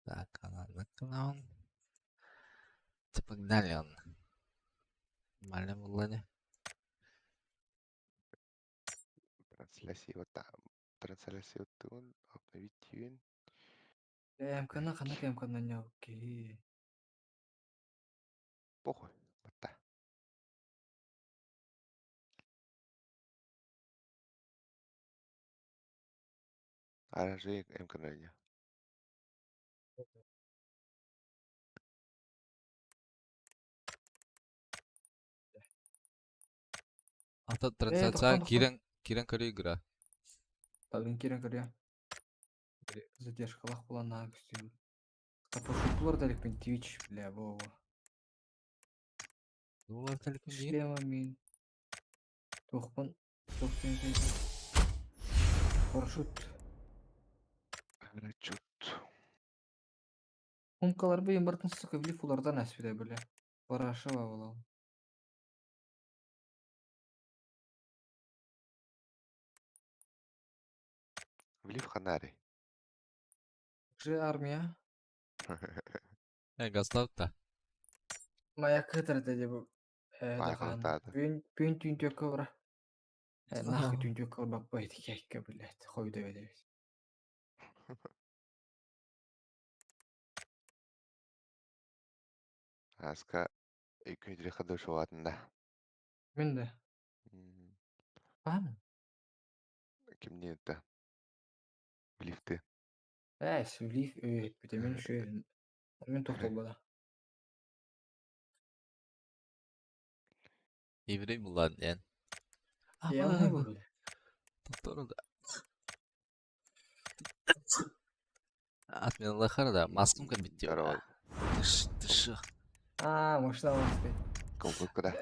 Так, ана Погнали он. Нормально буллане. Трансляция вот там. Трансляция вот обновить тюн. МК-ны ханнык МК-ны киһи. Похуй. Батта. Аражы МК-ны. Ата Э, трансляция тохтон, тохтон. киирэн киирэн көрүү игра. Талын киирэн көрүө. Задержкалаах буолан наһаа көстүү. Тапошуктулар да элекпин Twitch, бля, во-во. Доллар телеком диин. Шлема мин. Туохпун туох диэн Парашют. Парашют. Хумкалар быйын бартын сука влив улардан әспіде бля. Парашева буолал. Влив ханари. Же армия. Э, газлап та. Моя кытар деди бу. Э, Бай дахан. хантаады. Пүн пүн түн төкө бара. Э, нахуй түн төкө баппай тикекке, блядь. Хойду эдебит. Аска өйкөйдүрэ хадышуатында. Мин да. Баамын. Кимни это? Блифты. Э, сүлив өйөппүтэ мин шү мин тохтобода. Еврей булан диэн. Я Ама бля. Тохтор да. Отменалахар да. Маскым кабитти. Здорово. Тыш, тышы. А, машина маской. Колготка да.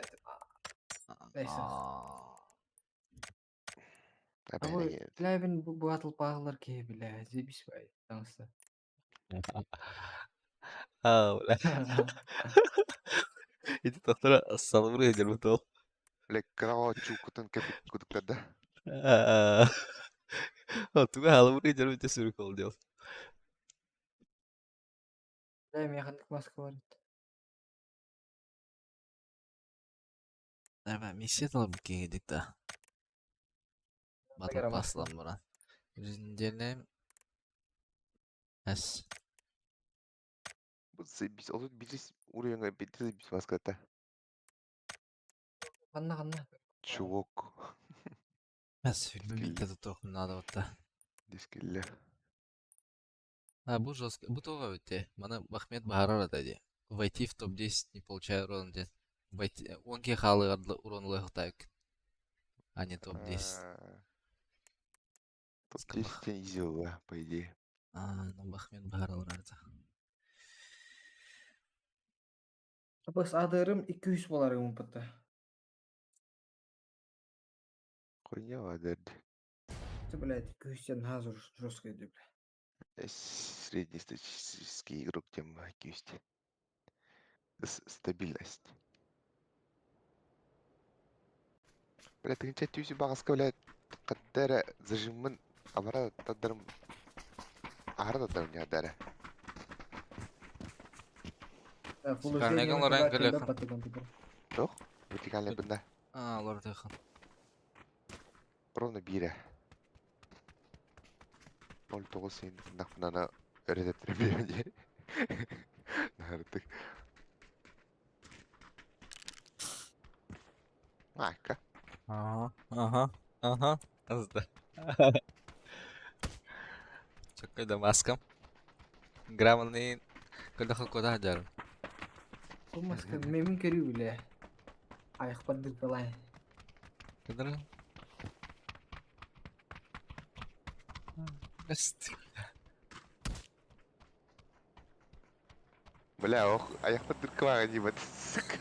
Neyse. А А бу бэйэ. бля мин бу батл паалар киһи бля, заебись бай. Таҥаста. А, бля. Ити тохтора салбыры дербутол. Бля, кыраҕа чууккутун кэпит кудуктарда. Туга халбыры дербите сүрүк дел. Бля, мин ханнык маска бар. Давай, миссия талбы киһидик да. Батл Тагара маска. паслан буран. Жүзүнделем. Эс. Бу заебись. Ол билис уровеньга бити заебись маската. Ханна ханна. Чувок. Эс, фильмы Скилли. битте тотох надо вот та. Дискилле. А, бу жестко. Бу това битте. Мана Бахмет бахарар атади. Войти в топ-10, не получая урон ден. Войти... Он ке халы урон лыхтайк. А не топ-10. Топ-10 изи была, по идее. А, ну Бахмет бахарар арта. Бас адырым 200 болар умпатта. Хуйня вадерди. Ты, блядь, 200 наһаа жестко иди, бля. Среднестатистический игрок тем кюсть. Стабильность. Бля, тыгынча түйсі бағаска, бля, қаттара зажимын абара тадарым ара тадарым не адара. Сикарнеган Лорен Галехан. Тоқ, вертикальный бында. А, лор тыхан. Ровно бире. 09 сен нахманана өрөтөттүрэ бире. Нардык. Майка. Ага, ага, ага. Азда. Чаккай да маскам. Грамотный. Когда куда жарым. Бу маска мемин көрүү бля. Аяқпар дыркалай. Кыдыр. Эст. Бля, ох, аяқпа дыркалаған ебать, сука.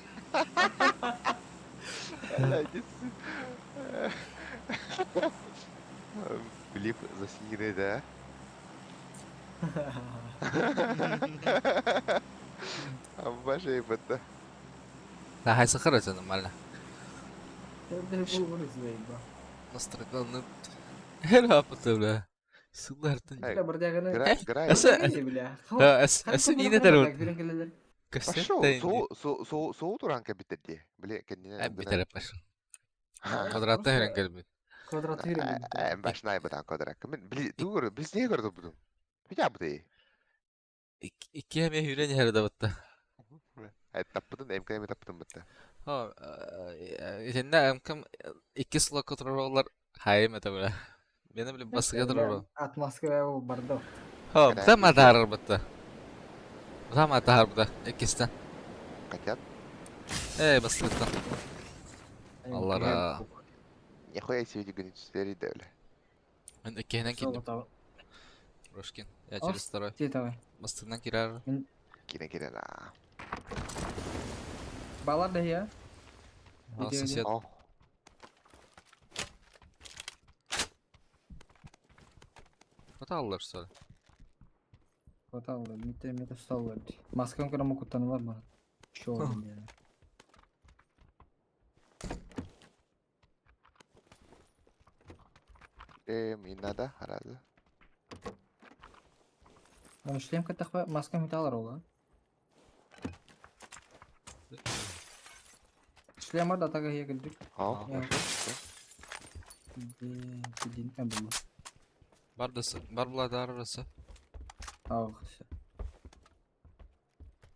Бля, иди, сука. Влип засиненный, да? Амбаша ебать, да. Да, хайсы хорошо, нормально. Бу Настройкал, ну... Хера бля. Сыллартан. Эй, Бля, бродяганы. Гра, гра, Asa Бродяга бля. asa нина Тарут. тарут. Бирен келелер. Кассет Пошел, тайны. со, со, со, со туран кабитер Бля, кеннинен гына. Битер пошел. Квадратта херен келбит. Квадрат бирен келбит. Башнай бытан квадрат. Мен били тугур биз не көрдүк бутун. Хотя бы. Икки эме хүрен херде батта. Таппытын, МКМ таппытын бытта. Ha, сенне мкм икки слока турар хайым это бля. Мени биле басыга турар. От Москвы бардо. Ha, Кара бта бизде матар батта. Бта матар бта иккистен. Катят. Эй, басыгыттан. Аллара. Нихуя себе гонические да, бля. Мен иккиһинен киирдим. Рожкин. Я через второй. Ти давай. Бастыгынан кирар. Кине кине на. Балар да я. А, Иди, иди. сосед. О, Куда аллар что ли? Хватало, мите мите столлар. Москвам кырам кутанылар ма. Чё я. не надо, хараза. Мон шлем катахва Москва металлар ола. Шлем бар да тага я кирдик. О, Я. хорошо. Дин был. Бар да бар була да арасы. Ах, всё.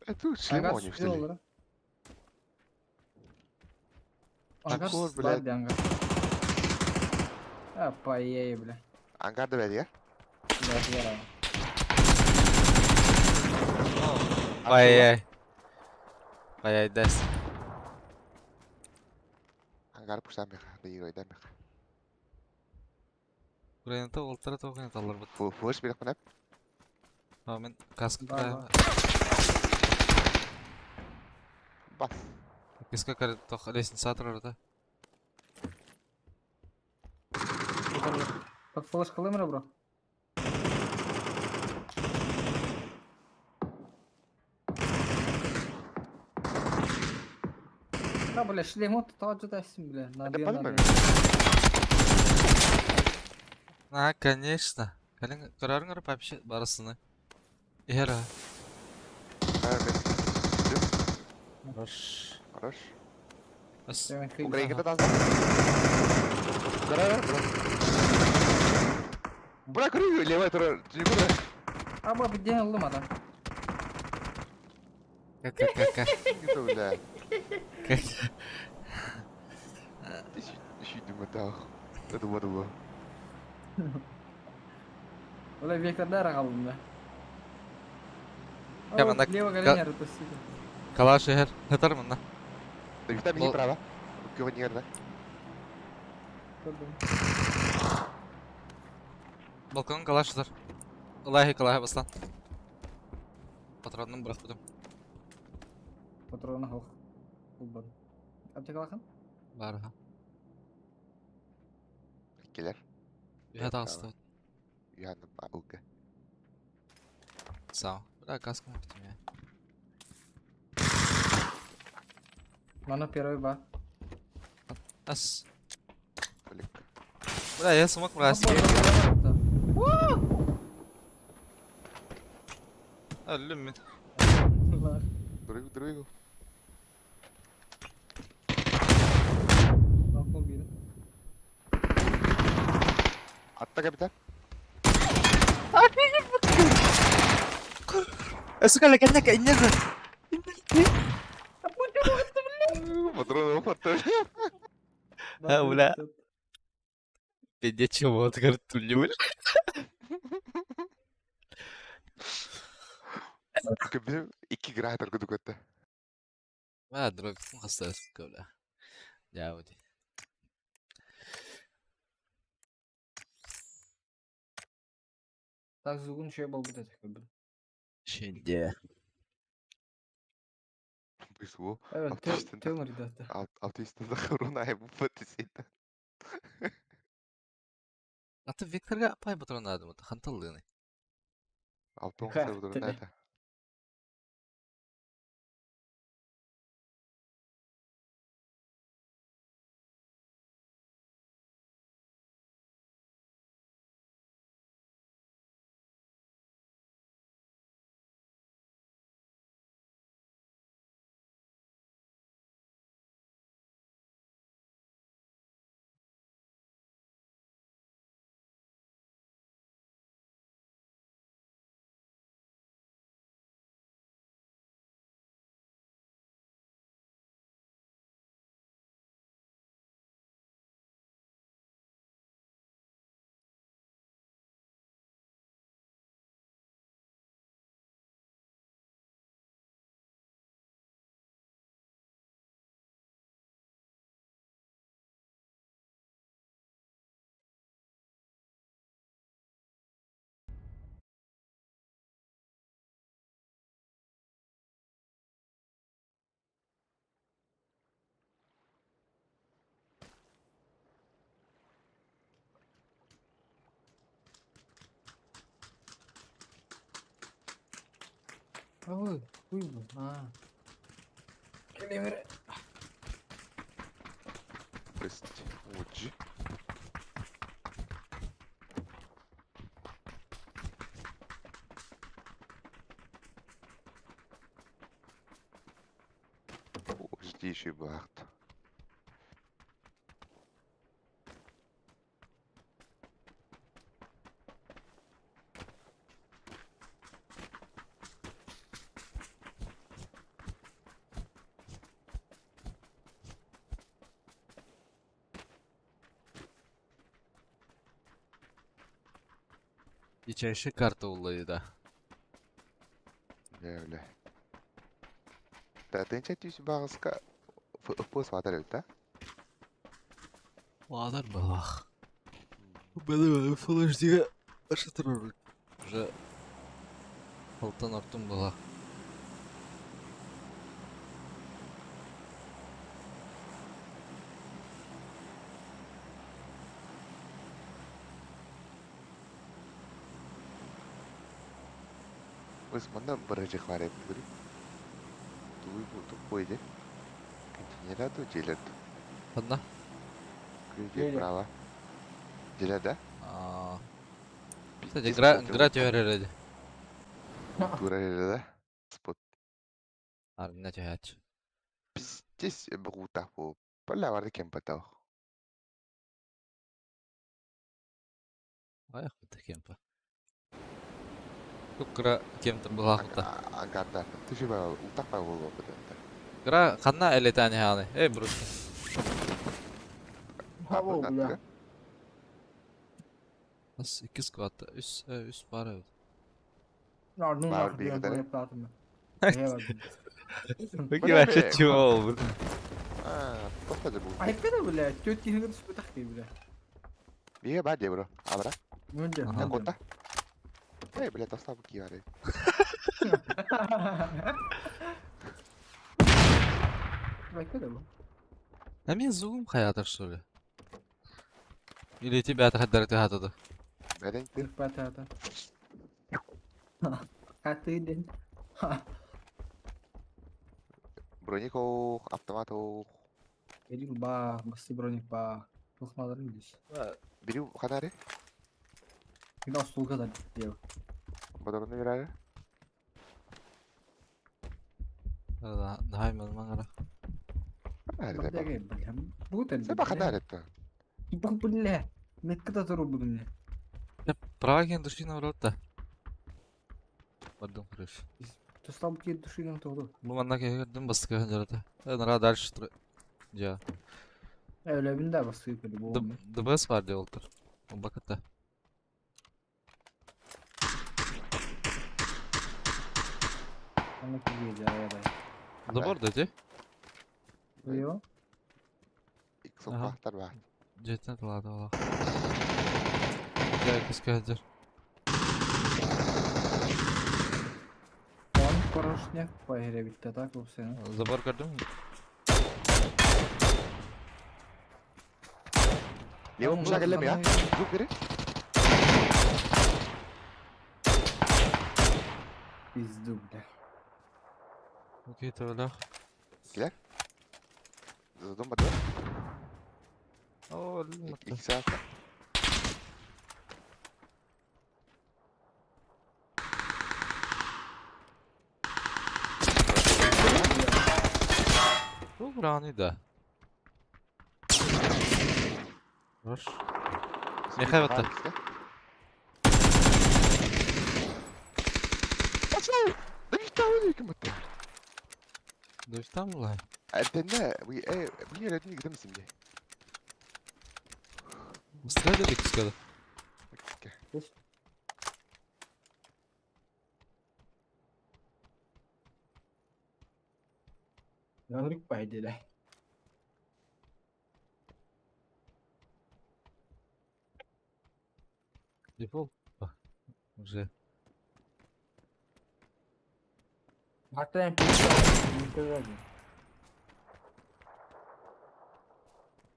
Это шлем Ангар они, что ли? олар. Ангар Чекор, бар блядь. да ангар. А, поей, бля. Ангар да бля, Да, здорово. Ай-яй. Ай-яй, дес. Ангар пушта меха, да игрой да меха. Украината олтара тоғын алар бут. Фу, фуш бирек менеп. А, мен каска Бар, бар. Бас. Каска кар тох лестница турар да. Под флешка лымра, бро. Да, бля, шлем от тот же бля. Надо, Это надо. подумай. А, конечно. Калин карарың ар вообще барысыны. Эра. Хорош. Хорош. Ас. Украинка да. Кара, бра. Бра, көрү, левая тура. Жүгүр. А, бля, где лыма да? Как как как Это, бля. как. Шүйдүм это. Это было. Бля, вектор дара қалдым да. Я мында Лево голень арытасы. Калаш эхер. Хатар мында. Вита ми право. Кёнер, да. Балкон калаш хатар. Аллахи калаха бастан. Патронын бырак бутум. Патрона хох. Улбан. Аптека лахан? Бар ха. Келер. Үһә тагысты. Яным ауга. Сау. Бля, каска битим я. Мана первый ба. Ас. Блик. Бля, я смог мразь. Өллүм мин. Другу, другу. Атта капитан. Сука, кэннэ иннер. Патроны опатты. А, бля. Пиздец, чего вот говорит, тулюль. Кабин икки графтар күтүк өттө. А, дробь, хаста, сука, бля. Дяуди. Так, зугун еще был будет как бы. Шинде. Бысво. Evet, Altı Tümür да. Алтыйстан да руна бу фатисита. Аты Викторга апай патрон адым, ханталлыны. Алтын Ха, сыр тебе. руна. Ой, хуй бу. А. Кэлэмэр. Есть. Уджи. Жди еще бахт. Дичайшая карта уллайы да. Бля, бля. Да, тынча түс бағыска FPS ватар эбит, да? Ладар балах. Бәле Full HD-ге аша турар. Уже алтан артым балах. Өс манна бырыжы бар эбит көрү. Туй бу тупой де. Контейнера ту желер ту. Одна? Күрү Желер. право. Желер да? А, Кстати, Пиздец, гра болтыр гра түһэрэр тура да? Спот. Армина түһээч. Пиздец бгута бу. Бля барды кем потау. Аяқ бітті кемпі. Тук гра кемтір булахыта. Ангарда. Түші ба утак ба болу бу. Гра ханна элетани ханы. Эй, брус. Хабо, бля. Нас iki скватта. Үс, үс бар evet. Ардын Бар нахуй бир диэн кытары. туруктаатым. Эһэ бардым. Peki вообще чего был? А, просто же бу. Айппеда, бля, төрт киһигэ түспэтэх киһи, бля. Бие ба де бро. Абра. Мөндө, Аха. мөндө. Кота. Эй, бля, таслап кияры. Айппеда бу. А мен зугум хаятыр что ли? Или тебя хаддар ты хатады? Бәрен тын. Бата. Хатыдын. Броник ох, автомат ох. Элил ба, басты броник ба. Тухмаларын дис. Бирю ханари. Мин остулга да диэв. Бодорны бирәре. Нахай мен маңара. Ханари да. Бага бля. Бу Сәбә ханари та. Бу бля. Метка да туру бүгүн. Праген душина врата. Пардон, короче. Туслап ки душинан тоғду. Бу манна кегердим басты жарата. Нара дальше тр. Я. Өлөбүн да басты бу. ДБС бар деп олтыр. Бакыта. Аны киге жая Забор да те? Йо. Икс Аха. охтар ба. Жетен тылады ола. Я кискәдер. Он порошняк пайре битте так болсен. Забор көрдүң? Лево муша келем я. Звук бери. Пизду, бля. Окей, төлөх. Килер. Задум бадыр. О, Икс ата. Бу раны да. Хорош. Мехай батта. Пошел! Да не там не кем-то. Дөрстан булай. Әтәнә, ви э, мин рәтне гидем симде. Быстрее дедик кискәде. Yanırık пайдела. Дефолт. Уже. Hatta пизду.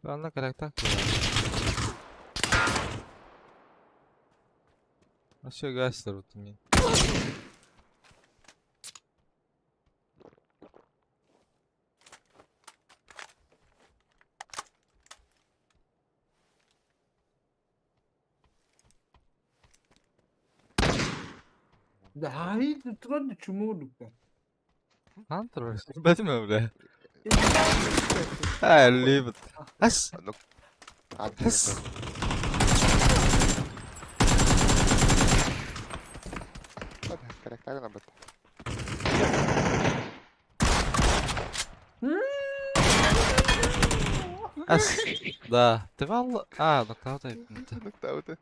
Анна каракта. Вообще гастер вот мен. Да хай туран чумурдук. Антро, бэтим бля. А, либо. Ас. Ну, Ас. Характер бат. Ас. Да. Ты вал. А, нокаут айппыт. Нокаут.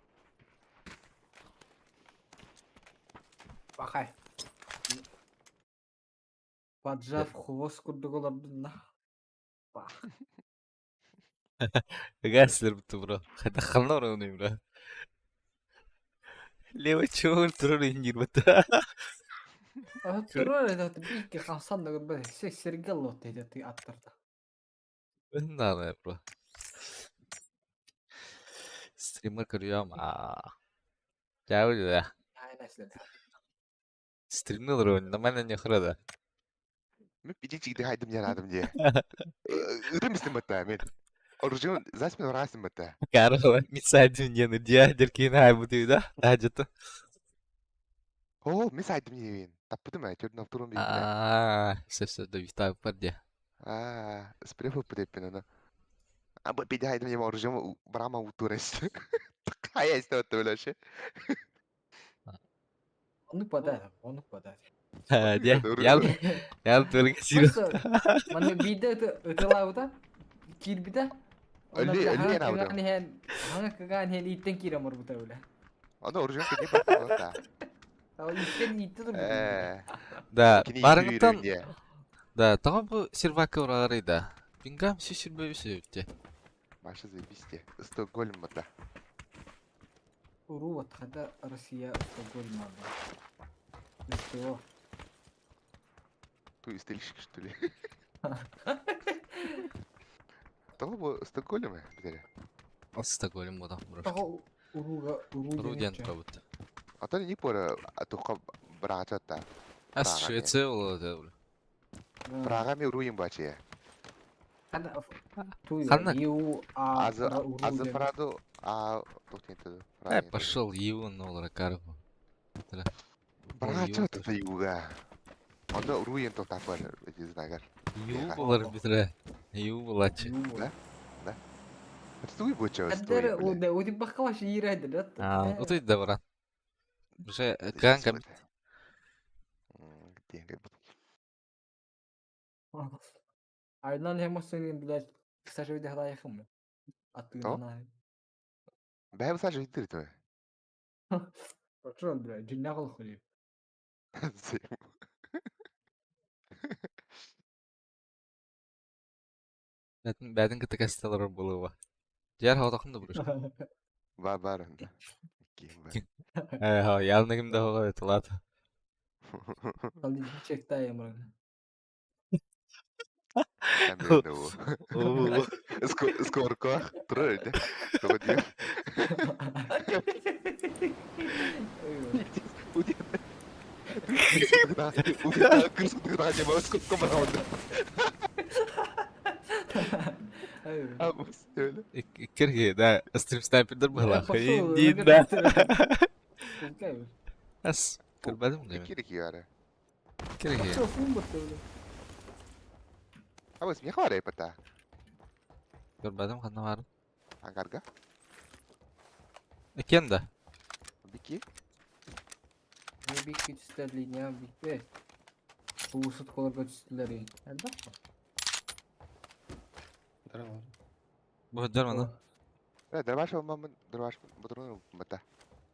Бахай. Поджав хвост курдук олордун Бах. Гаслер бро. Дخلنا وروني бро. Лево чего турар индир бата. Турар это бик хамсан да сергел лот деди аттарда. Надо бро. Стример көрүөм аа. Дьэ Стримнер нормально не храда. Мен пидичик хайдым ярадым де. Ырым истим бата мен. Оружие засмен урасым бата. Карла, мисайдым не ну дядер кинай буду да? Ажыты. О, мисайдым не Таппытым ә, төрдүн автурун бейбине. Аа, сөп сөп да витаа пардя. Аа, спрефу пидеппин ана. А бу пиди хайдым не оружие брама утурес. Хая исте отты өлөшө. Онук бада, онук бада. Дя, ял ял только сиро. Манна биде ытылаабыта киирбитэ. Өлли өлли янаабыта. Хаңа кыгаан иһэн ииттэн киирэн барбыта бile. Аны оружие кини бата. Ииттэн иитте турбут. Э. Да, Кини барыңыттан да, тагы бу сервака урагары да. Пингам сүйсүрбөбү сөйүптө. Маша заебись Стокгольм бата. Уруу хада Россия Стокгольм алды. СТО. Ту истерический что ли? Того бу Стокгольм битере. Стокгольм буда. Того уруга уруу Руден пробут. А то не пора, а то брата. Ас Швеция болот. Прага ми уруем баче. Ханна. Ю а Азы Прадо а Э, пошел его нолра карбу. Брата то юга. Анда уруем то тапар, эти знагар. Ю болар битре. Ю болачы. Да? Да. Стой боча, стой. Уди бакалаш ирайды, да? А, вот да, брат. Уже кан Айнан хемосын, блядь, кстати, виде хым. А ты на. Бәһ сажа видер то. Пошел, блядь, джиннагыл хули. Бәтин бәтин кыты касталар булыва. Жар хавтакын да буруш. Бар бар. Ким бар. Э, ха, ялны да хога тулат. Алды чектай мрын. Скорко, тройде. Тоди. Кирги, да, стрим снайпердер была. Иди, да. Ас, кырбадым да. Кирги яра. Кирги. Абыс, мне хватает пота. Кырбадым ханна бар. Ангарга? Кенда. Бики? Не бики түстәли, не бики. Туусут колорга түстүлөр. Әлбәттә. Бу дөрмана. Э, дөрмаш алмамын, дөрмаш бұдырын бата.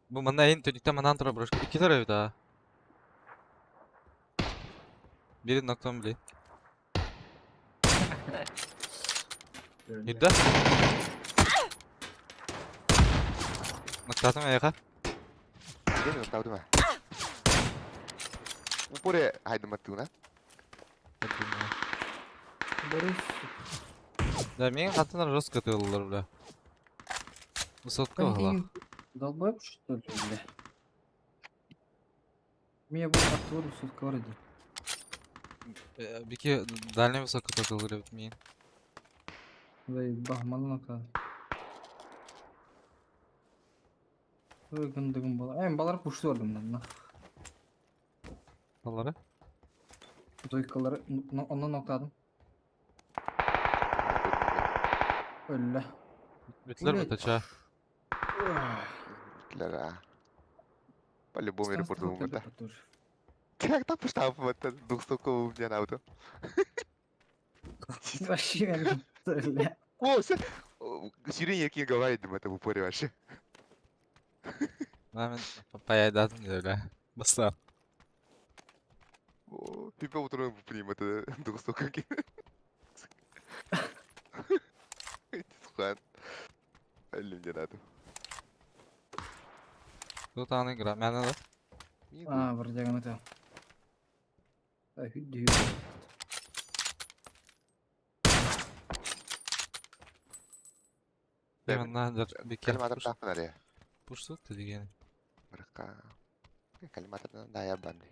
Бу манда эң түнүктө манан тура брошка. Ики тура бит а. Бири ноктон били. Ирда? Ноктатым аяка. Ден ноктадым. Упоре хайдым аттуна. Борис. Да, мен катынар жестко тыгылдылар, бля. Высотка была. Долбоеб, что ли, бля? Меня будет актур высотка вроде. Бики дальний высотка тыгылдылар бит мен. Заебал, мало Ой, гындыгым бала. Эм, балар пушту ордум нах. Аллара. Дойкалары онон ноктадым. Өллө. Бүтлер Блядь. бутача. Бүтлер а. По-любому аэропорту умыта. Тоже. Как там штаб вот двухстолковый у меня на авто. Вообще, бля. О, все. Сирень який говорит им это в упоре вообще. Мен паяйдатым деп Баста. О, Пипе утром прим это двухстолковый. Сухан. Или мне надо. Тут аны игра. Мен да. А, вроде это. Хүдді. Мен надо беке. Калиматор тахпын аре. Пушту деген. Бирка. Калиматордан даяр банды.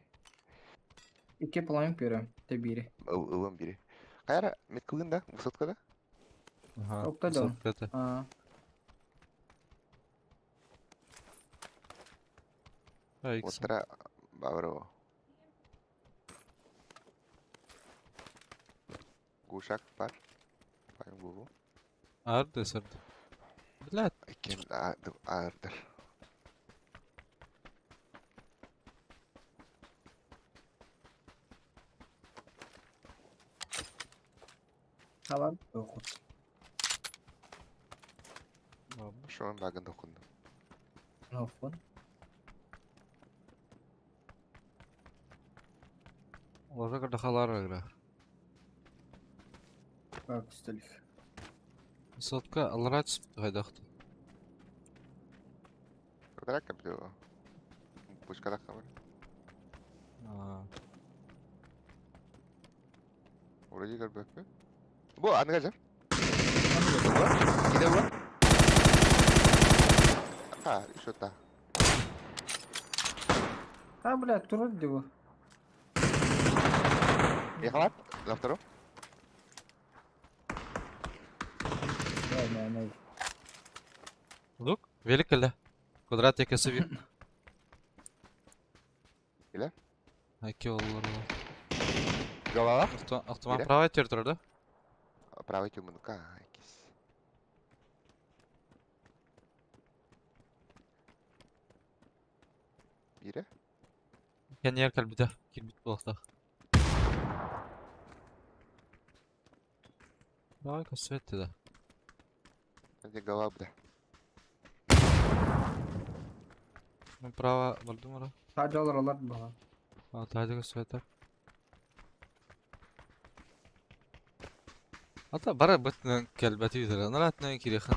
Икки половин көрөм, те бири. Ылым бири. Кайра меткылын да, высоткада? Ага. Окта да. Это. А, Отра бавро. Гушак бар. Пайым губу. Арды сырды. Блядь. Экен ардыр. Халар окут. Шоны багын докунду. Офон. Оларга кырдахалар игра. Как столик. Сотка алара түсіп қайдақты. Кыдырак капты. Пушкада камер. Вроде көрбөкпү. Бу аныга жар. Киде бу? Ха, еще та. А, бля, турар диво. Ехалар? На втором? Да, да, да. Лук, велик эле. Квадрат екесі bir. Иле? Аки олар. Голова? Автомат Иле? правый тер тұр да? Правый тюмынка. Кис. Бире? Кенер кәлбіті. Кирбит болақтақ. Давай косветті да. Где голова бда? Мен право бардым ора. Тажалар алар бала. А, тажы косветі. Ата бара бытны кәлбәті үтірі. Наратны кирехін.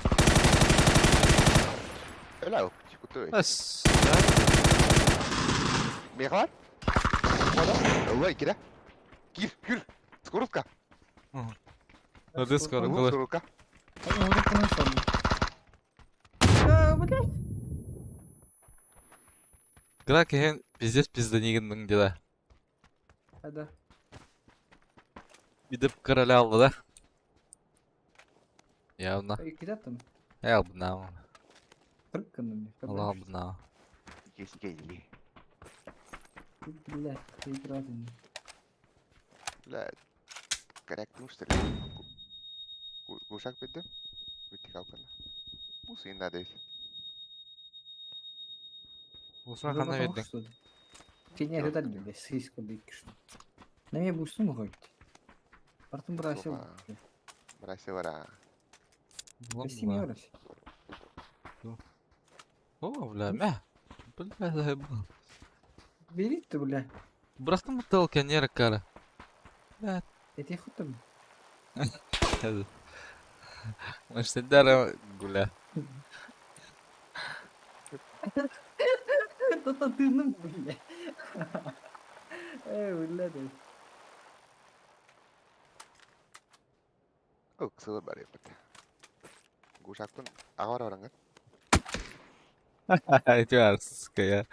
Эля, кутой. Әс. Мехалар? Ой, кире. Кир, кир. Скорутка. Hadi скоро, Голы. Скорутка. А, бля. Гра кehen пиздец пизданигин дела. Да. Бидеп короля алды да. Явно. Киде там? Ялбна. Трыкканны. Алабна. Есть гейли. Бля, ты играть. Бля. Корректно, что ли? Гушак битти. Битти калкана. Бу сыйын да değil. Усра хана бердин. Ты не это бля, сыска бик что. На меня бустун хоть. Артем бросил. Бросил ра. Прости меня, брось. О, бля, мә. Бля, заебал. Бери ты, бля. Бырақтым бутылка нер кара. Бля. Это хоть там. Может, дара гуля. Это ты, ну, бля. Эй, бля, ты. О, ксылы бар епет. Гушактын агар оранган. Эти сука, я.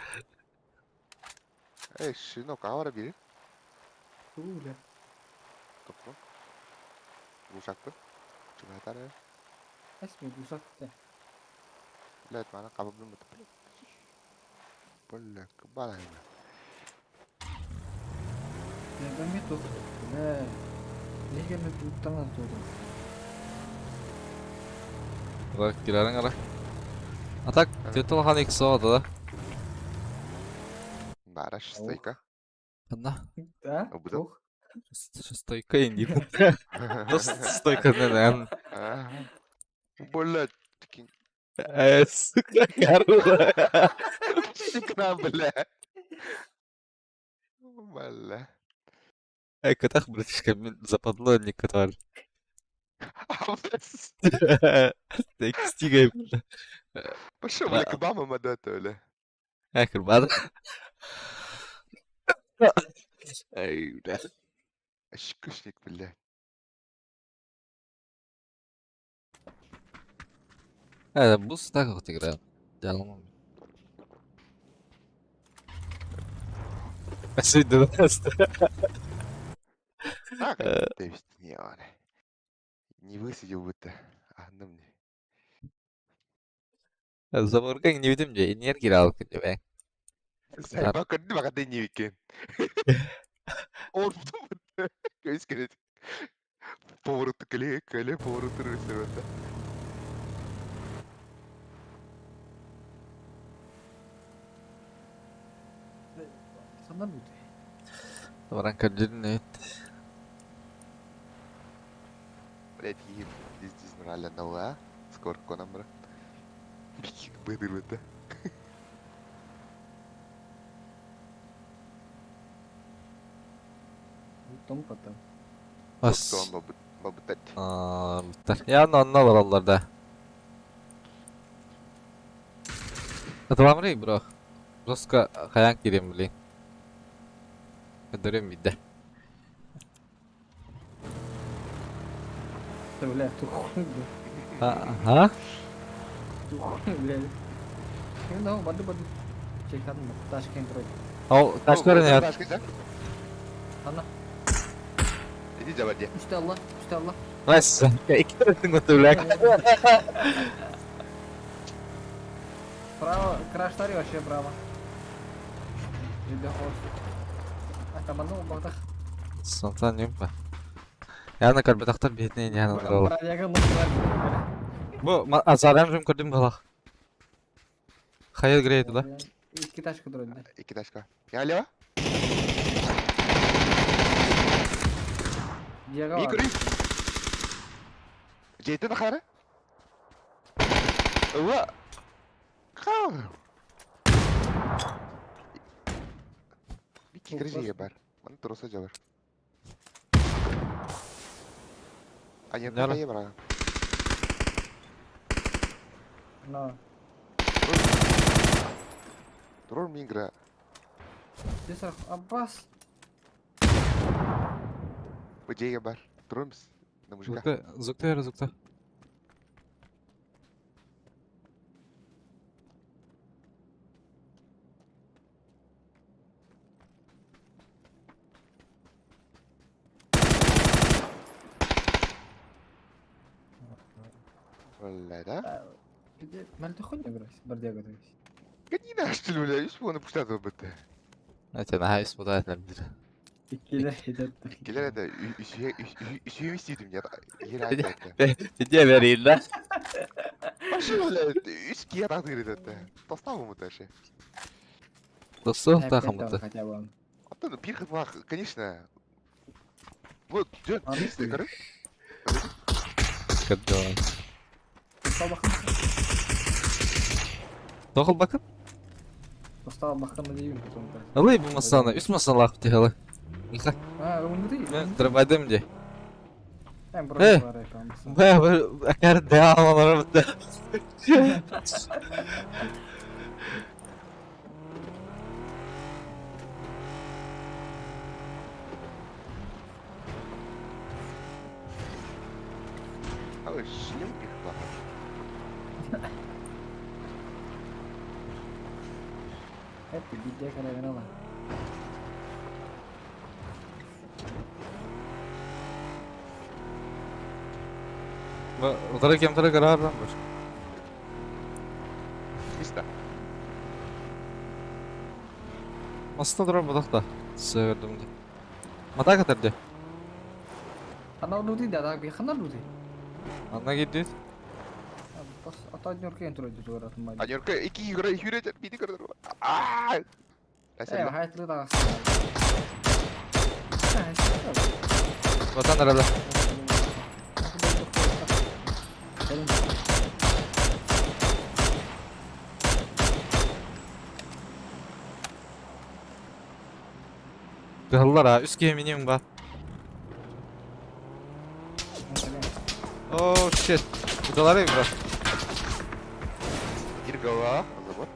Эй, шинок агар бири. Ту, бля. Топко. Гушакты. Чугатар. Әсме гусак ты. Блядь, мана кабып билмedi. Бля, бала. Эмиэ туох бля Биһиги эмэ туттан туотум. Ра кирарың ара. А так, түөрт улахан икс да. Бара шестойка. Ханна? Да? Обыда. Туох? Шестойка индиир. Стойка нэн. Блядь, такие. Сука, корова. Всегда, бля. Бля. Эй, катах, братишка, мен западло не катар. Стигай. Пошел, бля, к бабам отдать, бля. Акыр бады. Эй, бля. Очкошник, бля. Бу так вот играю. Дьалым. Так, то есть, не, не высидел будто. А, ну мне. Заборга не видим же, энергия алып кетти. Сайба көрдү бага дени экен. Орду көз керек. Повороту келе, келе, повороту ресурса. Ханна бүт. Баран көрдүн нет. Блять, ем, здесь морально нова. Скоро конамра. Быдыр это. Том потом. Бас. Бабытат. Я онно бараллар да. Аталамрый, бро. Жестко хаян кирем, блин. Көдөрөм бидде. Бля, тухуй, бля. Ага. Тухуй, бля. Ну, баду баду. Чекан, ташкен трой. Ол ташкарын я. Ханна. Иди жабар. Үстэ алла, үстэ алла. Nice. Икки төрөттүн көтө бля. Право, краштари вообще право. Ребя хост. А там одну багдах. Сонтан юмпа. Яна карбатактар бетне яна драла. Бродяга лук. Бу азарам жум көрдүм балах. Хайыл грейт да. Икки ташка турар да. Икки ташка. Я лево? Диага. Микры. Жейтін қары? Уа. Қау. Бики кіржеге бар. Маны тұрса жабар. А не Нара. қайы бар. На. Тұрор мингра. Здесь Аббас. Бу жеге бар. Тұрырмыз. На мужика. Зукта, зукта, зукта. Бля, да? Мальты хуйня брать, бродяга то есть. Кәдіне ашты бля, үш бұны пұштады бітті. Әте, нахайс бұда әтілер. Иккилер хитет. Келер әді, үшеуі істейдім, ер айтты. Тиде берейін да. Башы бля, үш кия тағды кереді. Тостау мұты әші. Досту тақымыты. Хотя бы. Аттан пир хыпах, конечно. Вот, жөн, чисто, короче. Кырдым. Достал бақын. Тоқыл бакын? Достал бақын деймін потом. Ылый бу масаны, үс масаны лақып тегілі. Миха, А, умри. дырбайдым де. Эм, Э. бро, бар Бә, бір әкәр дә алмалар бітті. Ой, шлем пир хыпах. Это бидя караганала. Утары кем тары карар бар. Чисто. Маста дурар будақ да. Сөгірдім де. Мата кытарды. Ханна дути да би ханна дути. Анна кирдит. Бас ата нөркен турайды туаратын бай. А нөркө iki игра хүрэ биди көрдөр. Аа! Э, хайтлы да. Ватан арада. Кыһаллар а, үс киһи минимум бар. Oh shit. Удалары брат. Бир голова, забор.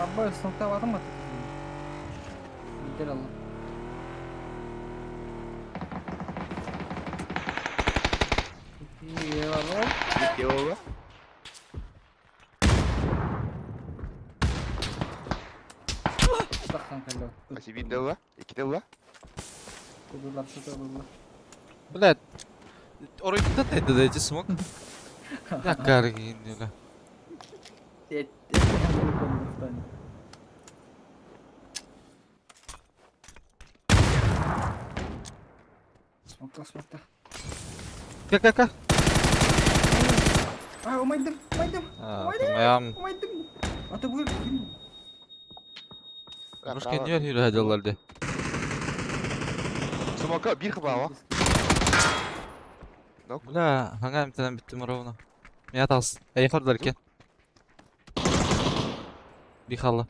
Абба, снокта барым аты. Битер алла. Икки голова. Аси бир голова, икки голова. Блядь. Оройдуттан тайда да эти смог. Я каргин. Смокта, смокта. Ка-ка-ка. А, умайдым, умайдым. Умайдым. Умайдым. Ата бу. Бушка не хүрэ хадаллар. Смока бир хабава. Бля, хаңа эмтенен биттим ровно. Меня тас. Эй, хордар кен. Бихалла.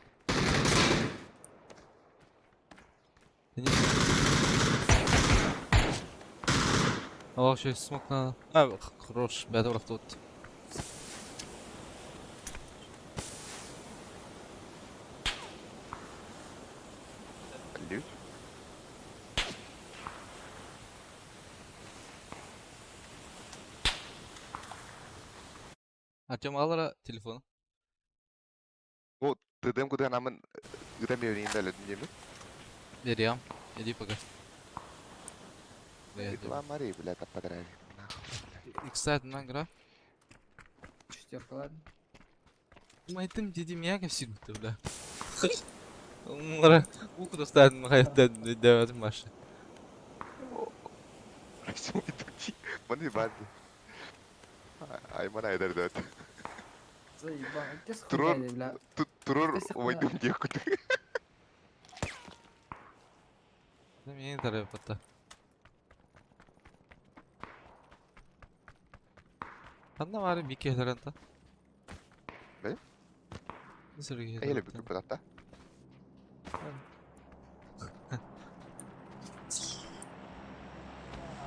Аллах, еще смог надо. А, хорош, бәді ұрықты өтті. Ключ. Артем алара телефон. О, тыдым куда намын гыдан берейин да лөдүн деми. Берем. Иди пока. Реклама бля, подрали. Иксайт на гра. Четверка, ладно. Майтым деди меня кепсир бля. Ура, уку достадым хаятта деватым башы. Маны барды. Айман айдар дат. Заебал. Турор. Турор ойдум деп күтү. Мен тарап атта. Ханна бары бикелерента. Бе? Сергей. Эле бүкүп атта.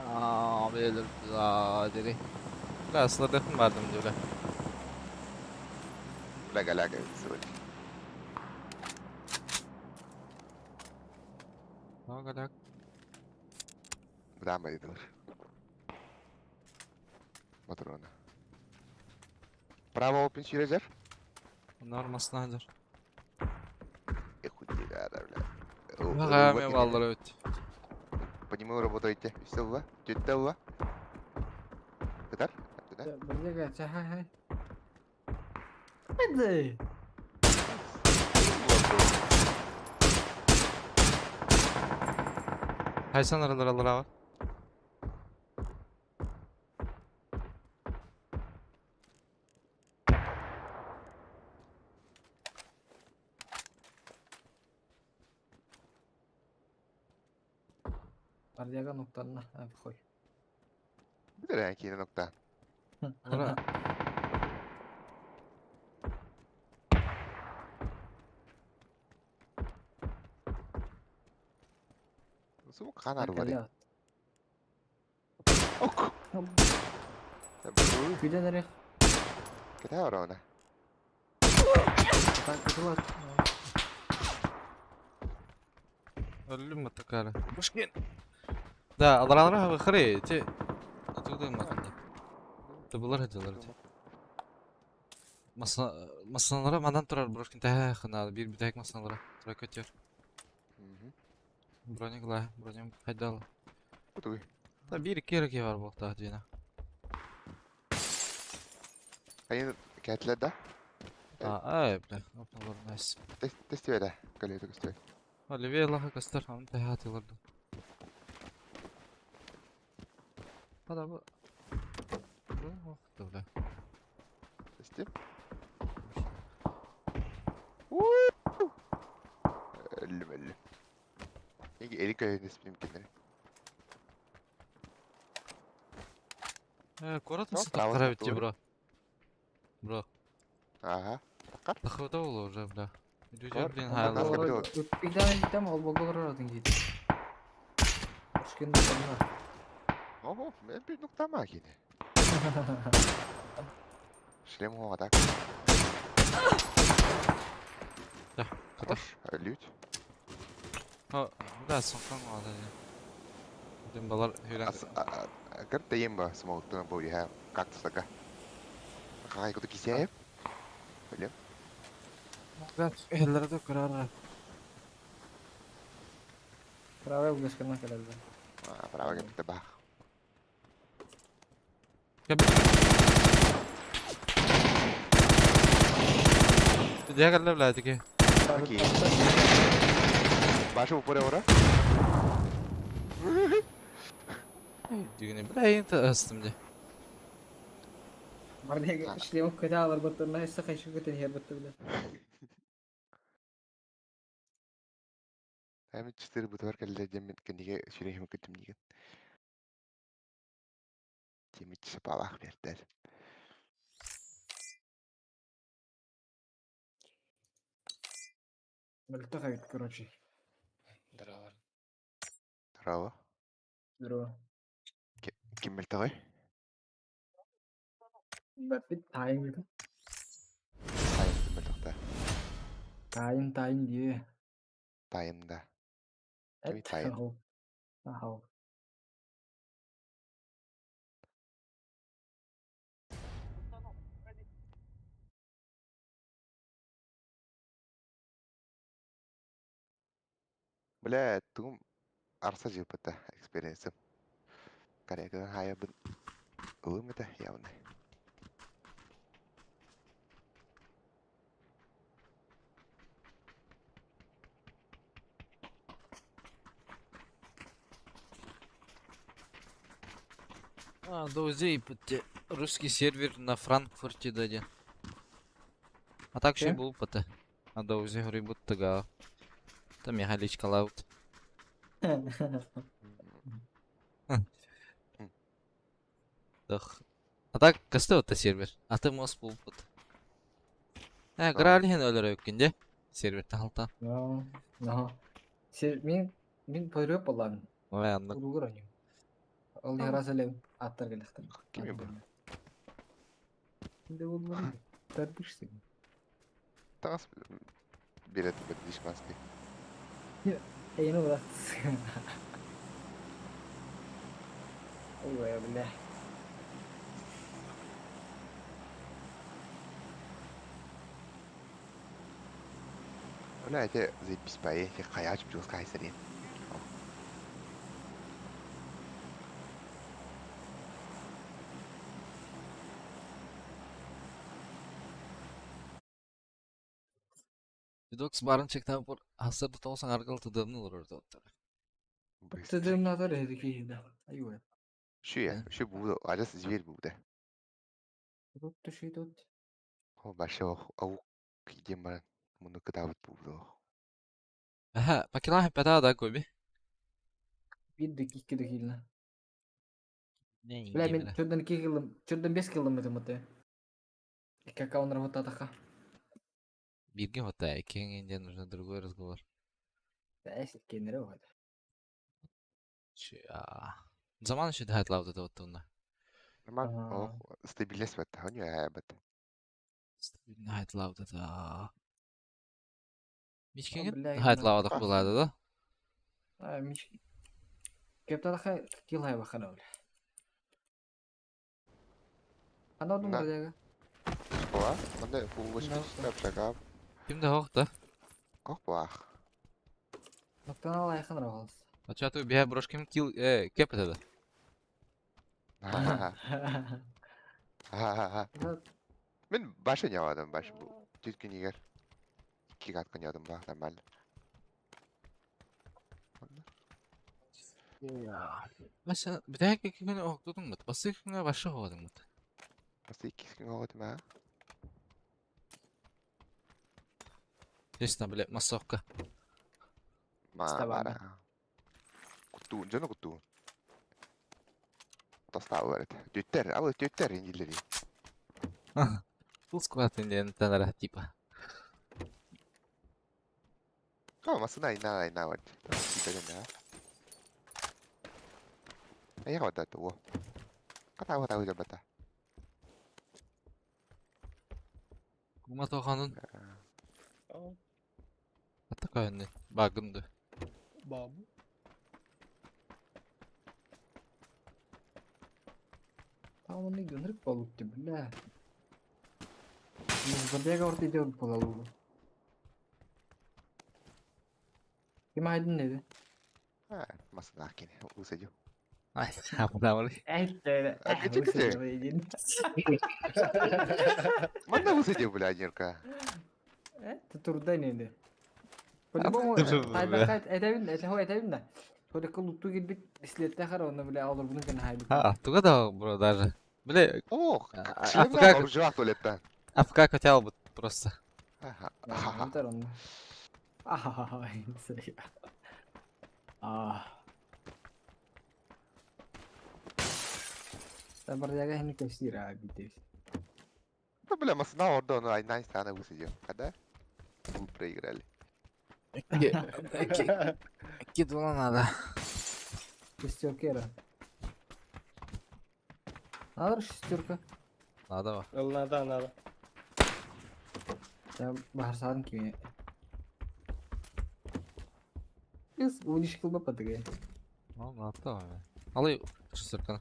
Аа, белер дири. Бля, сладахым бардым дире. Ляга ляга сегодня. Ага, ляг. Да, майдылар. Матрона. Право опен сюрезер? Нормасына хадыр. Эхуди, да, бля. Ага, мен баллар өт. По нему работаете. Все, ла. Тетя, ла. Кытар? Да? Бірдеге, хай хай. Hadi. Хайсан аралар алар ава. Ардиага ноктарына хой. Билер кейин нокта. Ура. Сумок ханар бар. Ок. Күден эрех. Кете орона. Так, Өлүм такара. Бушкин. Да, алар алар хары, те. Туда макында. Табылар хадылар. Маса масалара манан турар брошкин тәһә хына бир битәк масалара. Тура көтер. Броник ла, бронем хайдал. Кутуй. Та бир керек бар бу дина. Айын кәтләр да? А, ай, бля, опалар найс. Тест тест бәдә. Көле тест. Оливия лаха көстөр, аны тэһэ атыылар дуу. Хада бу... Бу бля. Истим. Өллүм өллүм. Эги эли көйөн испим кинилэри. Куорат Ну, мысы право тахтара битти, тур. бро. Бро. Ага. Такар. Тахыта ол уже, бля. Люди, Кор- блин, Ага. хайлар. Капитал. Ыппыйдаан там ол болголор атын киит. Ушкенде канна. Ого, мен bir nokta mı yine? Шлем хоға так. Да, ката. Хош, лють. О, да, соңқан алды. Дем балар хүрен. Кір тейін ба, смолтына бұл я кактусага. Қағай күті кисеп. Білем. Эллерде де көрөр. Правая угашкана келелде. Право кепті бақ. Диагерле бля тики. Окей. Башы упоре ора. Дигене бля инте астым де. Бардега шлем көтә алар баттырна эссе кайшы көтен хер баттыр бля. Әмі 4 бұтывар кәлі демен кенеге сүрехім күтім деген. Темит шапалақ бердер. Мөлтө кайт, короче. Здорово. Здорово. Здорово. Ким мөлтөҕүй? Бит тайын бит. Тайым мөлтөхтө. Тайын тайын дие. Тайым да. Кими Эт. тайын? Ахау. Ахау. Бля, тугум арса жыпыта экспириенсым. Карекадан хайабын ылым это явно. А, друзей, русский сервер на Франкфурте даден. А так еще Че? был поте. А друзей говорю, будто га. Там я галичка лаут. Дох. А так касты вот сервер. А ты мост был пот. Гралихин өлөр өккүнде. Сервер тахалта. Но. Но. Сер мен мен пойрөп болам. Ой, анны. Уругур они. Ол ярас элем аттар келехтер. Кими бу? Кимде болмады? Тарбышсың. Тагас берет бит дишманский. Эйни урат. Ой, бля. Бля, эти заебись по эти хаяч плюс кайсерин. Видокс барын чектен пор хасырды тоңсан аргыл тыдымны олор доттар. Тыдымнатар эди кийинде. Айуэ. Шуя, шу бу, ажас зверь бу да. Тут түшүй тут. О, башы ау кидем баран. Муну кытабыт бу да. Аха, пакилан пята да көби. Бир дек икки дек килна. Не, Бля, мен төрдөн 2 кылым, төрдөн 5 кылым этим мыты. Эки аккаунт работатака. Бирге хватает, кеңенде нужно другой разговор. Әс кенере бар. Ча. Заман еще дает лауд это вот тунна. Нормально. О, стабильность бат. Хоню бат. Стабильно хайт лауд это. Мичкенге бля, хайт именно. лауд булады да? А, мич. Кептадаха килай бахана бля. Анда На. думар дега. Школа? Манда фуллыш Да. шагап. Кимде хок да? Ох, бах. Ноктан алайхын рабалс. А ча ту бия брошким кил кеп это да? Ха-ха-ха. Мен башы не аладым, башы бу. Түткүн егер. Икки каткын ядым ба, нормально. Mesela бүтэһик икки күн оһохтутуҥмут, бастакы күҥҥэ вообще оһоҕотуҥмут. Бастакы иккис күн оһоҕотум аа. Честно, блядь, массовка. Ма бара. Куттуун, дьону куттуун. Тастаабылар этэ. Түттэр, алы түттэр индилери. Фул склад диэн танара типа. Кама масына айна айна бар. Айа бата туо. Ката бата бата. Кума тоқанын. Ата көһүннү. Багынды. Бабу. Там он игнорит получит, бля. Забега орты идет по лалу. Ким айдын dedi. А, масына кини. Усадил. Ай, абдавали. А где где? Манна высадил, бля, Нирка. Это турда неде. По-любому, этэбин, это хо этэбин да. Только лутту килбит ислетте хара, онно бля алыр буну кene хайбит. А, туга да, бро, даже. Бля, Ох, АФК, оружие туалетта. АФК хотел бы просто. Ага. Антар онно. Ахахаха, А. Табардяга хини кесир битес. Ну, бля, масына ордо, ну, айна стана высадил. Когда? Мы проиграли. Кидула надо. Шестерка. Надо шестерка. Надо. Надо, надо. Я бахарсаан кими. Из униш кылба падыгай. Ну, надо. Алый шестерка.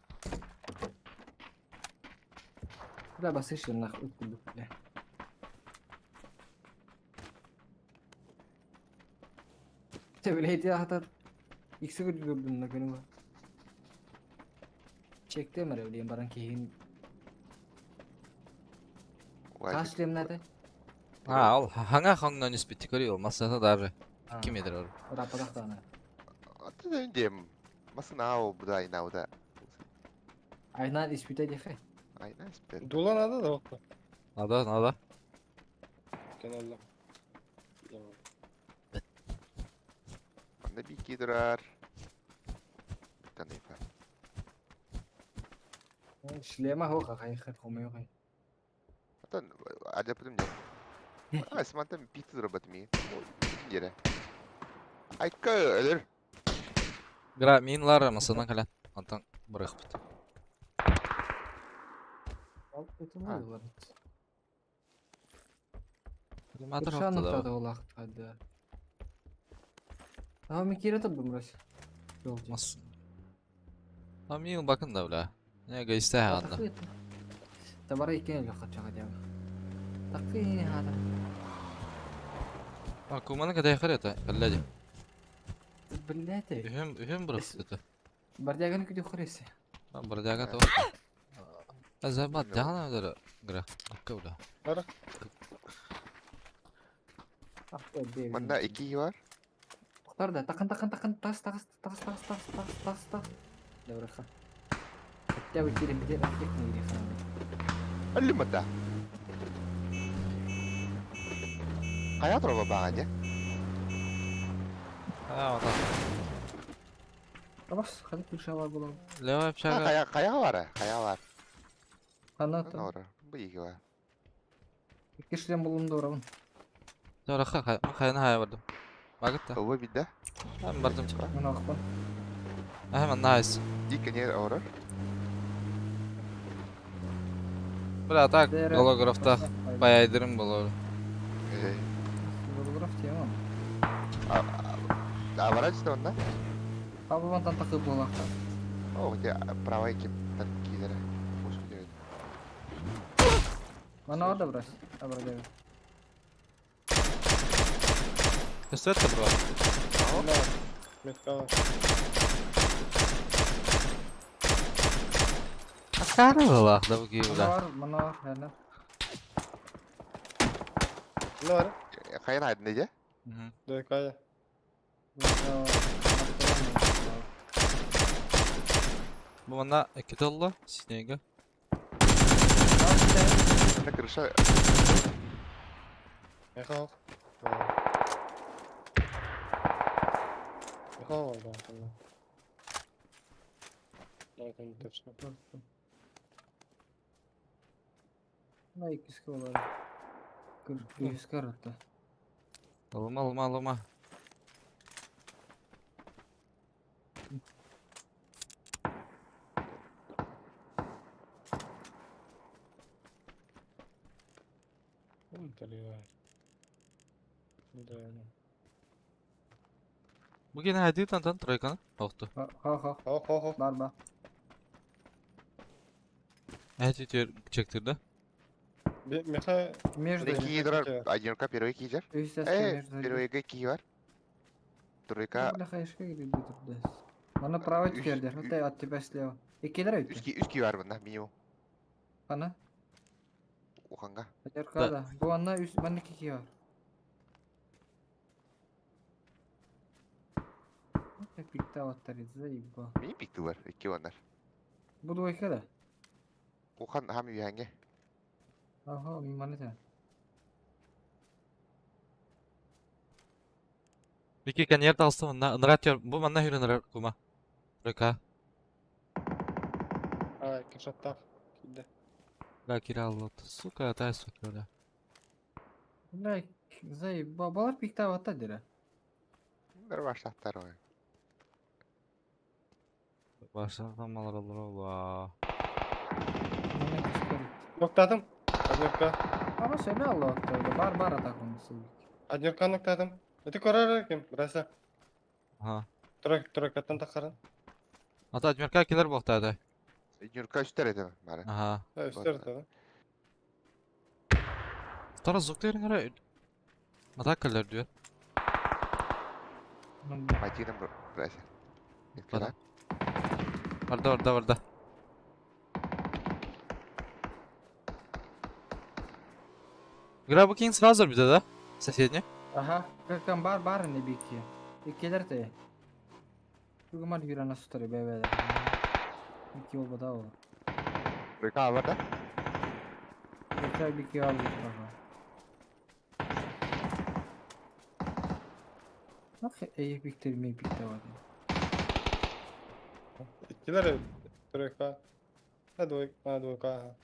Бля, басыш нах уткулдук, бля. Те блядь, я хата икси көрдүм на күнү. Чекте мэр билем баран кейин. Каш лемнате. А, ал хаңа хаңнан испитти көрү, масата даже. Ким едер ол? Рападахтана. Аты да индем. Масына ау буда айна уда. Айна испите дихе. Айна испите. Дула надо да окна. Надо, надо. Кенелла. Анда бики дурар. Танифа. Шлема хоха хайхат хомёхай. Atan ажапытым не. А, смантам пиццу дурабатми. Дере. Айка өлөр. Гра мин лара масанан калан. Антан бырыхпыт. Ал это майлар. Матыр Шаны да. тады олақ тады. А мен кире табым рас. Жол. Мас. А мин бакын да бля. Не гайста анда. Табара икен лоқа чаға дям. Тақы хада. А куманы кадай харета, каллади. Блядь. Үһүм үһүм бырыхпыт. Бардяганы күтү хөресе. Бардяга то. Азабат жана өдөр гра. Акка бля. Бара. Манда iki бар. Тоқтар да, тақын тақын тақын тас тас тас тас тас тас тас тас. Дәвраха. Хотя бы керем битер эффект не греха. Аллимата. Кая троба багане? А, вот. Абас, хады күшава булам. Левая общага. Кая кая бар? Кая бар? Каната. Нора. Бу iki бар. Кишлем булым дорабын. Дораха хайна хая бардым. Багытта. Ова бидде. Мен бардым. Мен ақпан. Hemen nice. Дикке не орор? Бля, так, голографта баяйдырым болор. Голограф тема. А врач онда? Абы тақы болақта. О, где права екип кидере. Бош кидере. Мана орда брась. Абра Что это бро? Метка. Акарылах да буги бля. Мана мана бар, Ne var? Кайын айдын неге? Дойкая. Бу манна иккитэ ылла, синейга. Это крыша. Михаил. Михаил, да, да. Это не точно. На иккискэ олорор. Үһүскэ оротто. Ылыма, ылыма, ылыма. Бу кини хайдыы тантан тройканы охту. Хо-хо. Хо-хо-хо. Бар ба. Эти төр чектирде. Меха Между. Кии турар, одинка первый киидер. Үс Э, между. первый кии бар. Тройка. Бляха, ишка киирди турда. Мана право тикерде. Это от тебя слева. Иккилер өйтті. Үс кии бар мында минимум. Ана. Уханга. Одинка да. Бу анна үс манна кики бар. Пикта аттар заебал. Мини пикти бар, икки оннар. Бу двойка да. Ухан хам үйәңге. Ага, мана та. Бики коньер талсы манна ынырат төр. Бу манна хүрен ырар кума. Тройка. А, кишаттах. Киде. Да, кираллот. Сука, тай сука, бля. Бля, заебал. Балар пикта атта дира. Бір баштаттар ой. Башtan малар olur ola. Мана кишкер. Ноктадым. Однерка. Ама söyle Allah атта. Бар бар атак оны сылбик. Однерка ноктадым. Это көрөр кем? Браса. Ага. Тройка, тройкаттан тақарын. Ата адмирка келер боқтады. Юрка үстер еді бары. Ага. Да, үстер да. Тара зук дерин ара. Ата келер diyor. Матинам брася. Бара. Барда барда барда. Гра Кинг сразу bize да? Соседний. Ага, какам бар бар не бики. Иккилер те. Тугумар юрана сутары бебе. Бики ол бада ол. Тройка бар да? Тройка бики ал бага. Нах эй биктер ми бикте бар. Иккилер тройка. А двойка, а двойка.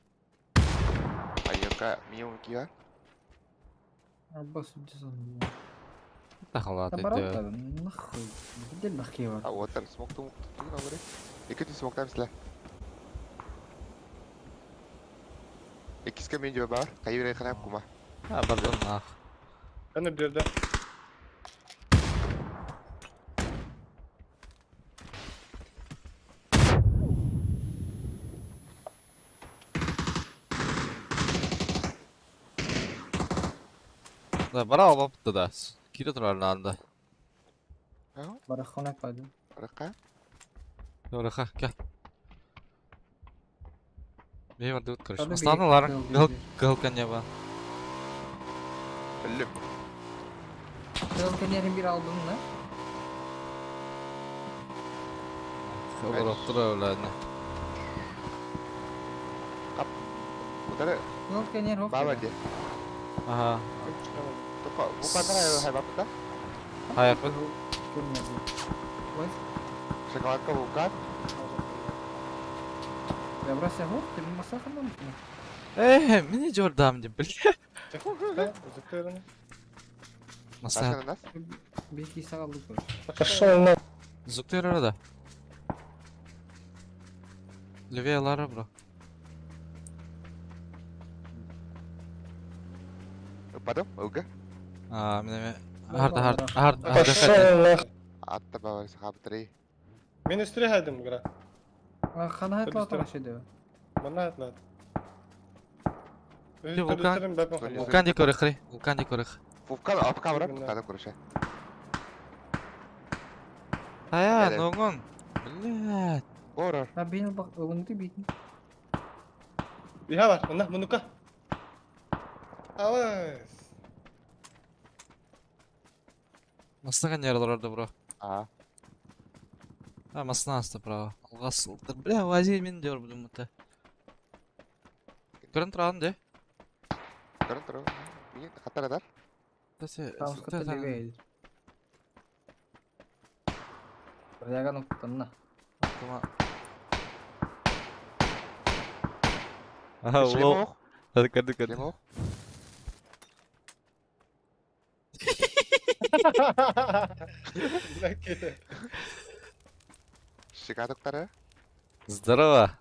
Одинка минимум кии бар. Аббас үдесан. Тахалат Табарат эти. нахуй. Где нахуй бар. А отар смок тумук тугун абары. Эки түн смоктан силе. Экиске мен жөө бар. Кайы бир ханап кума. А, пардон, ах. Каны берді. Да, бара алып да. Кире турар анда. Барахона кады. Баракка. Doğru, gel. Ne var dut karış. Tabii bir Aslanlar kıl gıl bir. gıl kanya Өлүм. Kıl kenerin bir aldın mı? Olur otur öyle. Утары Kıl kener hop. баба де. Aha. Тока, бу кандара хайбапта. Hayır. Ой, Шоколадка вулкан. я бросил хоп, ты масаханом. Э, мени жордам деп бile. Үзіктерін. Nasıl? Başka нас? Бики сағалды көр. Пошел на. Зуктер arada. Левее Лара, бро. Падым, ылгы. А, мене Бар, хард бар, хард бар. хард хард. Пошел на. Атта баба сахабытыры. Мен үстіре хайдым гра. Хана Tabii, айтла шеде. Мана атлат. Вулкан. Үстірім Вулкан ди көрөхри. Вулкан ди көрөх. Вулкан апка барып, Именно. кадам көрүшө. Тая, Эле. ногон. Блядь. Горор. А бейін бақ, ылыңды бейтін. Иха бар, мына, мынука. Алыс. Nasıl kan yaralar orada bro? А. А, маснаста право. Алгас сылтыр. Бля, вази мин диор будумута. Көрөн туран де. Көрөн туран. Мин хаттар адар. Тауската левее. Бродяга нуктанна. Аха, ол. Hadi көрдүк көрдүк. Шлемов. Бля, кете. Шикадыктары. Здорово.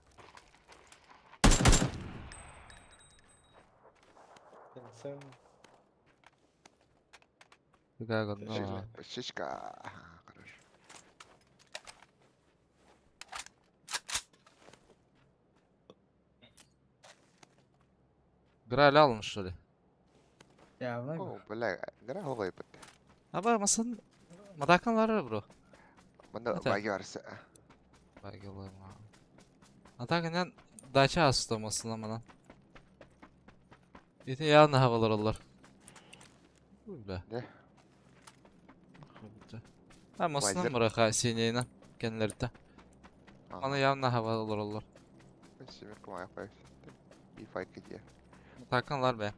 Sen Шишка. Хорошо. Грааль алын, что ли? Явно. О, бля, гра хоғай бит. Аба, масын... Матаканлары, бро. Мында Это- баги барса. Багиларма. Атаканан дача аста масына манан. Ити явно хавалар олар. Уй, бля. Не? А масына Вайзер. мыраха синейна кенлерте. Аны явно хавалар олар. Семер кумай қойып. Би файт кете. Матаканлар бе.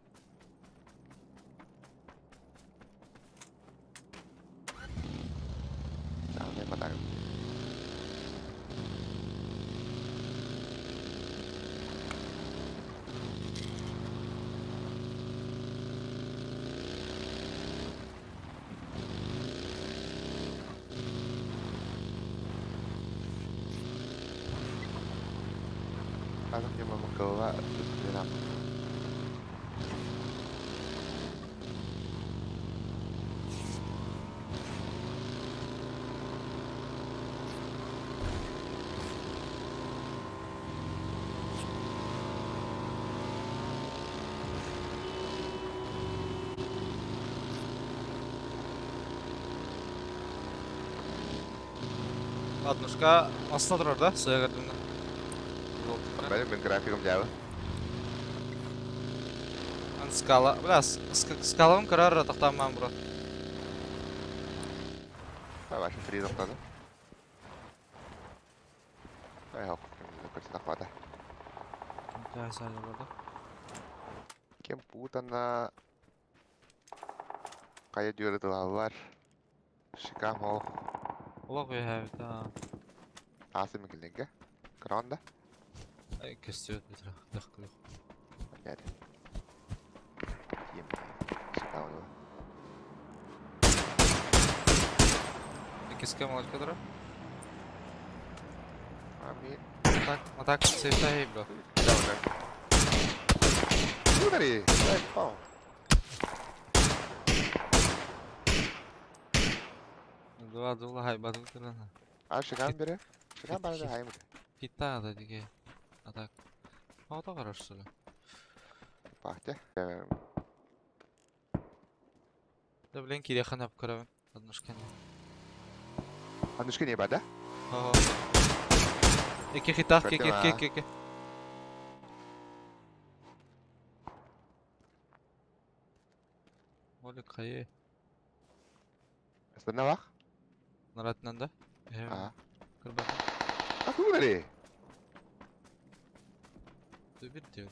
Сағынай матагым. Адам не мамыкова үстінен Однушка астына турар да, сыга кирдимде. Бәлем мен графигым жабы. Ан скала, бля, скалам карар тактаман бро. Башы фри тоқтады. Ай, хоқ, көрсін ақпады. Кем путана Кая дүйөрі бар. Шикам хоқ. Олақ уйхабит, а. Асы мекелденге. Кранда. Ай, кестебет битра. Дак yok. Яды. Ем. Шикам его. Кеске молочка тура. Ами. Атак, атак, сейфта бро. Давай. Удари. Дай пау. Дуа дула хай батыл кырана. А шикам бири. Шикам бары да хаймы. Хитта да диге. Атак. Ата караш что ли? Пахте. Да блин, кирехан ап көрөбүн. Однушканы. Анушка не бар да? Ого. Эки хитах, ке ке ке ке ке. Молик хайы. Астана бақ. Наратынан да? А. Кырба. А удари. Бир диyor.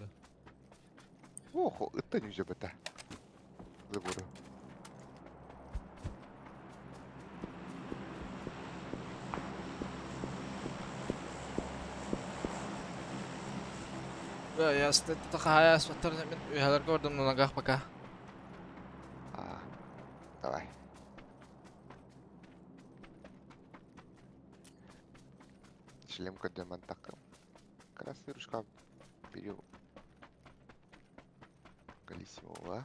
Охо, это не жабыта. Забуду. Да, я статахая смотрю, мен уялар көрдüm на ногах пока. А, давай. Шлем көдеман такым. Красырушка берем. Галисимова.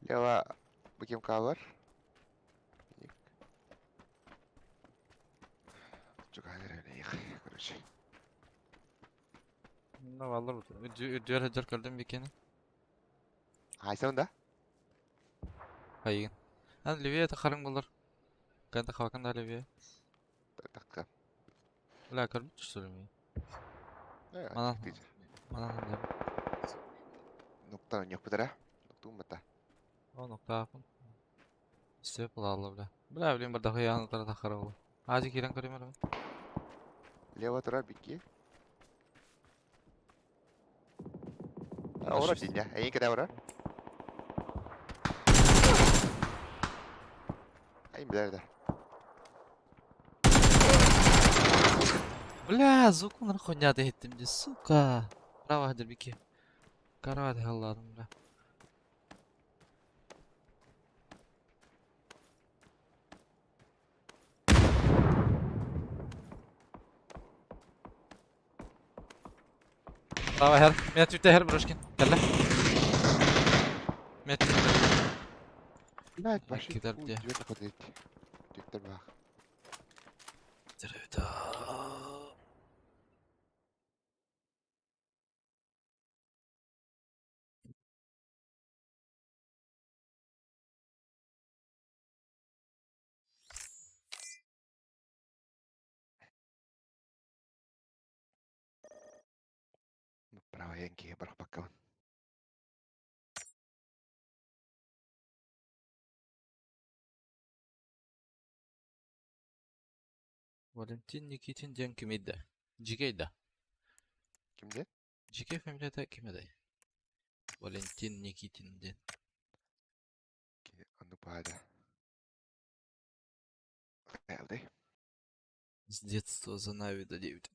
Лева букем кавер. Короче. Ну, алыр. Үдүөр хөдөр көрдüm бикени. Хайсан да? Хайын. Ан Ливия та харың болар. Канда хакан да Ливия. Такка. Бля, көрбүт что ли мин? Манан манан да. Нуктан ойньуохпут эрэ. Нуктуум бата. О, нуктаахпын. Сөп ылаалла бля. Бля, блин, бардахы яаны тахара ол. Ази киирэн көрүм эрэ. Лево турар бикки. Ора динья. Эйин кэдэ ора. Айын билэр да. Бля, звук хуйня иһиттим дии, сука. Право хадыр бики. Карават халладым, бля. Право хер. Меня түтэ хер брошкин. Кэллэ. Меня түтэ. Блядь, вообще Кидар фу, где? дверь ходить. Түктер бах. Право янки барах баккабын. Валентин Никитин диэн кимий да? Дьикэй да? Ким диэн? Дьикэй фамилията ким этэй? Валентин Никитин диэн. Оннук баада. Хайалды. С детства за Нави до 9.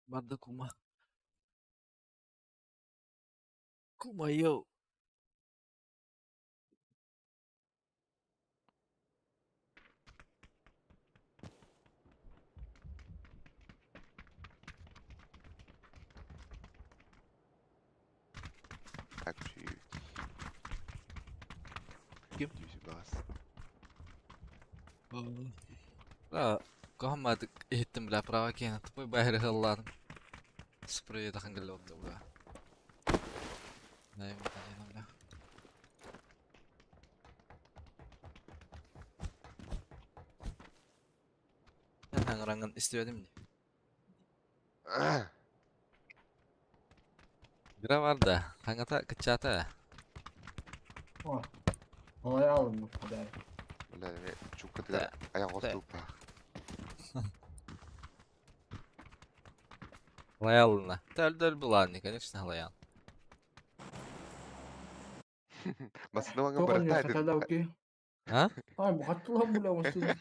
Барда кума. Кума, йоу. Так, сүүс. Ким? Сүүс бас. Бля, кохаммадык иһиттим, бля, право киэнэ тупой байры хыллаатым. Спрей тахан кэллэ отта, бля. Найм бля. Хаҥыранган истибэтим дии. Бира бар да, хаҥата кыччаата. О. Олай алым бу да. Бля, эме чуккатыгар аяқ остууппа. Лаялына. Төл булааны, конечно, лаян. Басны ваңа Тоҕо барыта хатада уки. А? Ай, бу хаттылам бу лавасы.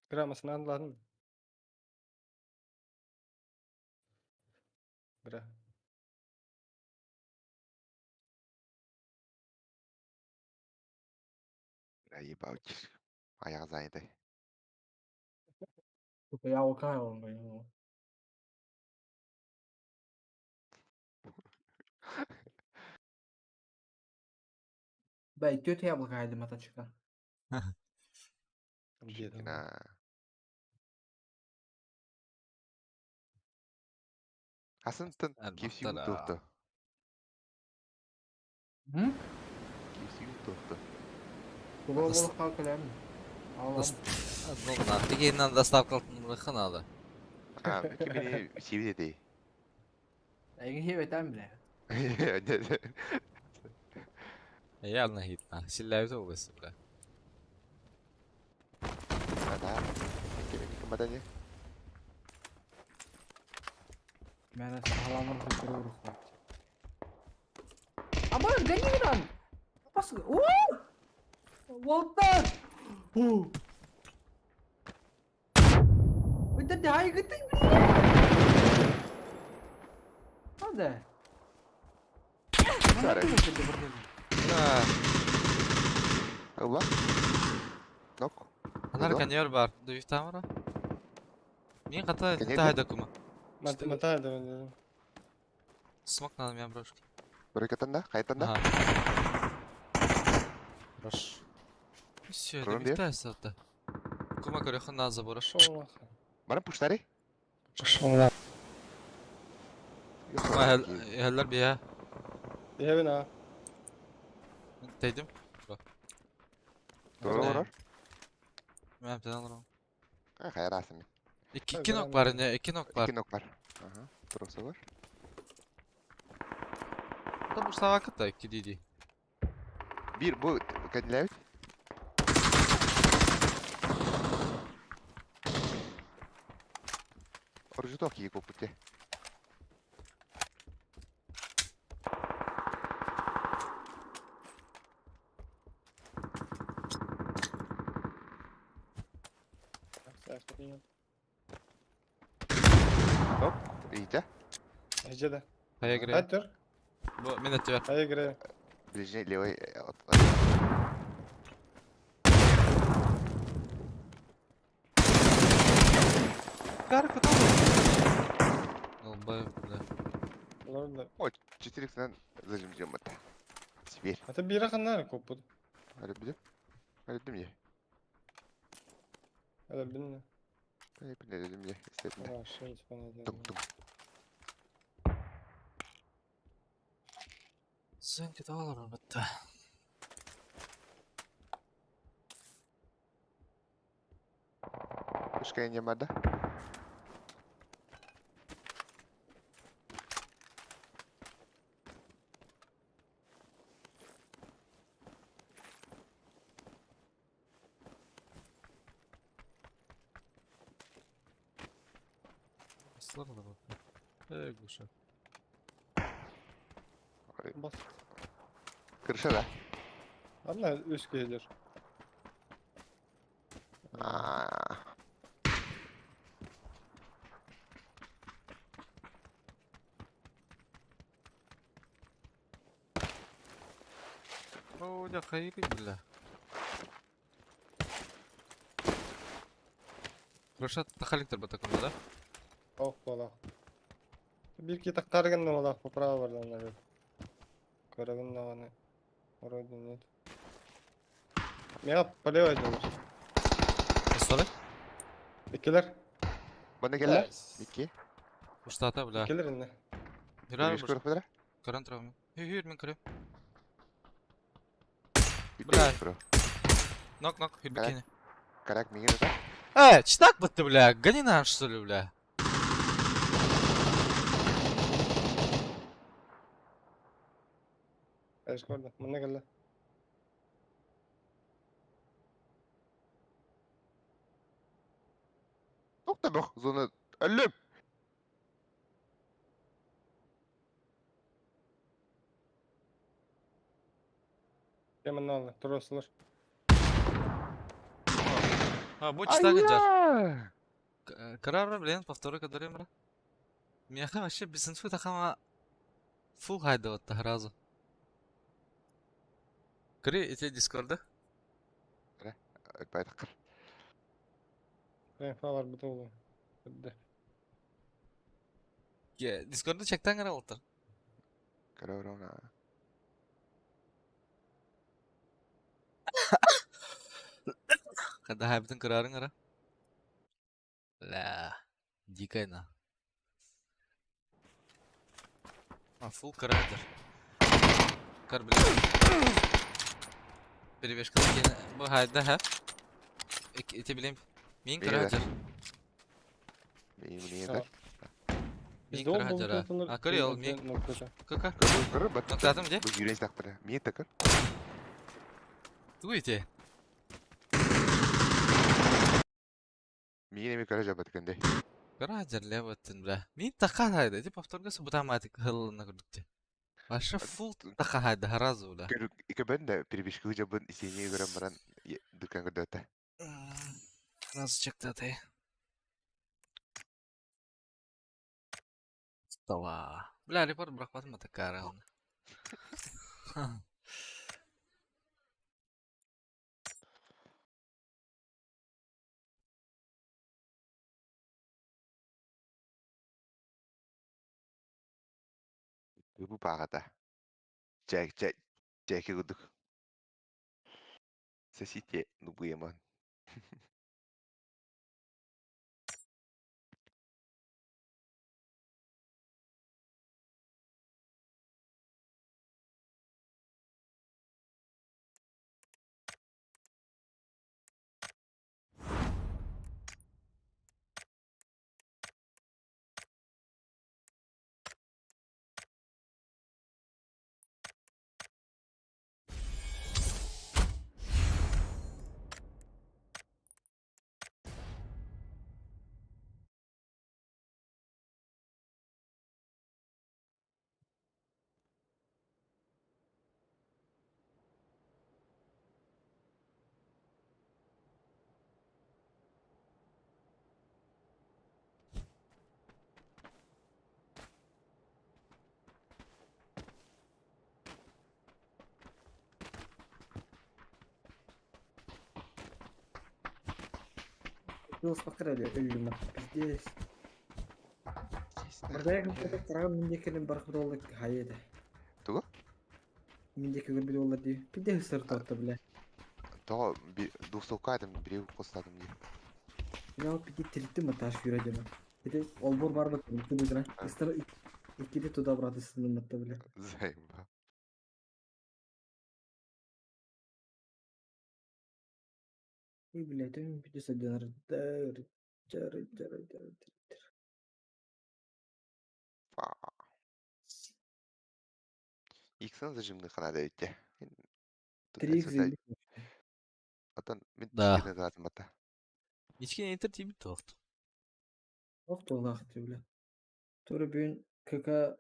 Грамотно ладно. Бра. Ебать. Аяқ занятый. Я окай он бу. Бай, тетя яблоко хайдым атачка. На. Хасантан KFC Альбахтара. утуохта. Hı? KFC утуохта. Була Дас- була kalkalım. Алам. Ну, тигинен доставка надо. А, кимини сибиде. Эги хебетен биле. Явно хитна. Силляйт обыс, бля. Да. Кимини кымбатане. Мен сагаламыр көтөрө урукка. Аба, ганиран. Пас. О! Волтер! О! Это дай гыты, Надо. Сары. Бля, Алла. Нок. анар Куда? каньер бар. Дуйф тамара. Мин хата Каньер тахайда кума. Мата да. Смок надо меня брошки. Барыкатанда, хайтанда. Ага. Хорош. Все, это Кроме? бифта Кума көрөхөн на забора. Пошел нахуй. Баран пуштари. Пошел нахуй. Кума хеллер бия. Я вина. Тейдим. Doğru Ne? var. Ben sen alırım. Хайа расами. İki, Tabii iki ben nok var de. ne? İki nok var. İki nok var. Aha. Burası var. Da bu savakı da iki değil. Bir bu kendileri. Orucu da iyi koptu. Hop. İyice. Ece de. Kaya gire. Hadi dur. Bu minnet ver. Hayır gire. Ближний левый. Kar kutu. Долбоёб, бля. Олар да. Ой, 4 зажим это. Теперь. Ата бир ханнар коппут. Hadi bilim. Hadi dedim ya. Hadi bilme. Hadi ne dedim ya. İstedim de. Aa, şey bana Tum tum. Sen kötü alırım bitti. Başka yenge vardı. Aslan da bak. Ey guşa. Бас. Kırışa da. Anla üst gelir. Aa. О, я хайри, бля. Крыша тахаликтер батакында да? Ох бола. Бир ки тактаргын бола по право бардан нар. Көрөгүн наганы. Вроде нет. Мега полево делаешь. Aslan. Икилер. Bana gel lan. İki. Устата, бля. Икилер инне. Hürar Yürüyüş көріп бедір. Каран травма. Hür мен кірем. Bir Бля. бро. Нок, нок, хür бикини. Карак мигин это. Э, читак бытты, бля. Гони на, что ли, бля. Эш көрдө. Мына келе. Nokta bak zona. Ölüm. Кем алды? Тураслар. А, бу читак жар. Карар, блин, повторы кадарым, бра. Мяха вообще без инфы тахама фул хайда вот разу. Кри, эти дискорда. Bayrakır. Ренфа бар бит ол. Битте. Дискорда чектен кара олтыр. Корона. Когда хайбытын кырарын кара. Ля, дикая на. А, фул кырадыр. Кар, блин. Перебежка Бу хайда хәп. Эти билем. Мин Бейді. кырадыр. Мигин мигин. Мин кырадыр. А, көр ол мин. Кака? Кыр бат. Ноктатым де? Bu yürüyüş takpıra. Мигин takır. Туйте. Мигин эми көрө жабат кенде. Кырадыр леватын, бля. Мин така хайда. Типа повторга субтаматик хылына күрдүктө. Вообще фул така хайда харазу, бля. Көр ике ben de перебежка жабын исене көрөм баран дүкән көрдөтө. Nasıl çıktı atayı? Стола. Бля, репорт bırakmadım mı tekrar onu? Bu bağda. Jack Jack Jack гудук. Сосите, ну буеман. Велоспакка өллүм пиздец. Бардайа кыраҕын мин диэки барах буолла хайа этэ. Тугу? Мин диэки көрбүт буолла дии. Пиздец ыстар торта бля. Тоҕо двухсотка бири костатым дии. Я пиздец тириттим аташ юра дема. Ити олбор бар бат быдра. Ыстар икките туда браты сыннымматта бля. Заеба. И блядь, он пиздец один раз. Иксын зажимны ханада өтте. Три икс Отон мин Да. тискene заатым бата. Ичкен интер тиби тоқты. Ох туолаах бля. Тура бүгүн КК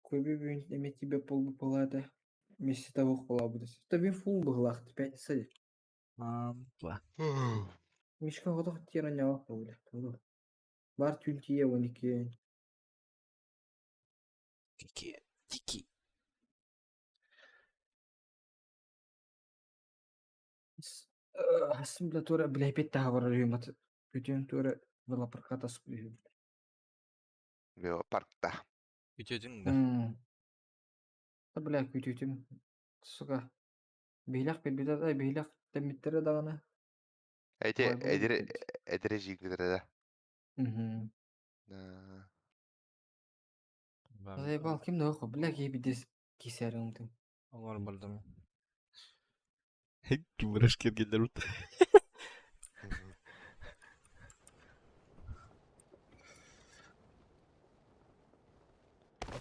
Көбү бүгүн эме тебе полбу палата. Вместе того хула будет. Та фул быглах, пятница. Антла. Мишка готов тира не бля. Бар тюльтие воники. Тики. Тики. Хасым бля тура бля опять тага бар Бүтүн тура велопроката сплю. Велопаркта. Күтөтүң да. Та бля күтүтүм. Сука. Биһилэх билбитэ да биһилэх тэммиттере даҕаны. Эти Ой, бу эдире бит. эдире жигдере да. Мгм. Да. Заебал ким да бля киһи кисәрин Оңор бардым. Кимреш кергендер ут.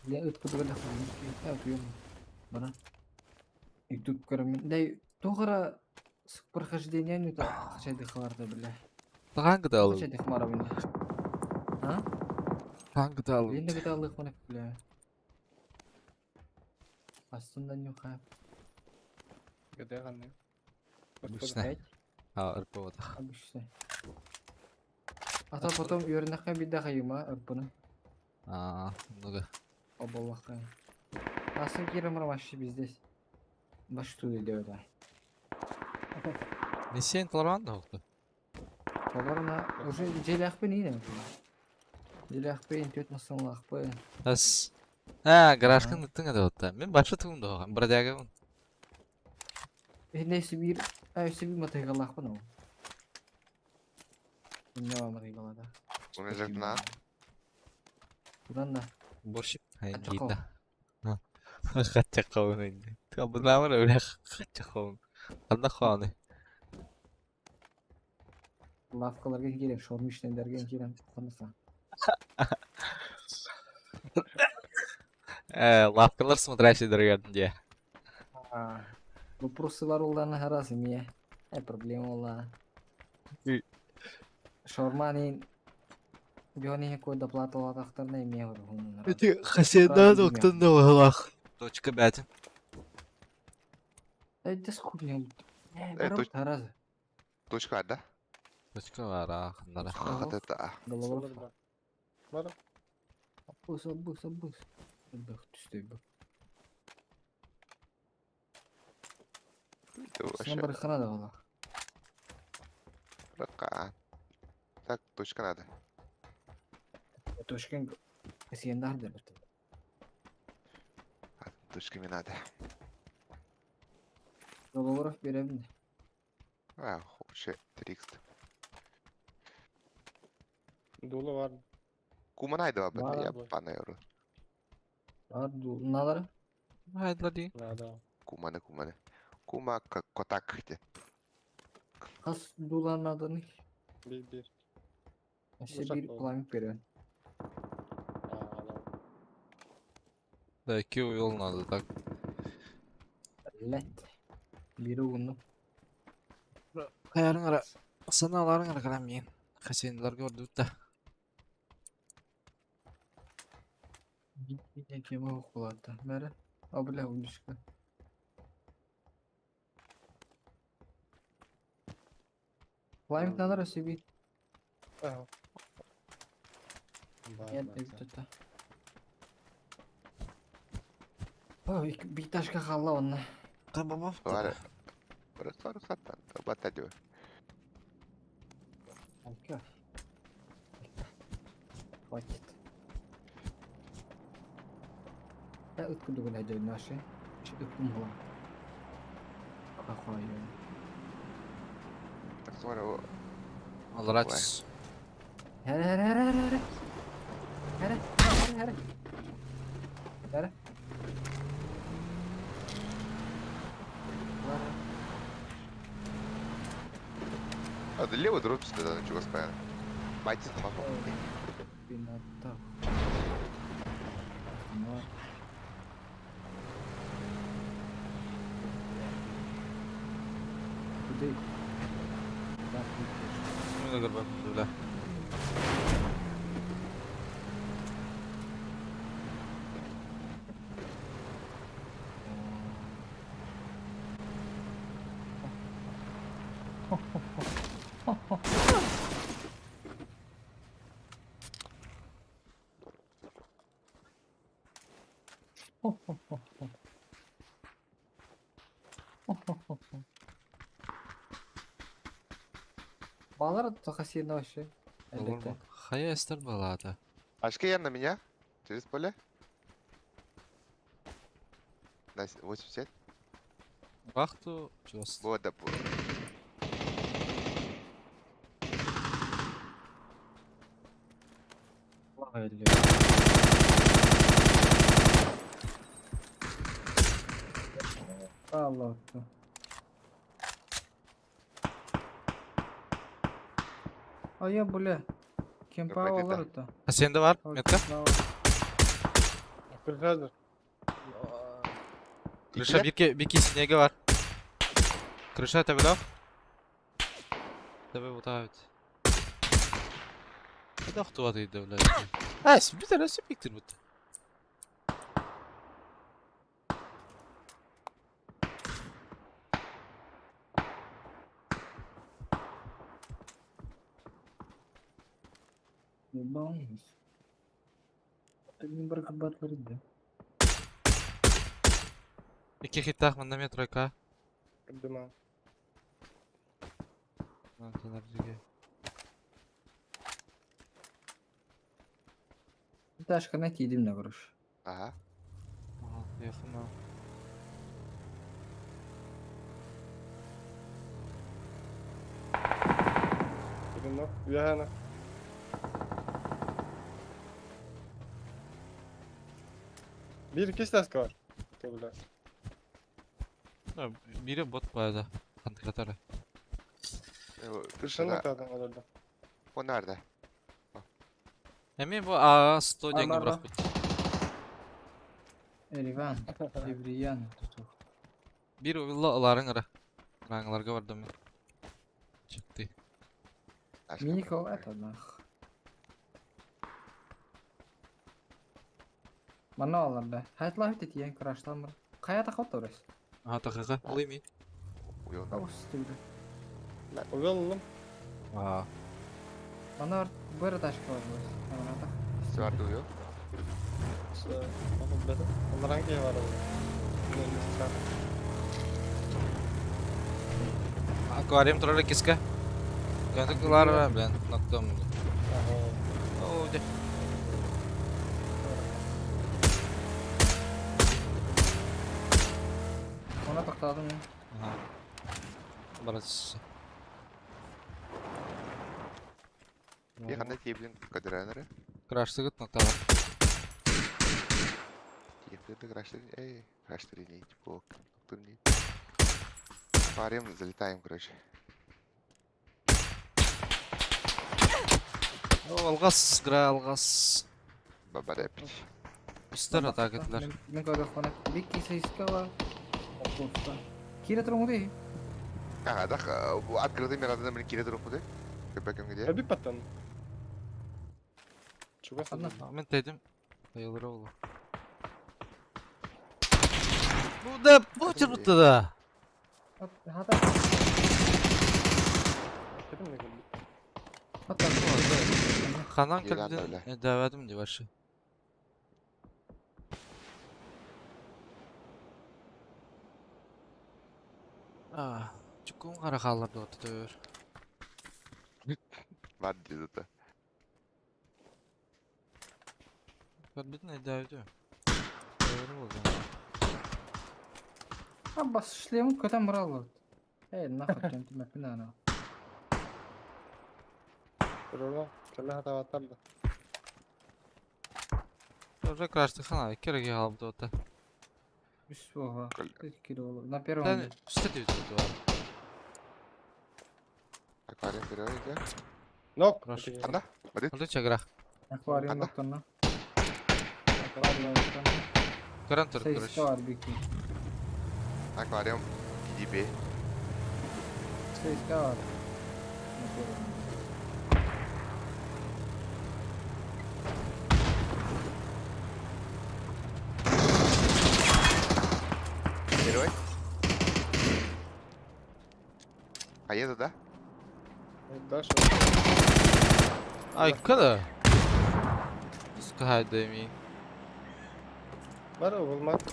Бля ыт кудуга да хуй. Бана. YouTube көрөмүн. Дай тоҕора с прохождения не то хачайды хларда бля. Тахан кыталы. Хачайды хмара бля. А? Тахан кыталы. Блин, да кыталы хмара бля. Астында нюха. Где ханны? Обычно. Пять. А, РП Обычно. А то потом юрнакка бидда хайыма ырпыны. А, много. Обаллаха. Асы кирим вообще здесь. Баш туда идет, да. Не сен толоран да хоқты. Толорна уже желяхпен ине. Желяхпен төт масынлахпен. Ас. А, гаражкын ыттың да отта. Мен башы тугум да бродяга. Не сибир, а сибир матыгалахпын ол. Не матыгала да. Оны жактына. Будан да. Борщик. Хатча Хатча кауын инде. Бунамыр өле хатча кауын. Анда ханы. Лавкаларга келем, шаурмичныйларга келем. Қонысы. Лавкалар смотрящий дорогие. Вопросылар олдан харасы мия. Проблема ола. Шаурманин Биони какой доплата латахтарна имея Эти хасенда доктан да валах. Точка 5. Это сколько Э, Таразы. Точка да? Точка вара, хандара. Хатата. Голова. Бар. Быс, быс, быс. Бых, түсті б. Вообще. бір хана да бала. Ракка. Так, точка надо. Точка сен да бір. Точка мне надо. Долларов беремін. А, вообще, 300. Дулу бар. Куманай да Бар, я бар. панайору. Налары. Хайдла ди. Надо. Куманы, куманы. Кума котак где. Қас дуларнадан Bir bir. Вообще Ушак bir болду. пламя берем. А, да. Да, кью yol надо так. Лет. Бири угунну. Хаярың ара. Саналарың ара карам мен. Хасенлар көрдүк да. Тема окулатты. Бәрі. А, бля, удишка. Пламя надо себе. Ага. Бар, Нет, бар, это. Ой, биташка хала онна. Табабав. Бар. Бар, бар, хатан. Бата дё. Алка. Хватит. Я ыт курдук үлэһдьэбин вообще. Ыппын буолан. Какой. Так смотри, о, Аллараа. Хәрэ хәрэ хәрэ хәрэ хәрэ. Хәрэ хәрэ хәрэ. Хәрэ. Бар. А, да левый дроп сюда, да, чего спаян. Мать, папа. Пината. Бар. Куды? Да, куды? Мин көрбөппүн бля. Балар тохасина вообще. Элбэттэ. Хайа эстер балаата. Ашки на меня? Через поле? На 80? Вахту чугас. Вот, да, Allah. Ая, бля. Кемпа Какой ты алар там? это. А сенде бар? Метка? Крыша. Крыша бирке бики синеге бар. Крыша төбөлөөх. Төбө бутаабыт. Это охтуба дейdi бля. Ай, bir tane süpiktir bu. Ебанулись. Это не баркабатлар да. Икки хиттах манна мен тройка. Дыма. Дашка, найти идем на груш. Ага. Yakın. Дымно. Яна. Bir iki taska var. Бля. Biri bot bu arada. Antikatara. Крышаны Да. kadar olurdu. O nerede? Эми бу А 100 Бар, деньги бар, бырахпыт. Эриван, Евриян. Бир вилла ыларың ара. Раңларга бардым мен. Чыкты. Ашка Миникол бар. это нах. Мана алар да. Хайтлах бит тиен краштамыр. Кая тахат орас. Ага тахыга. Улыми. Уйон. Аус түгел. Уйон. Аа. Мана бер ташка бар. Мана тах. Vardı uyu. Onlar hangi var orada? Аквариум турары киска. Кантыклар бар белән ноктом. О, де. Она токтадым. Ага. Барас. Bir ханна тиеблин кадранары. Краштыгыт нокталар. Тиеблин краштыр. Эй, краштыр не типа. Не. Парим, залетаем, короче. О, алгас, гра алгас. Баба рэпич. Үстер атак этилер. Мен көрдөх хона бик кисе бар. Опуста. Кире турыңды. Ага, да, открытый мир адамдар кире туруп куды. Көпөкөм где? Bir patan. Чуга Ладно. Мен тедим. Айылыр оğlu. Bu da bu çırpıttı da. Хата. Хата. Ханан Елан көлдүн öyle. дәвәдим ди башы. А, чукун кара халларды отыр. Бар дии тута. Көрбүтүн өйдөөбүтүм. Doğru oldu. Аббас шлемин көтөн бараллар. Эй, нахуй тэмпин ана. Туруру. Кэлэ хатаабаттар да. Уже крашты хана, кереги халбыт ота. Үс буола. Көл- Кило На первом. Sen üstte de var. Аквариум берёр да? Нок. Хорошо. Анда? Бадит? Алды чагра. Аквариум Анда? оттонно. Аквариум оттонно. Көрөн тур Сейске короче. бар бики. Аквариум KDB. Сейске бар. На первом. Первый. А еду, да? Дальше. Ай, када. Скай деми. Бар булмат.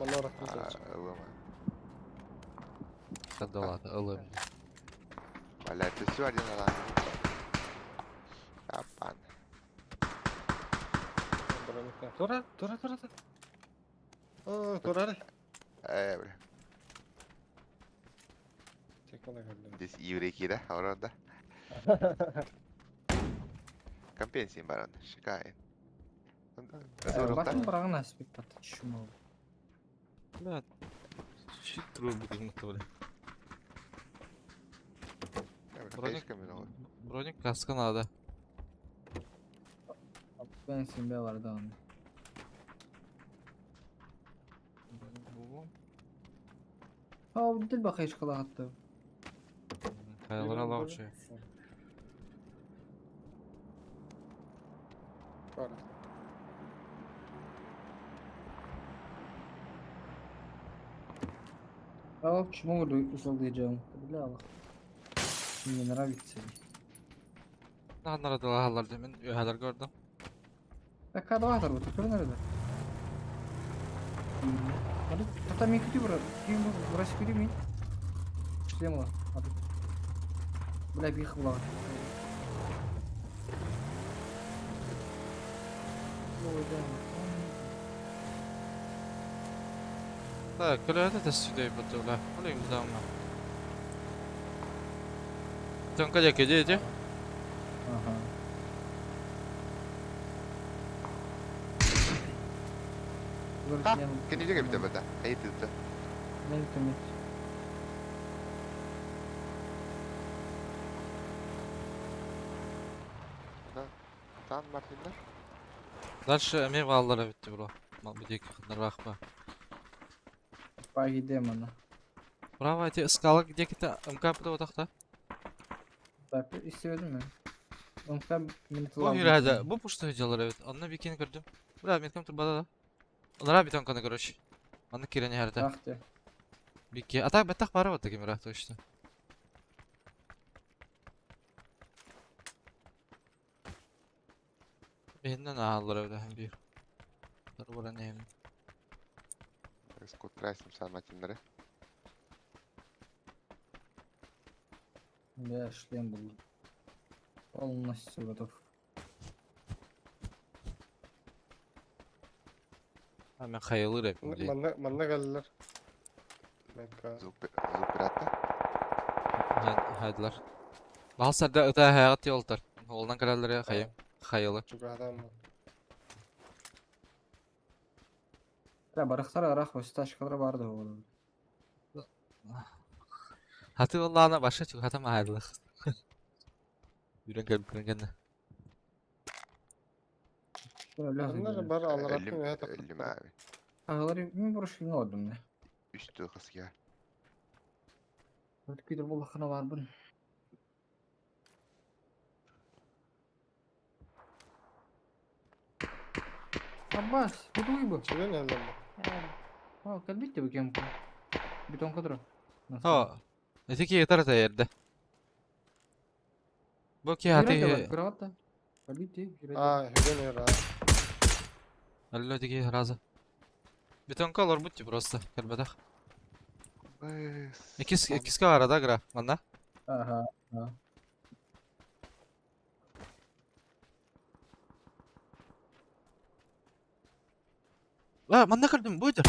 Манна рахмет. А, ылыма. Кадалата, ылым. Бля, это все один надо. Апан. Тура, тура, тура, тура. О, тура. Бля. Текона кэллим. Здесь еврейки, да? Аврон, да? Компенсия баран. Шикарен. Батын барагын аспект чумал. Бля. Чит трубы бля. Броник. Броник каска надо. Ben simbe var da onu. Ha dil bakayış kala hatta. Kayalara лаучы. Бар. А почему uzalıyacağım? Бля, Allah. Мне нравится. Наһаннара demin üyeler gördüm. Dakika var bu takır nerede? Hadi tata mi kütü bura. Kim bu? Burası kütü mi? Шлем var. Hadi. Бля, бих була. Так, көлөһөтө тэссүдөй бутула. Олин будамма. Тонка жеке жеже. Ага. Ha, Кенеге бит бата. Әйт итте. Мен төмет. Тан Мартиндар. Дальше эме валлара битти бро. Мал бу диэки хыннарбаахпа. Паги демона. Браво, эти скала где-то МК пыта отахта. Да, истебедим мен. Онка мени Бу хүрәдә, бу пушта жалар эбит. Онна бикени көрдүм. Бра, меткам турбада да. Онара битон каны короче. Аны кирене хәрдә. Ах ты. Бики. А так беттах бары вот таким точно. Бихиннен ааллар эбит һәм бир. Бар нем. Скутрасим сан Мартиндары. Я шлем был. Полностью готов. А мен хайылыр эп. Манна манна кэллэр. Мекка. Звук звук пирата. Хайдылар. Бахал сарда ыта хаягат yoltar. Олдан караллар хайым. Хайылы. Чугаһатам. Да, барахтар арах восташкалар барды ол. Хаты валлана баша чугатам хайдылык. Үрен келип көргенде. Манна бар аллараттан Өлүм үһэ өлүм abi. Ağları mi burası oldum ne? Үстü кысга. Өткүдür бұл хана бар бун. Abbas, bu duy bu. Сүгэн эллэр. Ha, kalbitti bu kem. Бетон кадро. Хо. Эти ки ытар та Бу ки хаты Кроватта. Kalbitti. Аа, сүгэн эр. Алло диги разы. Бетонка олор бутти просто. Кэлбэтэх. Икис икиске арада гра. Манна. Ага. А, манна көрдүм, бу этер.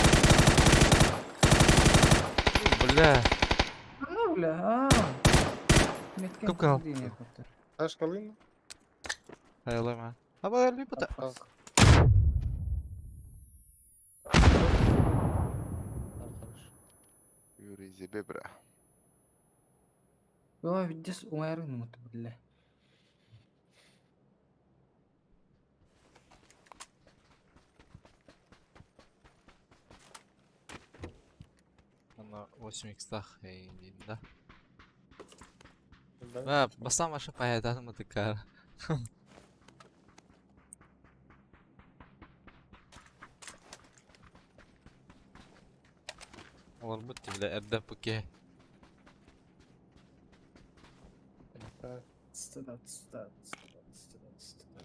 Бля. Ну, бля, а. Меткен Кып кал. кудине коттар. Ташкалын. Хайалама. Аба өлбүй бұта. Юрий Зебебра. Бла, видишь, уайрын мут, бля. Ана 8 икстах, да. А, бастан баша паятаны мытыкар. Олар бут бile эрдэ пуке. Стыда, стыда, стыда, стыда, стыда.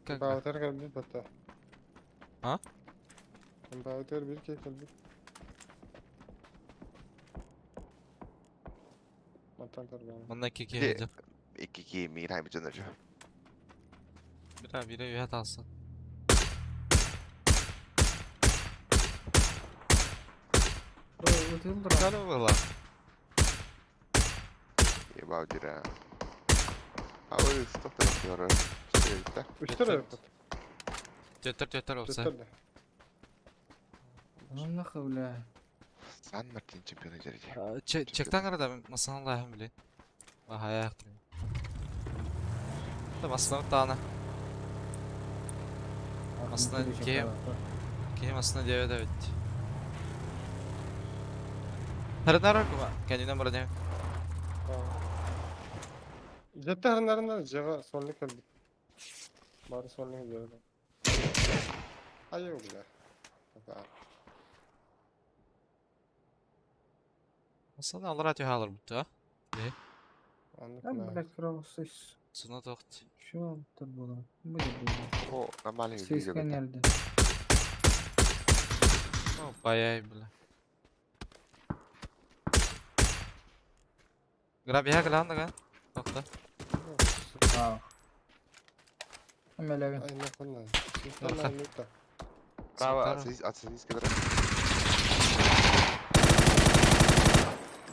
Как Баутер кэлбит бата. А? Баутер бир кей кэлбит. Мантан көрбөм. Манна кеке Де- хеджер. Икки ки мир хайбы жонор. Бира бира ühet alsın. Ытылдыра. Кары была. Ебау дира. А ой, стоп так Что Үстер Төрт. эбит. Төттөр төттөр olsa. Төттөр да. Ну нахуй, бля. Сан Мартин чемпионы жерде. Чектан карада масанан лахым биле. Баха аяқтым. Да масанан тана. Aslında Кем астына девет evet. Харынар кума. Kendine bana Жетте харынарында жега сонны кэлбит. Бары сонны жега. Айы бля. Masana алар атıyor алар бутtu ha. Аннык Да, бля, кровосос. Суна тоқт. Чё это было? Будет, было. О, нормально видео. Сиська нельзя. О, баяй бля. Грабия гландага. Тоқта. Вау. Амелевин. Айна хонна. Арха. Право, отсадись, когда.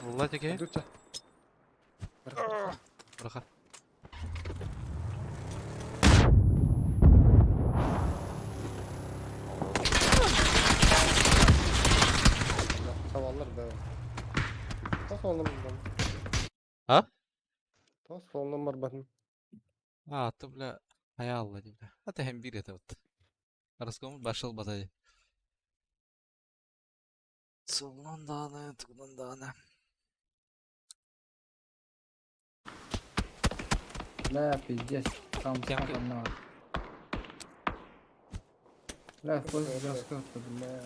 Улла теке. Дуча. Браха. Саваллар да. Тас олным бар. А? Тас олным бар батын. А, ты бля. Ая алла бля. А ты hem bir это вот. Раском башыл батай. Солунан даны, тугунан даны. Бля, пиздец. Там Кем там на. Бля, в поезд жестко, бля.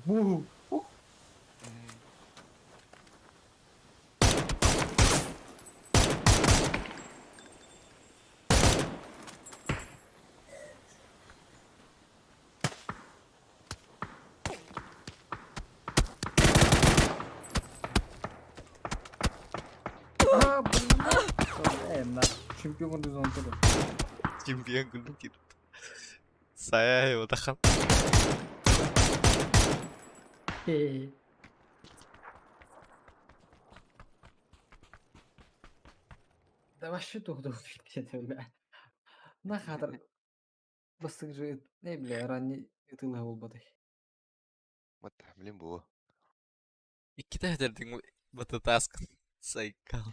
Бу. А, блин. На. Чемпион горизонта. Чемпион күлдүк Сая его тахан. Да вообще тухду где-то, бля. На хатыр. Бастык же, не, бля, ранний ытылы болбады. Вот, блин, было. Икки тәһдердиң бататаскын. Сайкал.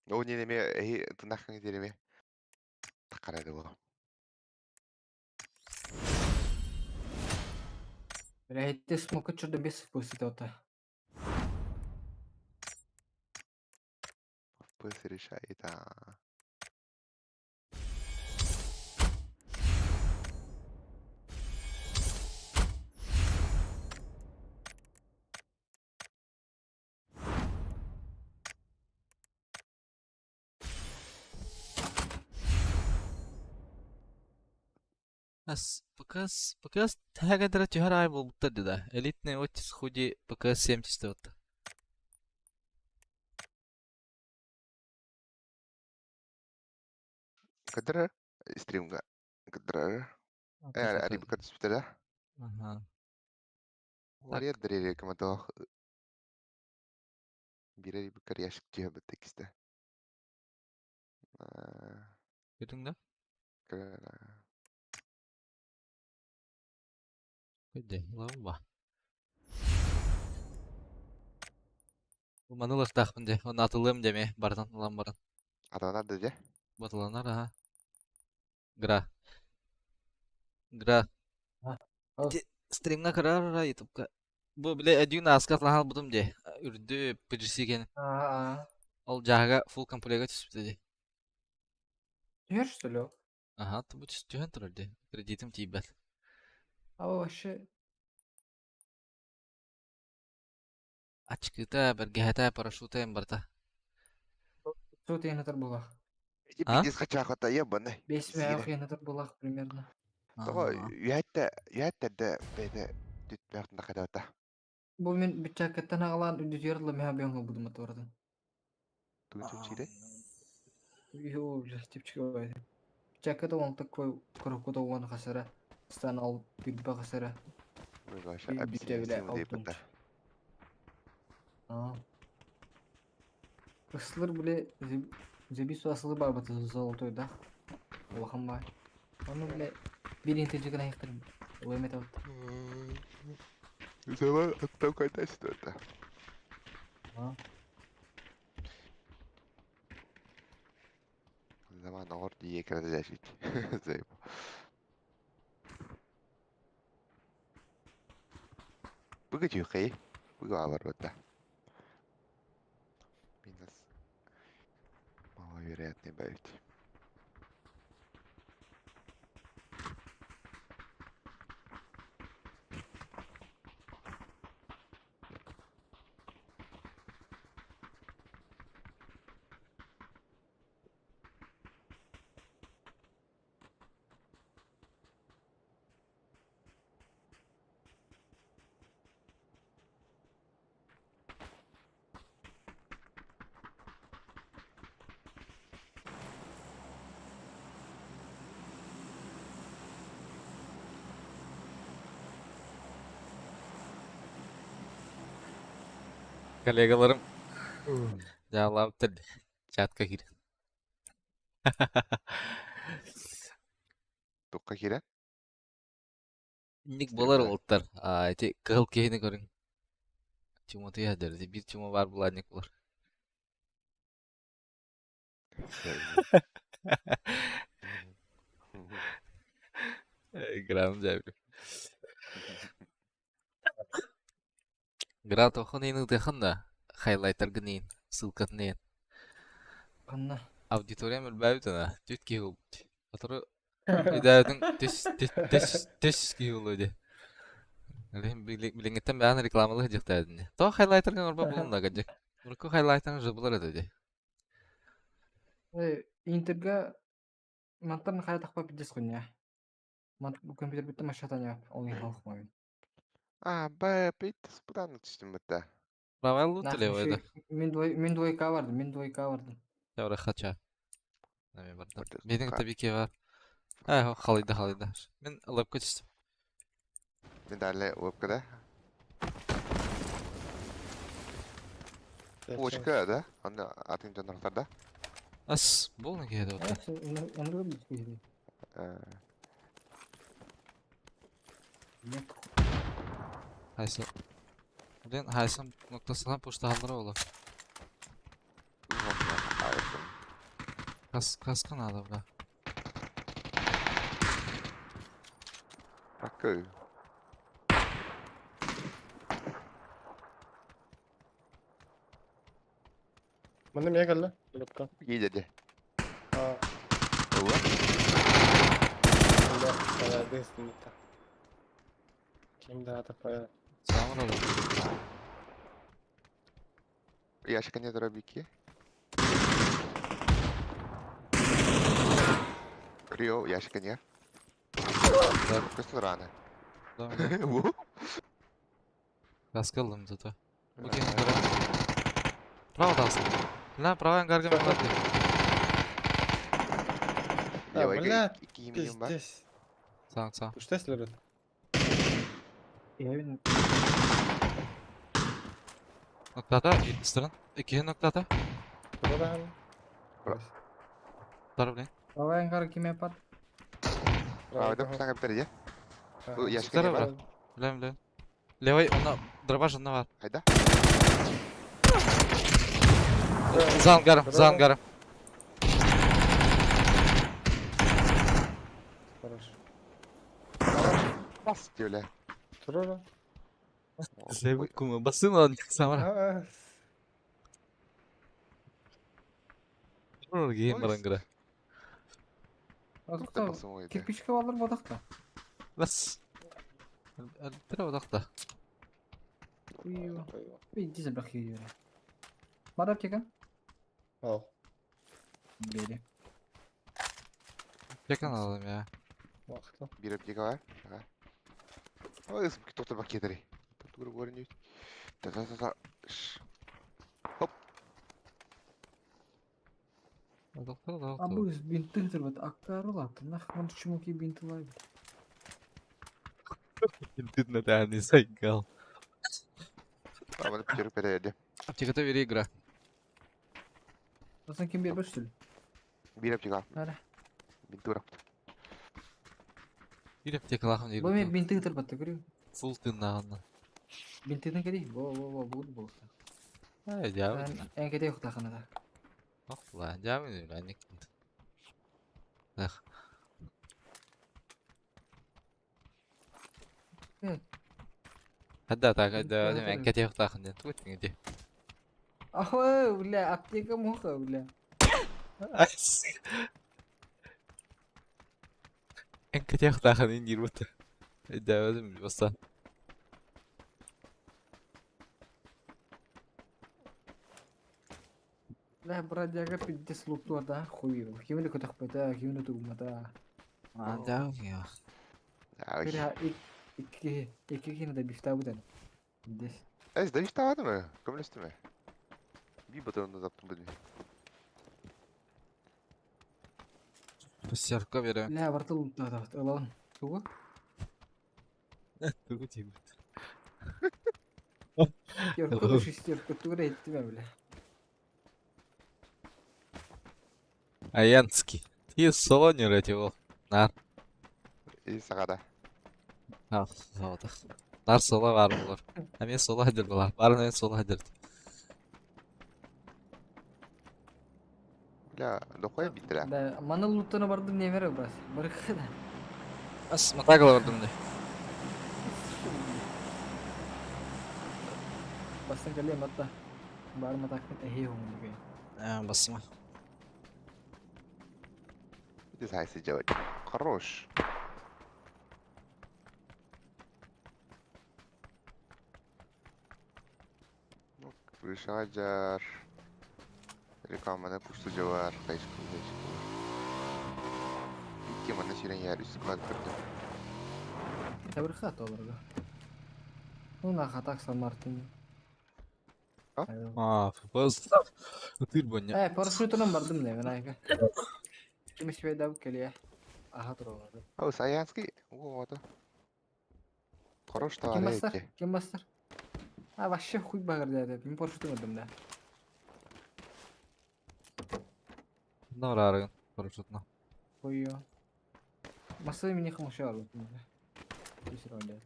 О, не, не, эй, ты нахрен не дереме. Так карады было. Бля, ты смог чурда без вкуса это. Пусть решает, а. Ас ПКС ПКС тэһэгэдэрэ түһэр аайы буолбуттар дии да. Элитный оттиск худи ПКС 70 вот. Кыдырар стримга кыдырар. Арибика түспүтэ да. Ага. Варьер дэрere кыматох бир арибика ящик түһэбит текстэ. Көрдүҥ да? Көрдө, ылабын ба. Бу маны ылыахтаахпын дьэ, уонна атылыам дьэ эмиэ, барытын ылан баран. Аталанар да дьэ? Батыланар аха. Гра. Гра. Ити стримҥа кырар ютубка. Бу бile эдүүн ааска атлаһалбытым дьэ. Үрдү PGC кэн. Ол дьааһыга full комплега түспүтэ дии. Түһэр что ли? Аха, бу түһэн турар дии. Кредитим тиийбэт. А вообще Ачыкыта, бэргэһэтэ, парашюта эм барыта. Тут енатар булах. Эти А? пиздец хачаахата ебаны. Бес мөөх енатар булах примерно. Тоҕо үһэттэ үһэттэрдэ бэйэтэ түтпэхтин хадата. Бу мин биччаккаттан аҕалаан үрдүтүгэр ыла мөһө бөҥ ылбытым моторатын. Тугу чире? Йоо, бля, типчик ой. Биччакката он такой крокодил он хасара. Стан ал билбэ хасара. Ваша объяснение дейбата. Аа. Ысылыр бile зебис асылы бар баты золотойдах. Улахан баар. Ону бile bir интежи гына айыктырым. Ой эметабыт. Зала оттон кайтасты. Аа. Заман оҕор дии кэрэ Зайб. Быгы түйхэй. Быгы алар бата. Минус. Маловероятный бэйт. Коллегаларым дьаалаабыттар чатка киирэн. Тукка киирэн? Инник буолар уолаттар. Аа, ити кыһыл киһини көрүҥ. Чумотуйа дэр. Ити биир чума баар булаанньык буолар. Грамм дьээбилим. Гра тохон иин ытыахан да, хайлайтаргын иин, ссылкатын иин. Ханна? Аудиториям өлбөөбүт ана, түт киһи буолбут. Сотору өйдөөбүтүҥ түс түс түс киһи буолуо дии. Билиҥҥиттэн бэйэҕин рекламалыы сылдьыахтаах дии. Тоҕо хайлайтаргын орбо булунна кырдьык. Урукку хайлайтаргын уже булар этэ дии. Интерга мантан хайа тахпа пиздец хуйня. Компьютер бүттэ машата ол иһин халхмабын. А, Б, пит, спутан түстүм бытта. Правай лут левой да. Мин двойка бардым, мин двойка бардым. Явра хача. Нами бардым. Менин табике бар. А, халыйда, халыйда. Мен лапка түстүм. Мен далее лапка, да? Почка, да? Аны атын жонорохтар да? Ас, болна киһи да. Онры бит. Хайсы. Блин, хайсым noktasına пуштаһаллара ола. Кас каска надо, бля. Акы. Манна эмиэ кэллэ, лепка. Иде. Аа, Уа. да, да, да, Ким да такая. Саамыр ола. Яшка не дробики. Рио, яшка не. Да, Көстөр аны. да, да. Бу. Каска ыллым зато. Бу киһини көрөн. Право тахсың. Мына право ангарга мен бар дии. А, Левайга бля, 2 миллион бар. Пиздец. Саң, саң. Пуштайсыздар бит. Эбин Ноктата, ыстырын. Икки ноктата. Турахан. Бра. Тар блин. Давай ангар киме пар. Правда, пустаңа битер, иә? Бу яшка Здорово. не бар. Билем, билем. Левай, онна дробаш онна бар. Хайда. За ангаром, за ангаром. Хорошо. Бас диөле. Турура. Кума басын он самара. А, Гейм барангра. Азыкта кирпичке алыр бодакта. Бас. Тра одакта. Уйо. Иди за бахи юре. Бар аптека? Ал. Бери. Якын алым я. Вакытлы. Бир аптека бар. Ага. Ой, ысып токтор бак кетери. Тугур көрүнү. Та та та та. Хоп. Одакта А одакта. бу бинты турбат аккарла. Нах мон чумуки бинты лай. Ты на не сайгал. Аманы птерүп береди. Аптеката бери игра. Асан ким бер бер Бир аптека. Ара. Бинты урап. Бир аптека лахым Бу мен дейм. бинты турбат көрү. Фул тыннагына. Бинтыдан кери. Бо бо бо бу бу. Ай, жабы. Эн кете хутахана да. Охла, жабы аник. Ах. Э. Хадда так, хадда, Бинты мен турбат. кете хутахын ден. Тугут диде. Ахой, бля, аптека муха, бля. Эн кете хутахын индир бут. Да, өзүм баста. Бля, бродяга пиздец луктуа да, хуй. Кимини көтөхпөтө, кимини тугумата. А, да, я. Ай. Бир икки икки кини да бифта будан. Пиздец. Эс, да виштавады мы? Көмлөстү Би батырында таптым бу. Пассерка берем. Бля, барты луктуа да, ылан. Тугу? Тугут диде. Шестерка, шестерка, тугура эттиме, бля. Аянский. Ти солонер эти ол. Нар. И сагада. А, заводах. Нар сола бар булар. А мен сола хадыр булар. Бар мен сола хадыр. Бля, дохуя биттер. Да, маны луттана бардым немере брат. Барык да. Ас матагала бардым де. Бастан калем атта. Бар матакын эхи хум А, басма. Ты сайсы жабат. Хорош. Ну, Крышаджар. Рекламаны пушту жабар. Кайшку, кайшку. Икки мана сирен яр үс кад кырды. Табыр хат оларга. Ну на хатак Сан Мартин. А? А, фпс. Тыр боня. Э, парашютынан бардым не мен айга. Ким ишпей дабы келе. Аха туралар. О, Саянский. О, это. Хорош Ким бастар? товар. Ким бастар? А вообще хуй багыр деді. Мен парашютын көрдüm да. На арарыгын. Парашютна. Хуйо. Масы меня хамаша алып. Түсір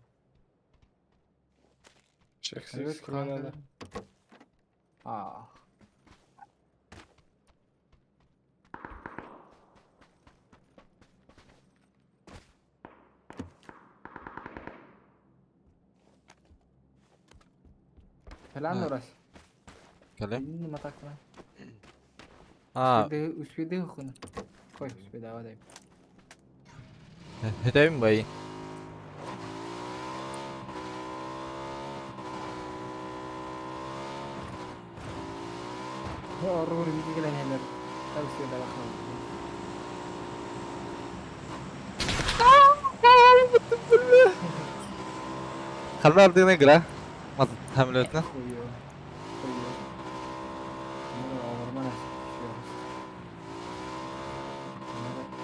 Шексіз криминалы. А. Фелан А. урас. Келе. Инни матакна. А, Успеды хуна. Кой успеды авадай. хетем бай. Оргур бити келен хелер. Та успеды авахна. Ханна ардыгына игра? Самолетна? Хуё. Хуё. Ну, нормально. Ханна бардың?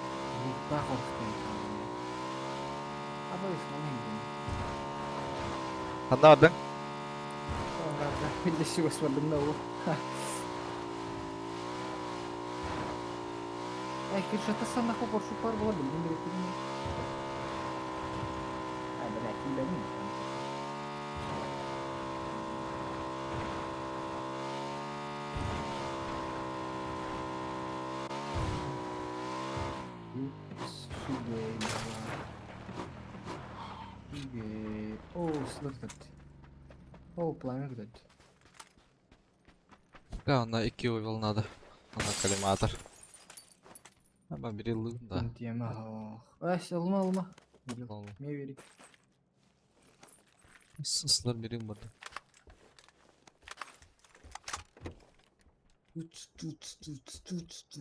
О, пламя кидать. Да, онно икки уйвол надо. Онно коллиматор. Аба бери лыгын да. Тема. Ась, алма, алма. Мне вери. Сыслар берем барды.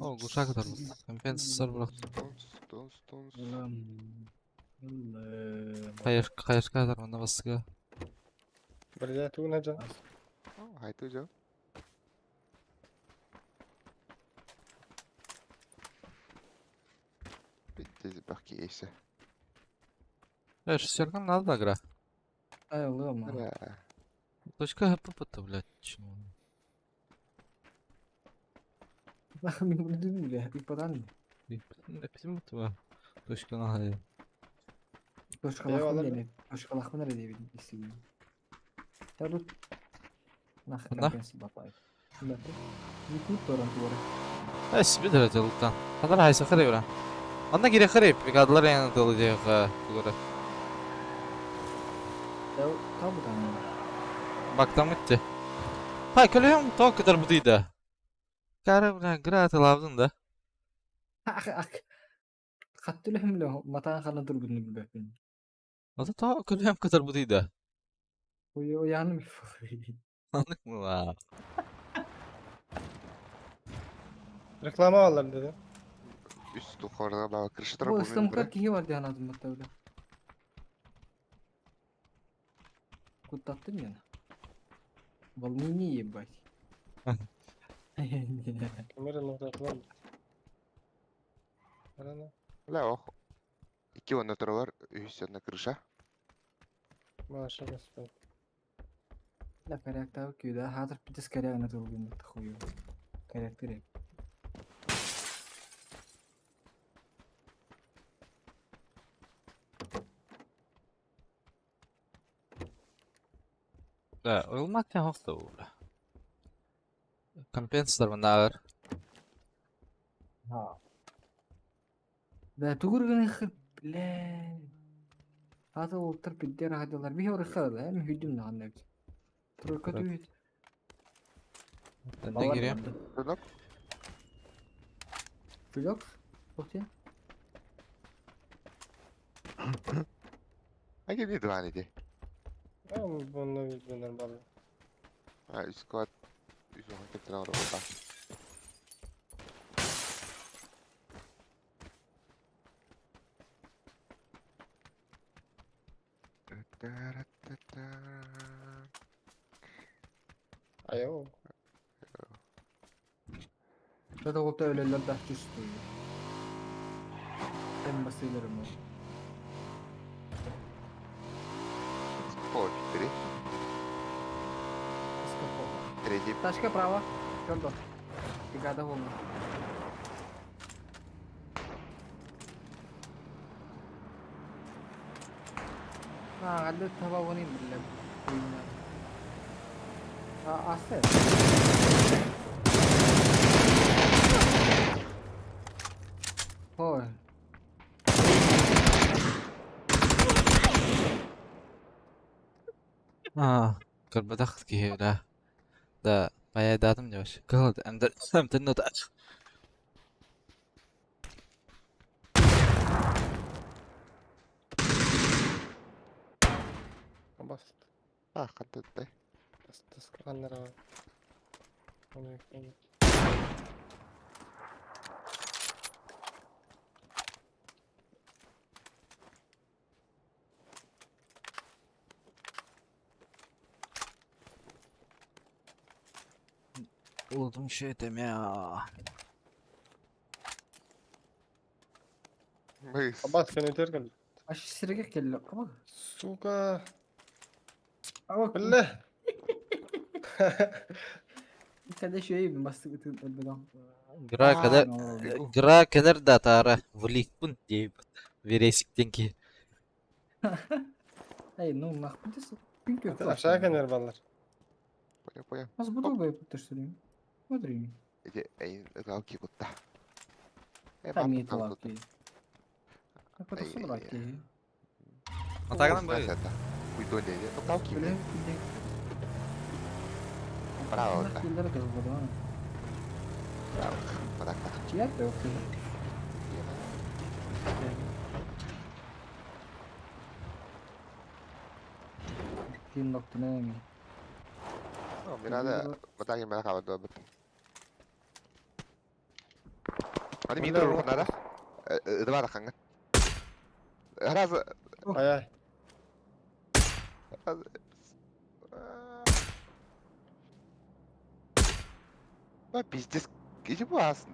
О, глуша kadar bu. Компенсатор bıraktım. Тонс, тонс, тонс. Hayır, hayır kadar bana basıga. Бля, тугун жан. Хайты жо. Битте баки эйсе. Э, шестерка надо игра. Ай, алма. Бля. Точка ГПП-то, блядь, чему? Нахуй мен білдім, бля, ипадан. Почему Точка надо. Точка Eyvallah. лахмын или точка лахмын әлі деп естіген. Тарут. Нахуй Да? компенсия бапай. Да. Не тут торан туары. Э, себе дәрәҗә луктан. Хәзер хайсы хәрәй бра. Анда кире хәрәй, бригадалар янында тылы дип күрә. Тау табудан. Бактан gitti. Hay көлем то kadar bu değil Кара бля, граты лавдын да. Ах ах. Хаттылым лө матан хана тургун билбеппин. Ата то көлем kadar bu değil Ой, яным. Anlık mı la? Реклама алар dedi. Үс тухорда баба крыша Бу ыстым кихи бар диyan adım hatta öyle. Куттаттым я. Волнение ебать. Камера реклама. Арана. Бля, ох. Икки онна туралар, үс онна крыша. Маша господи. Да, корректа күйді. Хазыр питес корректна тургун хую. Корректор. Да, olmak ya hafta bu. Компенсатор мында Ha. Да, тугурган хыр, бля. Хазыр олтыр пиддер хадалар. Bir оры хада, hem hüdüm наган Тройка Correct. түйет. Тенде кирем. Рынок. Блок. Тоқте. Аге не два иди. А, бұны видно нормально. А, үс квад. Үс оған кептен ауыр болта. Айо. Зато олта өлелер да чувствую. Hem basılırım o. О, четыре. Третий. Ташка право. Чёрдо. Бригада волна. А, гады таба вони бля. А, асе. Ой. А, көрбөтөх киһи бля. Да, баяйдатым дебеш. Кыл эмдер эмтен да. Баст. А, хатты. Бас қаннара. Оны Улутум шетемя. Мыс. Абат көнөтөр кэл. Аш сирге келле. Ама. Сука. Ама. Бля. Когда еще и бастык өлбөдөн. Гра кэлэр Бегу. гра кэлэр да таара вликпун диэбит. Вересиктен ки. Эй, ну нахуй ты пинкер. Aşağı kenar ballar. Понял, понял. Нас буду бы что ли? Смотри. Эти, эй, это кутта. Э, Там мама, не там тут. лаки. Так Ай, вот ай, лаки. Атагынан бу. Это. Уйду не, ну калки, Бля, блин. Браво, да. Браво. Вот так, так. Чья ты окей? Кин ноктунами. Ну, мне надо, вот так мне надо добыть. Аны мин туру надо. Два раханга. Раз. Ay ay. Ба пиздец. Иди бас.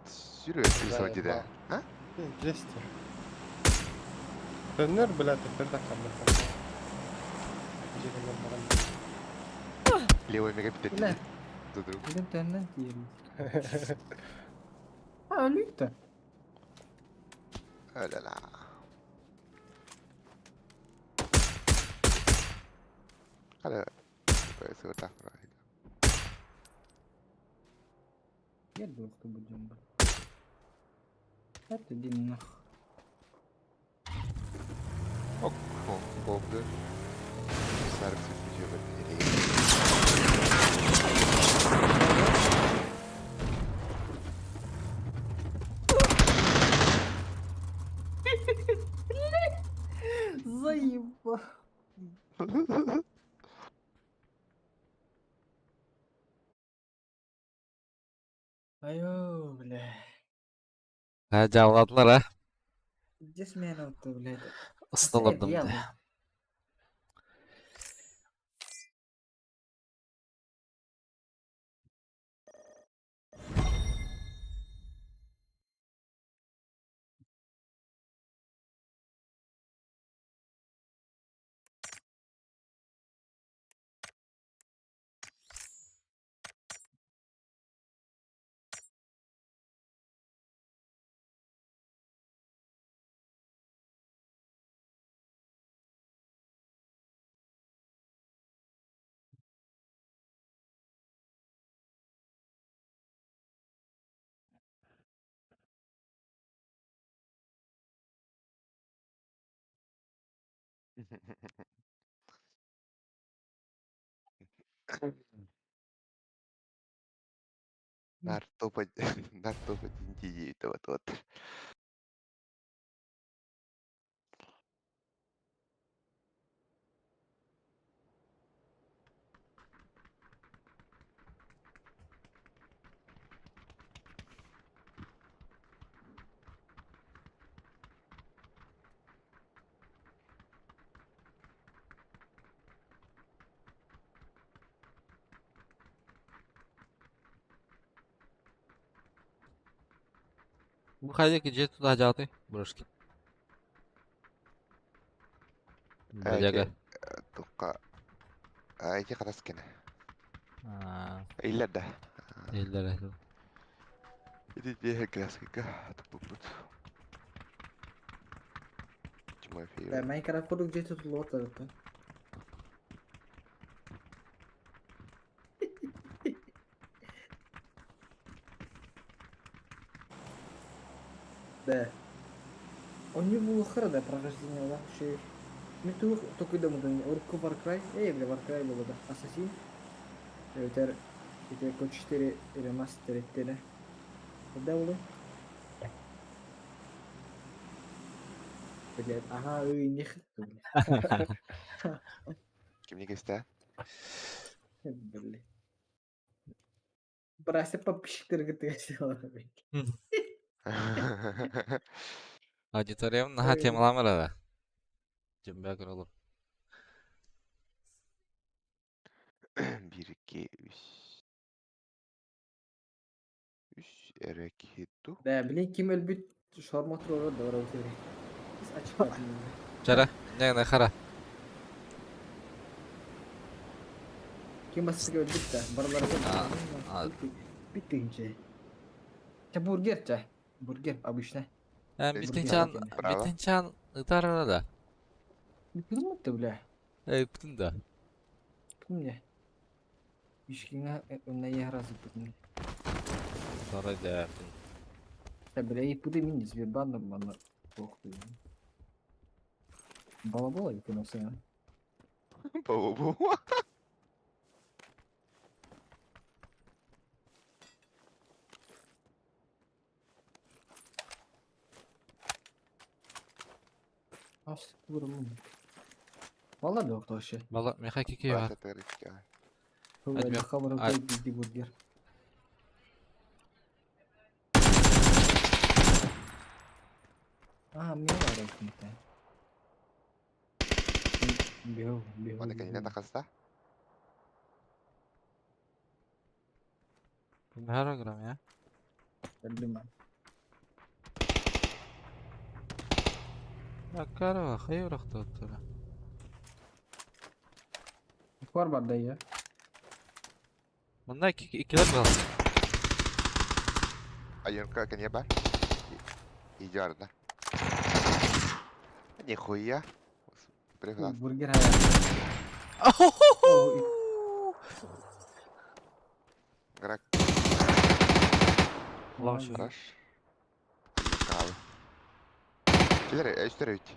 Сүрү сүрү диде. А? Пиздец. Dönür bile bir dakika bir Левый мегапит. Бля. Друг. Блин, теннен тиерин. А, люкта. Ля-ля. Хала. Сюда. Я думал, кто будем. Это иди нах. Ок, болды. Сарып сөйтіп Заебал. Айо, бля. Ha cavladılar ha. Здесь меня вот, блядь. Ысталырdım de. Нар топ нар топ-1 дии вот вот. Bu хайдеки же туда жаты брошки. Бадяга. Туққа. Айти қатас кene. Аа, Иллер да. эллер. Иди дие классика. Туппут. Тимофей. Да, Майнкрафт курдук же tutulup atladı. Да. Он не был да, прохождение, да, еще Мен тух только думал, Орку Far Cry, эй, бля, Far Cry было, да, Ассасин. Это это код 4 ремастер это Да, было? Блядь, ага, ой, не бля. Кимне кесте? Бля. Брася подписчиктер гытыгасылар, блядь. Аудиториям наха темаламыр да. Жымбак olur. 1, 2, 3. Эрэ киһи дуу? Бээ, билин ким өлбүт шаурма туруорар да барабыт эбит. Ис ачыкатын. Чара, не хара. Ким бастык өлбүт да, барыларыгар А, а. Биттигинче. Ча бургер ча. Бургер обычно. Битинчан, Браво. битинчан ытарара да. Бүтүн да бля. Бүтүн да. Бүтүн не. Бишкиңа онна яразы бүтүн. Сара да. Да бля, и пуды мини Сбербанк манна похуй. Балабола викинулся. Бу-бу. Ас курум. Валла да вообще. Бала, меха кики бар. Хабар хабар ди бургер. А, мне надо Бегу, бегу. Оны кэннинэн тахаста. Хара грамм я. Акарова, хайрах тоттура. Бар бар да я. Мында икилер бар. Айонка кэнние бар. Идеально. Нихуя. Прекрасно. Бургер хая. Грак. Лаучу. Хорош. Кал. Килер, өстөр үт.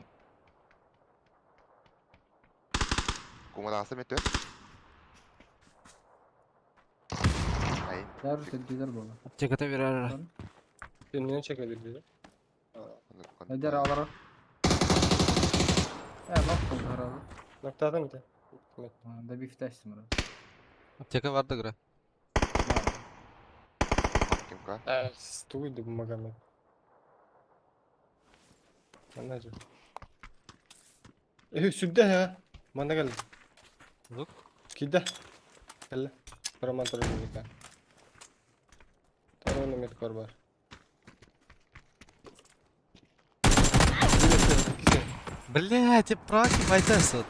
Кумадасы метөр. Айн. Даже теддилер була. Чеката бирар. Önüne çekebildi. Недер алар. Э, бак бул харалы. Noktadan mı? Да бифтәстим ра. Аптека бар да гра. Кимка? Стуйду Магомед. Манна же. Э, сүрдэ ya. Манна кел. Лук. Киде. Кел. Роман турбика. Тарона меткор бар. Блядь, праки байтасат.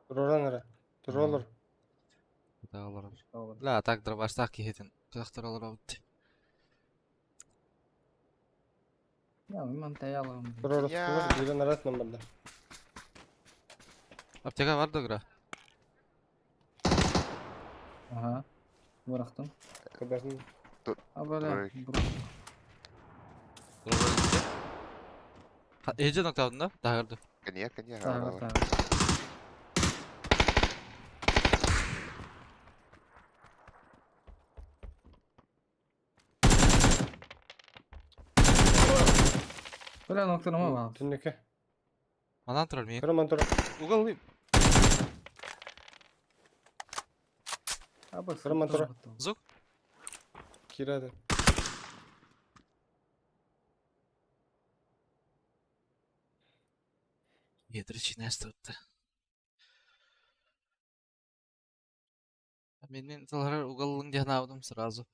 Роранара. Роллер. Бля, так дробаштах кихетин. Кахтар алар Я, мен таялам. Роллер. Я. Билен арат номерда. Аптека бар да гра. Ага. Барахтым. Кабатын. А бля. Эже ноктадын да? Тагырды. Кэнние, кэнние. Так, так. Бля, ноктарыма бар. Түннүкө. Манан турар мен. Роман тур. Угол Аба, Роман тура. Зук. Кирады. Едричи нестотты. Мен талар уголың дияна сразу.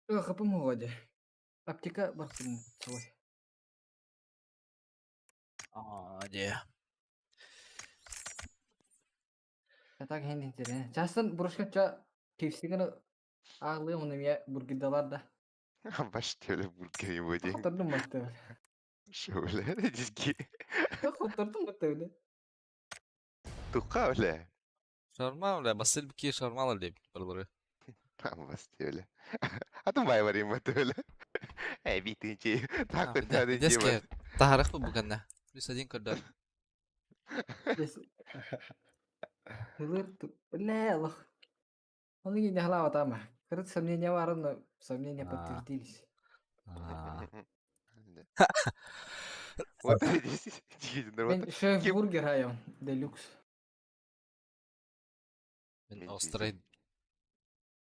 Хапым годе. Аптека бархтым свой. А, де. Так хендин Частан бурушка KFC-ганы ағлы оны я бургердалар да. Баш теле бургер его день. Хотырдым батты. Шо, бля, диски. Хотырдым батты бля. Тука, бля. Шарма, бля, басыл бики шармала деп барлары. Там вас бля. А то бай варим бля. Эй, битынчи. Так вот надо делать. Тахарах бу буганна. Плюс один кордон. Бля, лох. Он и не голова там. Короче, сомнения бар, но сомнения подтвердились. Вот здесь. Шеф бургер хайо, делюкс. Мен острый.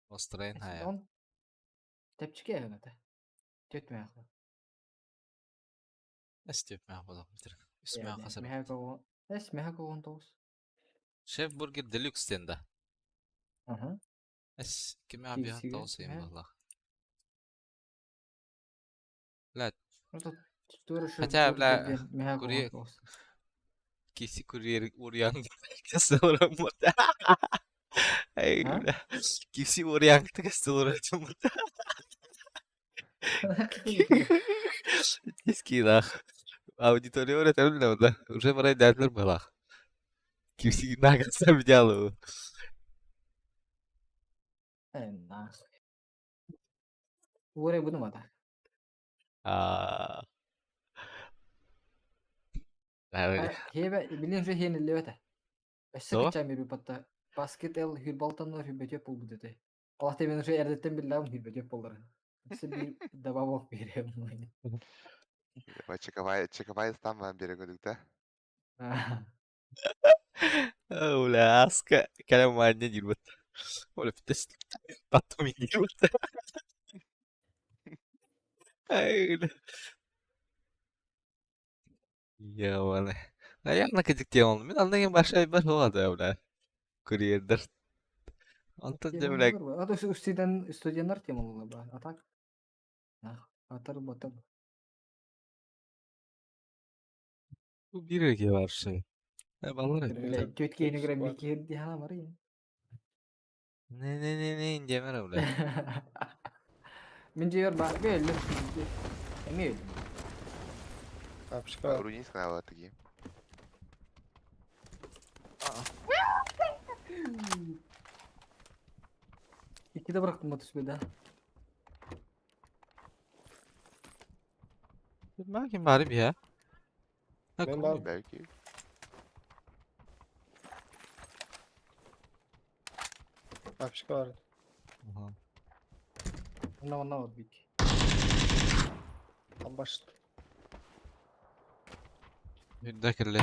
Острый хайо. Он тепчике это. Тетме ахла. Эстеп мә бодак битер. Үс мөҕө хас эбит. Эс мэһэ 99. Шеф Бургер Делюкс диэн да. Аха. Эс кимэ абиһан Киирсигэ. тоҕус ыйым Мэһэ. буоллах. Блядь, Туора Шеф хотя, Бургер бля, диэн мэһэ курьер, 99. киси курьер Урьян кэсэлэрэ Эй, А? бля, киси Урьян кэсэлэрэ Скилах. Аудитория öğretelim да, уже пора дәтлер балах. Киси нагаса видялу. Э, нахуй. Уорай буду мата. А, Хебе, билин же хен левете. Өссө То? кыччаан биэрбит батта баскет эл хүрбалтаннар хүрбөтүөп буолбут этэ. Олох мен уже эрдэттэн биллэҕим хүрбөтүөп буолларын. Өссө биир добавок биэриэм. Чековай, чековай стан берег да? Бля, аска кэлэн маанньа диир Оля бүтэс потом диир Ай, бля. Ебаный. Наверное, кадиктем. Мин анныгын башай бар болады, бля. Курьердер. Онтон дьэ, бля, А то студент студенттар темалар ба. А так? Нах, атар батар. бу бир эге баршы. Балар Бля, это. түөт киһини көрөн биир киһи дии хаамар Не не не не диэмэр, бля. Мин дьиэбэр баар өллүм. Эмиэ өллүм. Апшка. Рунис канала такие. Иккитэ бырахтым ба түспүт да. Ким бары бия? Мен бар. Belki. Апшка бар. Онно онно вот бит. Амбаш. Үрдэ кэллэ.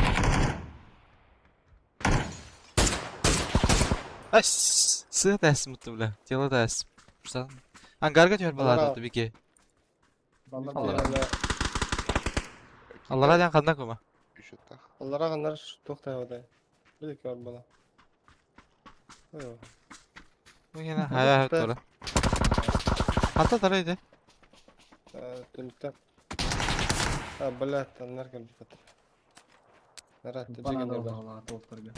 Ас, сыа тәсім бля. Тело тәсім. Ангарга түһэр балаата Аллара. бики. Баллар Аллара. Аллара. Аллара диэн ханна кума. Үш оттах. Аллара кандар тоқтай Бір бар бала. Ой. Бу гена хая тура. Хата тара иде. Түніктер. А, блядь, аннар келбит. Нарат, Банан жеген бар. алла толтырга.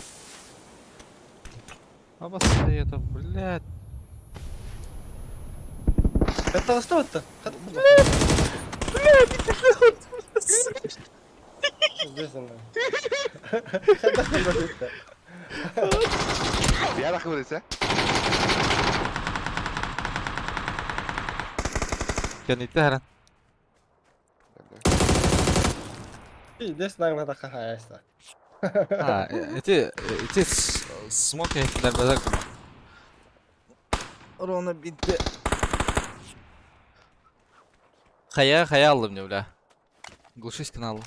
Аба это, блядь. Это что это? Здесь она. Я рахмырыса. Кэнниттэ харан. Здесь награда хаяйста. А, эти эти смок этилер базар. Рона битте. Хая хая алdım не бля. Глушись каналу.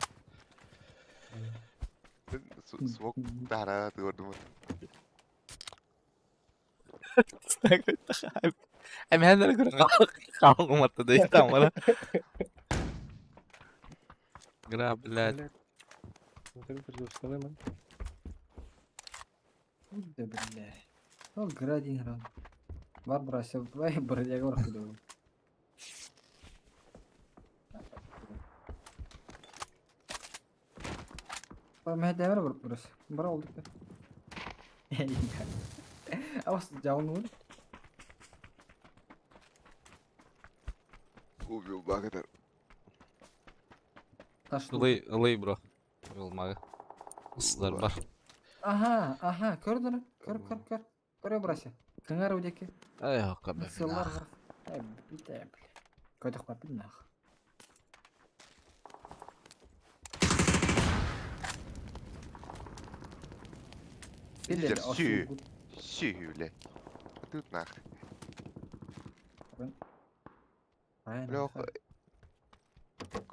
Смок тахара көрдүм. Эми көрөн калгыматты дейт там Гра, блядь. Да бля. О, градин гран. Бар брася, давай бродяга барахты. Мехде бар burası. Бар olduk da. Авас жауын Убил багатар. Таш Ылый, ылый, бро. Болмагы. Ысылар бар. Аха, аха, көрдүң Көр, көр, көр. Көрө брася. Кыңар удеки. Ай, хакка бе. Сыллар бар. Э, бите, бля. Көтөх бар нах. Питер, сü. Сü, бля. А тут нах. Бля, ох.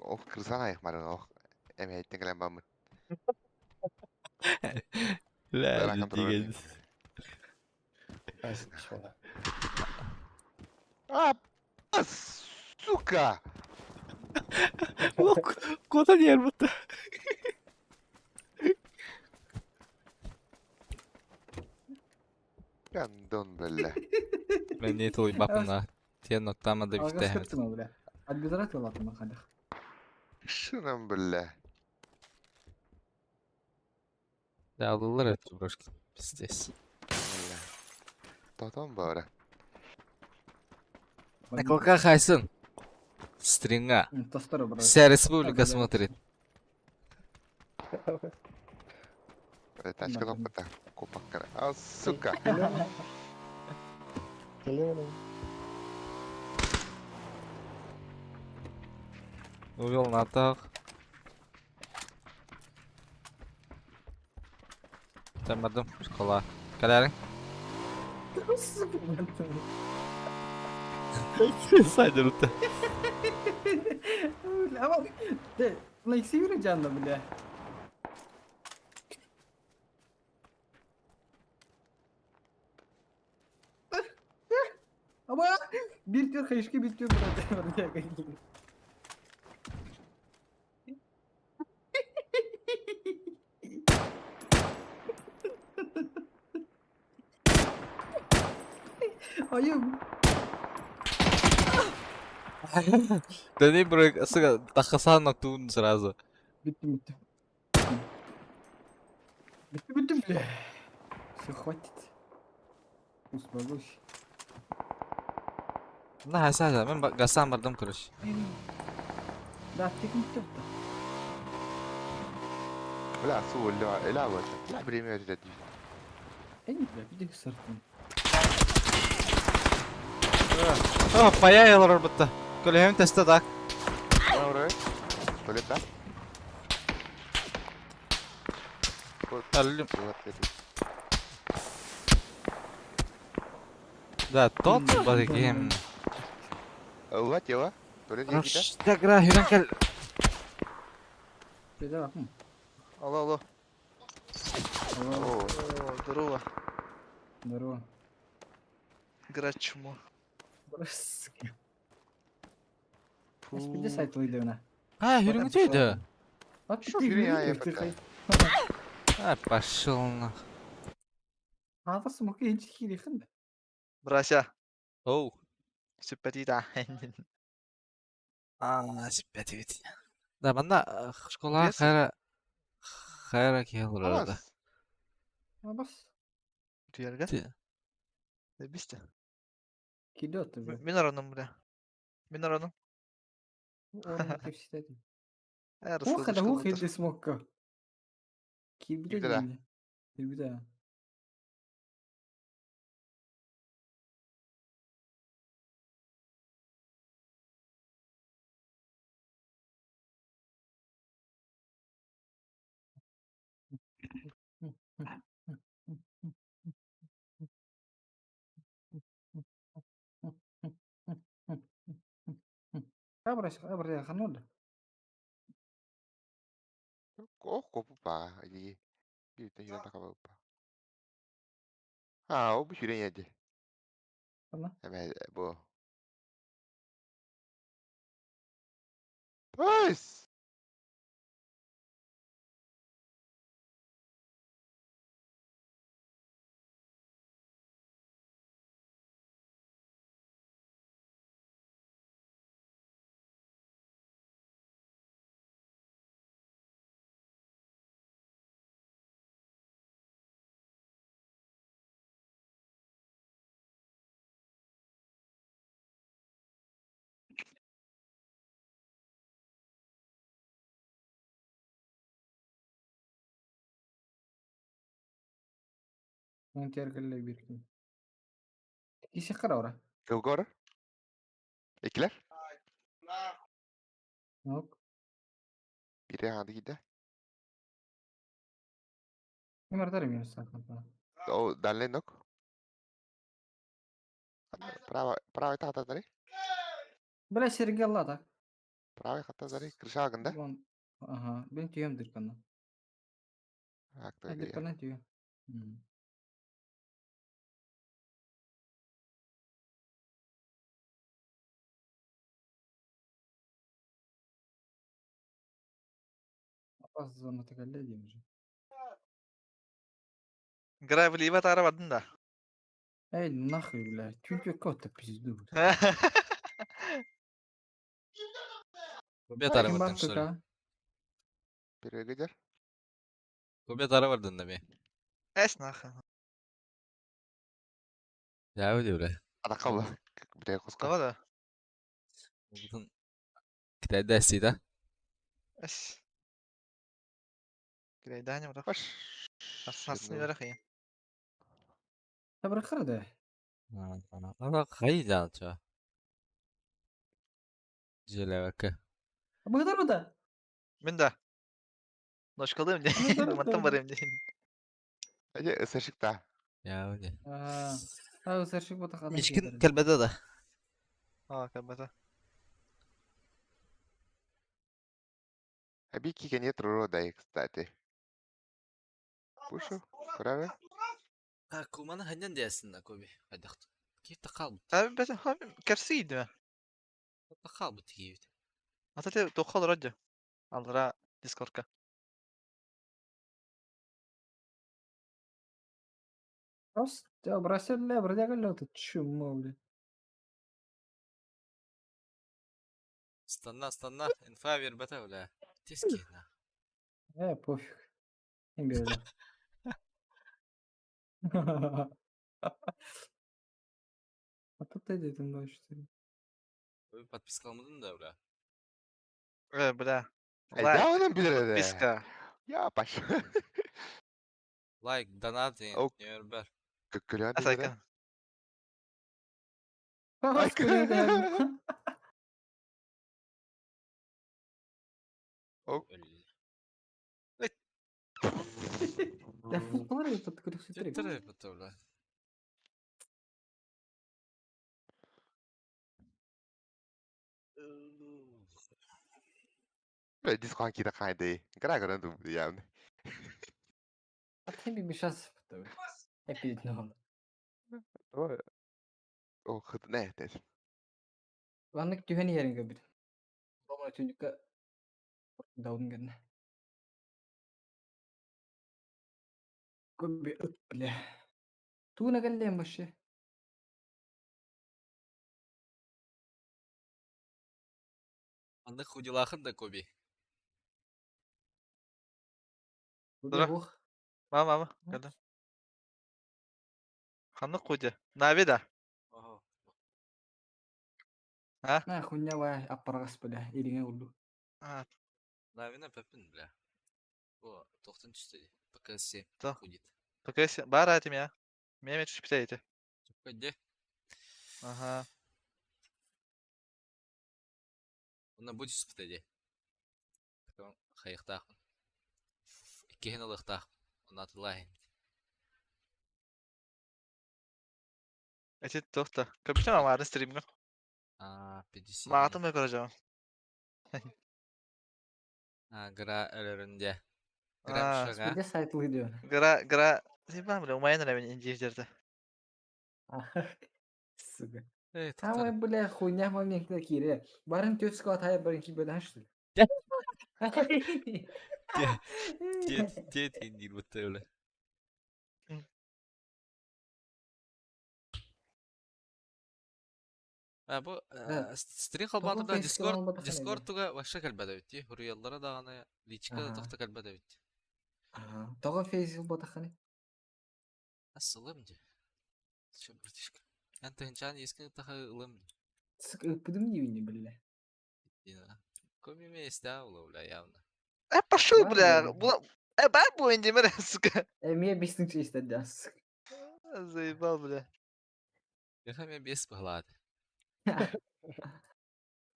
Ох, кырсан аяқ марын, ох. Эме айттен кэлэн баммын. Бля, Бара контроль. деген. А, сука! Кота диэр бутта. Гандон, бля. Мен не тулуйбаппын Тен оттама да Алгас бифтэһэбит. кыттыма, бля. Отбирать латыма хадах. Шынан, бля. Да, алылар это брошки. Пиздец. Бля. Тотон бара. Наколка хайсын. Стринга. Тостор, брат. Вся республика бля. смотрит. Бля, тачка лопата. Копаккара. А, сука. Увел на атак. Тэммадым школа. Калярин. Сайдер утта. Бля, а Де, на иксивире жанна, бля. Ama bir tür hayışkı bir tür bırak. Ayım. Да не, бро, сука, тахасан на сразу. Bitti bitti. Bitti bitti бля. Все, хватит. Успокойся. На, хайса, мен гасан бардым, короче. Да, ты не Бля, су, ля, ля, вот. Ля, время это. Эй, бля, биди сыртын. О, паяй олар бутта. Көлөһөм теста так. Ора. Туалет, да? Вот, Аллю. вот это. Да, тот бадыгем. Ла, тело. Туалет есть, да? Да, гра, хүрен кел. Беда, хм. Алло, алло. Алло, О, О, здорово. здорово. Игра чмо. Сука. SPD сайт выйдена. А, хүрен где? А Шо херня я пока? А, пошел нах. А, вас мог и хири хында. Брася, Оу. сүппэтита. А, опять ведь. Да, манна школа Бес? хайра хайра киһи да. Алас. А бас. Туярга? Ти- Бисте. Кидет уже. Мин араным, бля. Мин араным. Он кепситет. Ә, Уха да уха иди смокка. Кибде Кибде да. Кибде. Абра абра ханод. О, копупа. Иди. Иди, иди, такова. А, о, бүшүрен еди. Ана. Эме, бу. Пес! Монтер кэллэ бирки. Киси караура. Кылгор? Экилер? Ок. Бире ханды киде. Имартар минус сакан. О, даллен нок. Право, право хатадари. Бля Сергей так. Право хатадари. Крыша агында. Вон. Ага, бен түйем диркана. Акты. Диркана түйем. Апас зона такая дейм же. Гра влево тара бардын да. Эй, нахуй, бля, чуть кого-то пизду, бля. Кубе тары Ким бардын, что ли? баттыка? Перегидер. Кубе тары бардын да ме. Эс нахуй. Я выйди, бля. Атакка Бля, куска. Того да. Бутын Китайда да? Эс. Кирейдани бра. Баш. Ассасны верахи. Добре, хрде. Ана хайда ча. Желевака. Благодарю, да. Мен да. Ночкалыым Ну, дии. Мантан да. барыам дии. Эже ысышык та. Я выйди. А, а, саршик ботахан. Мичкин кэлбэдэ да. Аа, кэлбэтэ. Аби кике нет рода, кстати. Пушу, правильно? А куманы ханнан диэсин да коби. Хайдахт. Киев тақал Аби бэтэ хаби кэрсиидимэ. тақал бут киев. Ата те тохол родьо. Алра Дискордка. Просто бросили, бродяга лёта, чмо, бля. Станна, станна, инфа вербата, бля. Тески, на. Пофиг. Не беда. А тут иди там 24. Ой, подписка алмадın да, бля. Э, бля. Эй, Лайк. да, он билер. Подписка. Я паш. Лайк, донат, Ок. нөрбер. Көккөлөн Асайка. Ок. Да фу, тут күрсөтөр. Түттер бут, бля. Бля, дискон кида кайды. Гра гран ду явно. А ты би сейчас. Эпид но. О, хыт не, тес. Ваннык түһэн иһэрин көрбүт. Роман түнүккэ даун гэннэ. Көбү ыт бля. Тууна кэллээн башы. Аны худилахын да коби. Дура. Ух. Мама, мама. Кэллэ. Ханнык кудя. Нави да. Ого. На хуйня ва аппарагас бля. Ириңе улду. Аа, Навина пепин, бля. О, тохтан түсті. ПКС Да. худит. ПКС бар этим я. Меме чуть питаете. Где? Ага. Онна будет спитеди. Потом хайықтақпын. Иккиһин ылыхтаахпын. Онна атылаахын. Эти тохта. Капитан амарын стримга. А, 50. Маатым көрөжөм. А, гра өлөрүндө. Аа, Гра пшага. Где сайт лыдион? Гра гра Зибам бля, умайын эле инженерде. Сука. Эй, Самая, бля, хуйня момент кире. Барын тёт склад хай барын ки бедан что ли? Тет, тет индир бутты бля. А бу Да. стрим халбаты да Тоҕо Discord фейске албатах Discord туга вообще кэлбэдэ бит. Хуруяллара даганы личка да Аха. тохта кэлбэдэ бит. Ага. Тоҕо фейс ботаханы. Асылым ди. Чё, братишка? Эн тыһынчаан иескин таха ылым ди. Сука, ыппыдым диибини бля. Коми месте ула, бля, явно. Э, пошел, Бар бля. бля. Була Э, бар бу инженер, сука. Э, мия бестинче истәдә, сука. Заебал, бля. Яха мен бес быһлаады.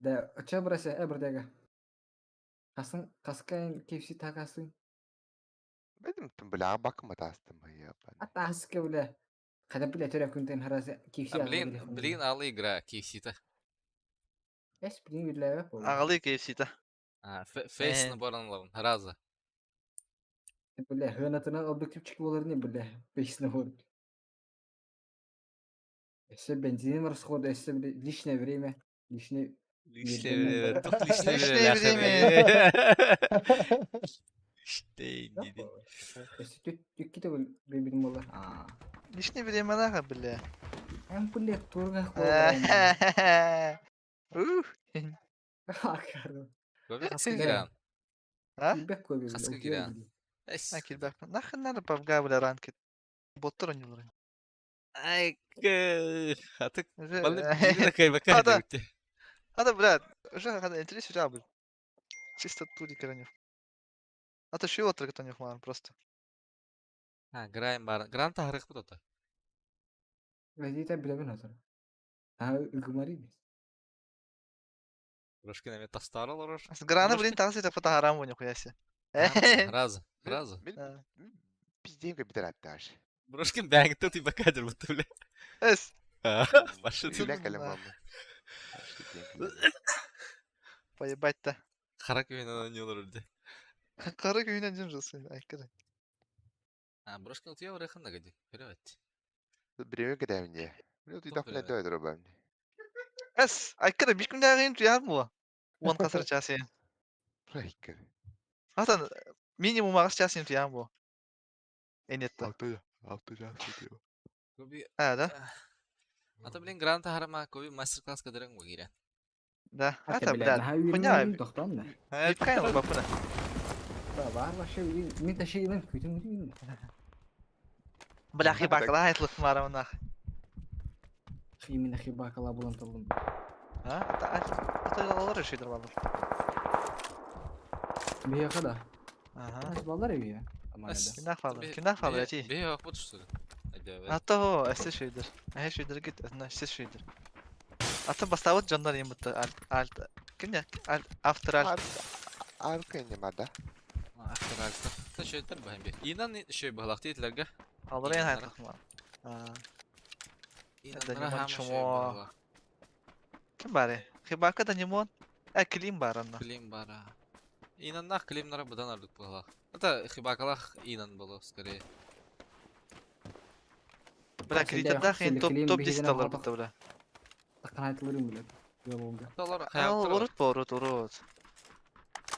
Да, ча брасе, э, бродяга. Хасын, хаскайн KFC такасын. Бедим тым бля бакыма тастым я. Атаска, бля. Хада, бля, төрә күнтен харасе KFC А, блин, блин, алы игра KFC-та. Эс, блин, бля, бу. Агалый KFC-та. А, фейс Э. наборын лавын, хараза. Бля, хөнатына объективчик болар не, бля. Бейсне бол. Эссе бензин расходы, эссе бля, личное время, личное Лишнее Мирден время, бар. тух лишнее Лишнее время. Штей, диди. Эссе түк түк ките бул бибин бола. А. Лишний времена, бля. Эн бля тургах буолла. Ух. Акару. Көбі хаска Да. киран. А? Килбек көбі. Хаска киран. Эс. На килбек. Нахрен надо PUBG, бля, ранки. Боттар ойнуулар. Ай, Атык Уже- Балны бири да кайбака А, да. дебитти. А да, бля, уже хада интерес уже был. Чисто тури кранев. А то шио трактонев ман просто. А, грайм бар. Гранта харых бут ота. Вазита билебин хазыр. А гумари. Брошкин эме тастар олорор. С грана, Брошкин. блин, там сита фото харам у нихуя себе. Разы, разы. Мин А. пиздем компьютер атташ. Брошкин бәңгте ти бака дер бут бля. Эс. Башы Үлән кәлем Да. мамы. Поебать-то. Харак үйүнөн ойнолор ди. Кара күйүнөн жым жылсын. Айкыры. А, брошкин утуя барахын да гади. Перевет. Время кәдәмне. Мен Топ утыйдах время. белән дәвә дөрәбәм. Эс, айкыры бир күндә туяр му. Он касыр часын. Райкер. Атан минимум агыс часын туяр му. Энетте. Алты, алты жас дип. Көби А, да? Ата блин гранта харама көби мастер-класс кадырың бугира. Да. Ата, бля. Хуйня. Тохтан да. Бит бапына. Бар башы мин ташыйдан күтүм күтүм. Бля, хибакла айтлык марамнах. Химин хибакала булан толдум. А? Ата, ата алар шүйдер балар. Бия када. Ага. Нас балдар бия. Ас. Кинах балар. Кинах балар ти. Бе yok бут шул. Ата о, эссе шүйдер. Әһе шүйдер гит, әнә сез шүйдер. Ата бастабыт жондар им бутта альт альт. Кине альт автор альт. Арка инде мада. Автор альта. Та шөйтер бахым бе. Инан шөй бахлак дейтлерге. Алар ен айтлык ма. А, Инаннара Нимон хама шөй чмо. бахлак. Ким баре? Хибака да нимон. Ә клим бар анна. Клим бара. Инаннах климнара будан ардык бахлак. Ата хибакалах инан боло скорее. Бля, Сен кредитда дә хин топ клим топ биһигенә 10 доллар хатах. бутта бля. Таканайтлырым биле. Жолунга. Талар Ал урут бо урут урут.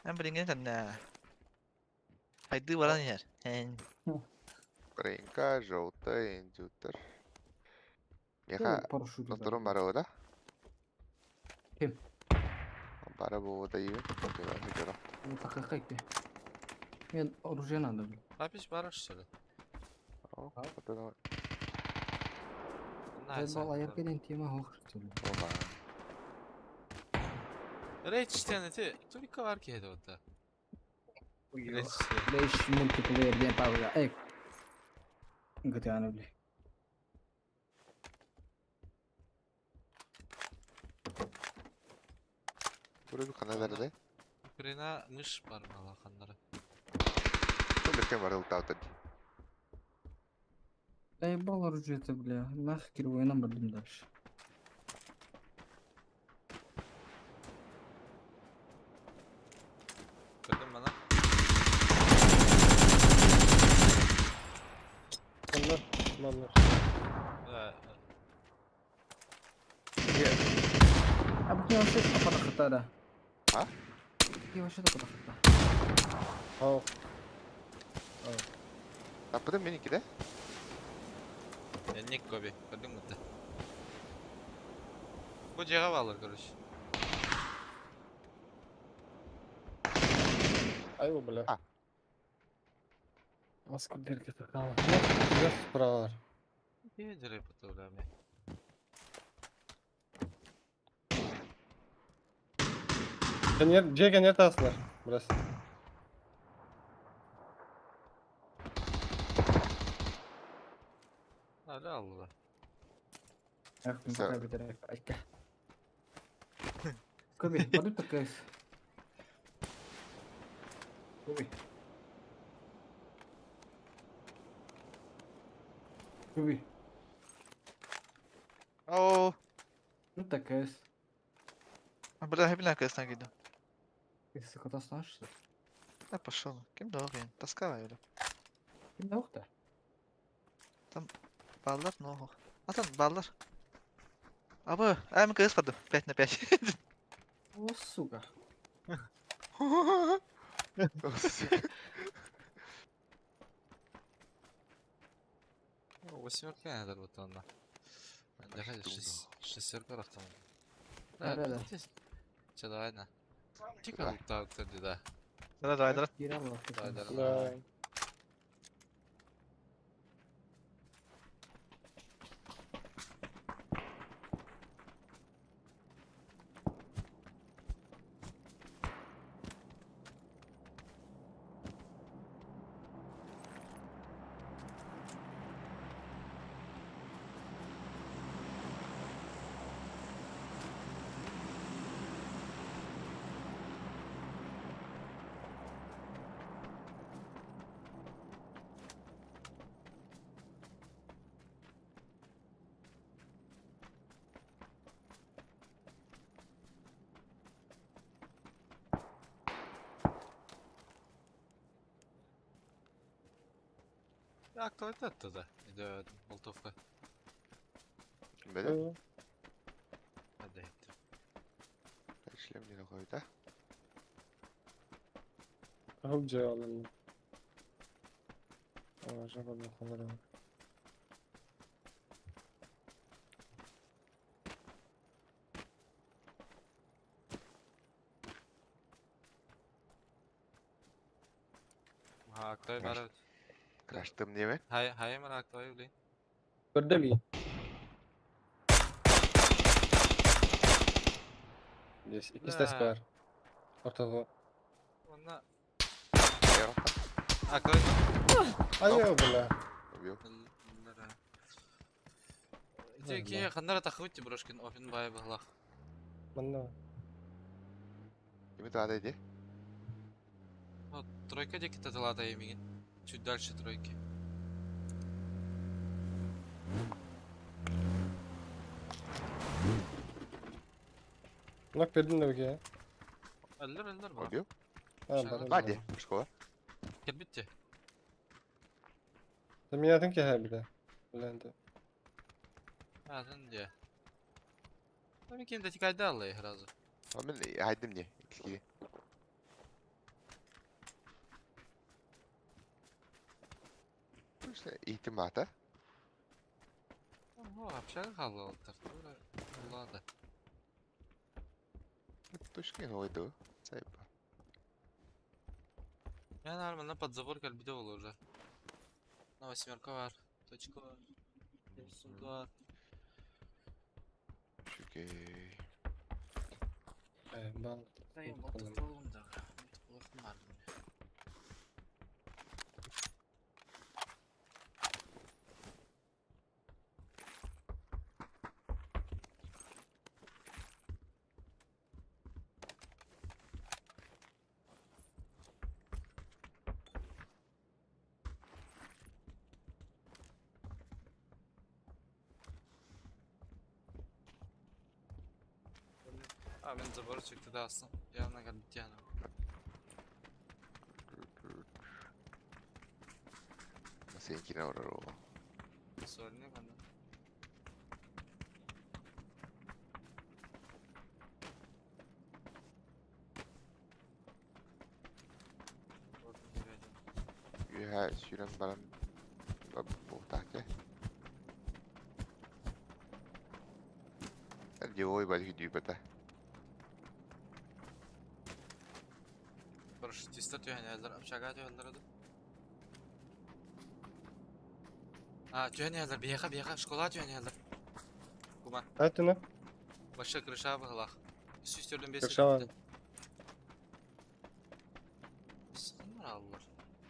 Әм билинген тәннә. Айды баран яр. Эн. Ренка, желтый, индютер. Меха, Парашют. докторым бары да? Ким? Бары бу да иби. Такакайты. Мен оружие надо, бля. Папич бара шул. Бал аяп келен тема хох. Рейчтен эти только var ki hedi ота. Лейш мультиплеер ден павла. Эй. GTA бля. Буры кана берде. Украина мыш бар балаханнары. Биркен бар ултаута. Заебал оружие это, бля. Нахер военам бардым дальше. Көрдүм мана. Манна, манна. Да. А бу вообще топа хата да. А? Ки вообще топа хата. Ау. Тапыдым меники да? Энник коби. Көрдүң мытты. Бу жега балыр, короче. Ай, бля. А. Маска дырки такала. Нет, справа. Кедере потовлями. Кенер, же кенер таслар. Брас. Али алла. Эх, Всё. пока битер. Айка. Коби, баду такая. Коби. Коби. О, Ну такая. бля, хибна кэс на гиду. Ты сука, знаешь что? Да пошел. Ким догын? Таскала бля. Ким да Баллар ногу. Атан баллар. Абы, ам кэс паду. 5 на 5. О, сука. Восьмерка надо вот она. Шестерка рахтам. Да, да. Че, давай на. Тика так, да. Да, давай, давай. Давай, Да. давай. А кто это тогда? Идет болтовка. Бele. Hadi ettim. Шлем не koydu. Хоп, жаалын. Aa, жабы холора. Ha, Aktay var evet. Kaçtım değil mi? Hay hay hemen Aktay bileyim. Көрдө ми? Здесь икки Да. бар. Ортого. Онна Eyvallah. Aktay. Айо, бля. Yok. Ити ханнара тахыбыт брошкин опин бай бахлах. Манна. Kimi daha dedi? Вот тройка деки таталата емеген. Чуть дальше тройки. Нок бердин да беке. Өллөр өллөр ба. Oluyor. А, Шага. бар. Hadi. Школа. Кел битти. Миятын ке бля. Бля, Атын де. Там ким да тикайда аллай сразу. Ama ben haydim diye. İki. Bu işte ihtimata. Ого, общага халал тар. Лада. Тушкин oydu. Saypa. Я нормально под забор калбиде ол уже. На восьмерка var. Точка var. Сумка var. Şükür. Э, бан. Да, я болтов толгум да. Болтов бар. А, мен забор çıktı da aslında. Yanına geldi yani. Seninkine uğrar o. Sorun yok bende. Ühe süren baran buhtahte. Диой бали дүйбата. Парашютистер түһэнэллэр, общага түһэллэр ду. А, түһэнэллэр, биэхэ, биэхэ, школа түһэнэллэр. Кума, Айтына. башы крыша быһылах. Сүүстөрдөн бес. Крыша бар. Сыннар аллар.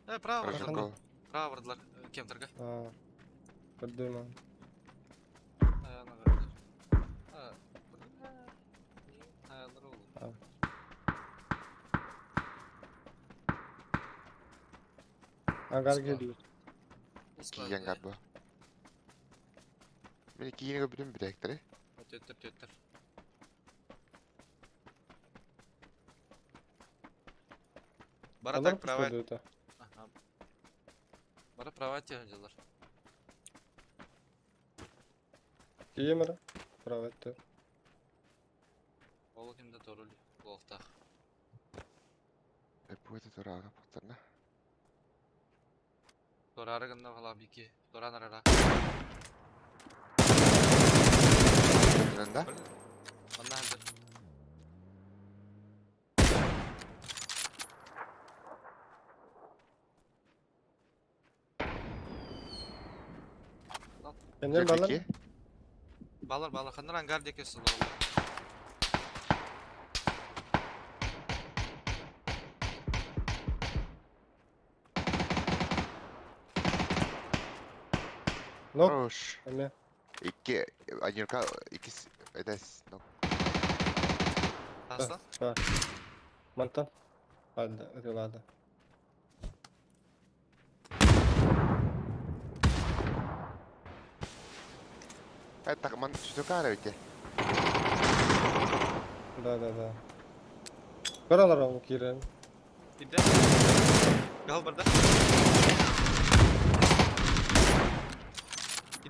Э, право бардылар. Школа. Право бардылар, кемтерге. А. Көрдүм. Аяна бардылар. А, аялар oldu. Агар келди. Киген galiba. Beni kiyine bütün bir rektörü. Төттөр, төттөр. Бара Алар так права. это. Ага. Бара права тегилер. Киемер. Право это. Ол кимде торул болтах. Bu это турага пактарна. Торары гында бала бики. Торан арара. Манан да? Манна хандар. Кеннер балар. Жеки. Балар балар хандар ангар диэки олороллор. Нок. Хорош. Эме. Икки, один рука, икки, это, ну, Таста. Мантан. Ладно, это ладно. это ман сүтөкаар эбите. Да, да, да. Көралар ол кирен. Иде. Гал барда.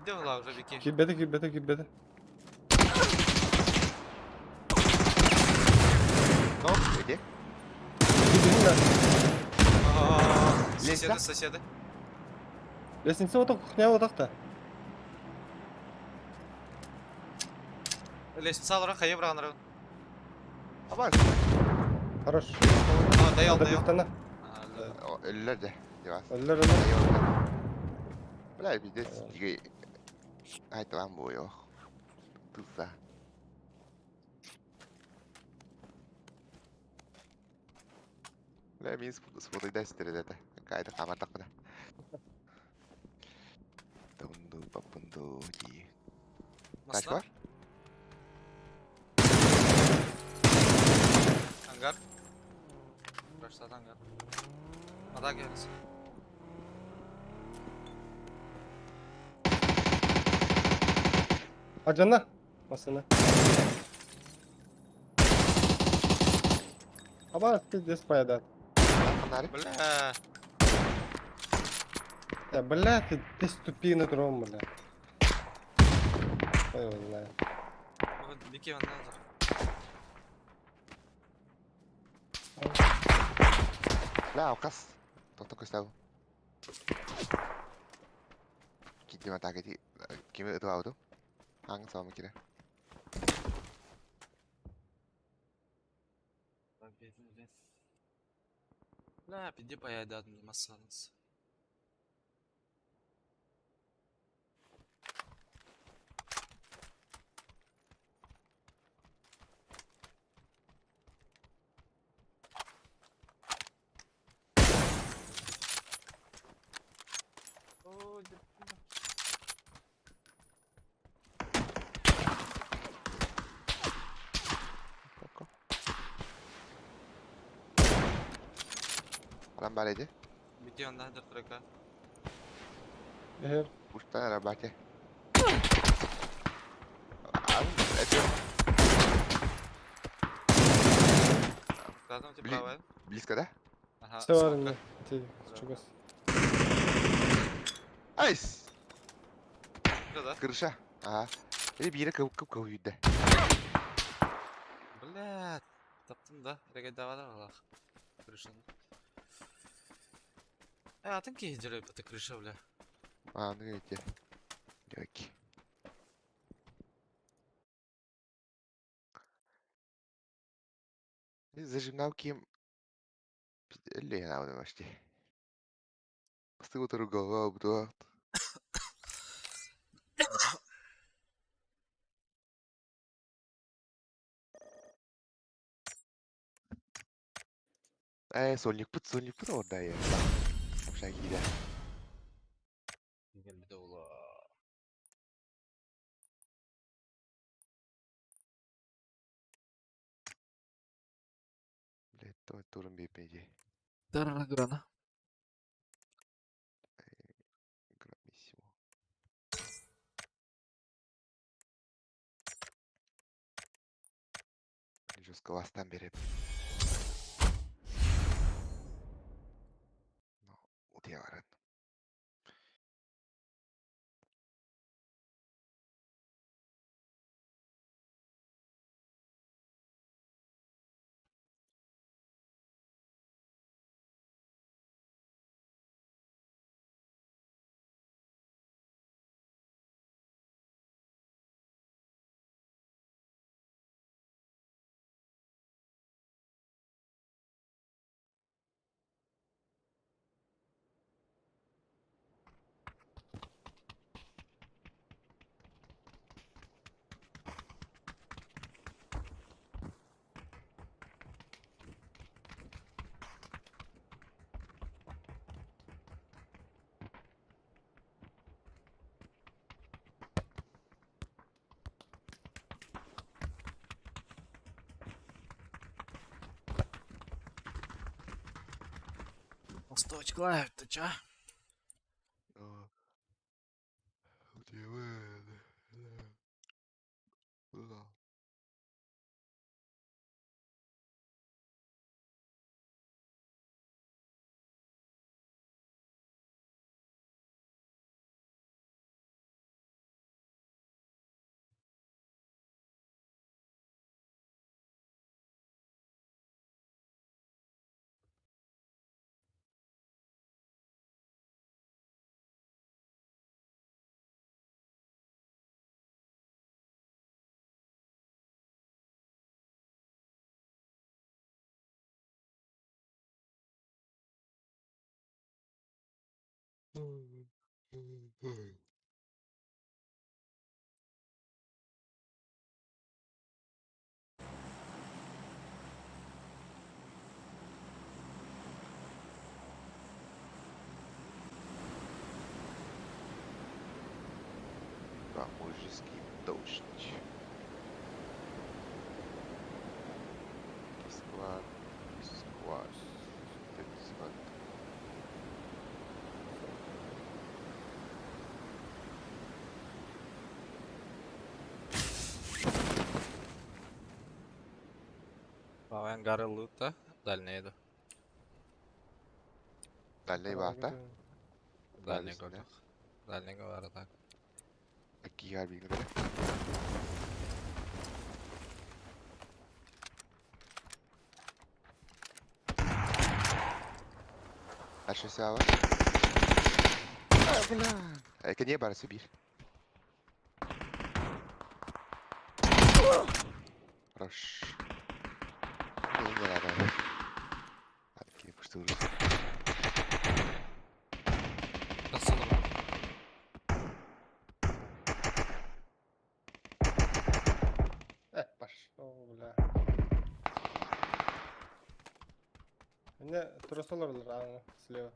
Иде ола уже бики. Кибеде, кибеде, кибеде. Ну, иди. Кибеде. Соседы, Лестница? соседы. Лестница отак, кухня отакта. Лестница алара хайы браганар. Абас. Хорош. А, даял, даял. Тана. Өллөр де. Дебас. Өллөр, өллөр. Бля, пиздец, диге. Айтылам бу Туса. Бля, мин спотайда стередете. Какая-то хаматак да. Тунду папунду ди. Масла. Тачка? Ангар. Раштат ангар. Ада келsin. Аджана. Масына. Аба, пиздец поедат. Фонарик? Бля. Да, бля, ты, ты ступи на дром, бля. Ой, его знает. Бики ванна. Бля, указ. Токток көстәу. Кидима тагети. Кими ытып ауду? Аң салмы кире. Бля, пиди поедат мне массанс. Алан бар эди. Бики ванна трека. Эхер. Уштан арабате. Ам, это Куда там Блин. правая? близко, да? Ага. Все смока. бар Ти, чугас. Айс! Да, Крыша. Ага. Или бире кып кып кып үйдө. Бля, таптым да. Регайдавадар Аллах. Крышаны. Э, атын ки жүрөп это крыша, бля. А, ну эти. Лёгкий. Зажимнал ким. Лена почти. Бастыгы голова обдуат. Э, сольник пут, сольник пут орда я. Шагида. Келбиде ола. Блядь, то турун бипеди. Дарана грана. Грамиссимо. Жестко ластан берет. Но, утияларын. Остуочкалаах эбит ча. Да, мужеский дождь. Склад, склад, склад. Баҕайы ангары лыта, дальнейду. Дальний вахта. Дальний Дальний, көрдөх. Дальнийга бара так. Киһи биир Дальше сява. Бля. Кене бар Сибирь. Хорош. Не, не надо. Откинь пустую. Тахсалар. Пошел, бля. Не, трусолар рано, слева.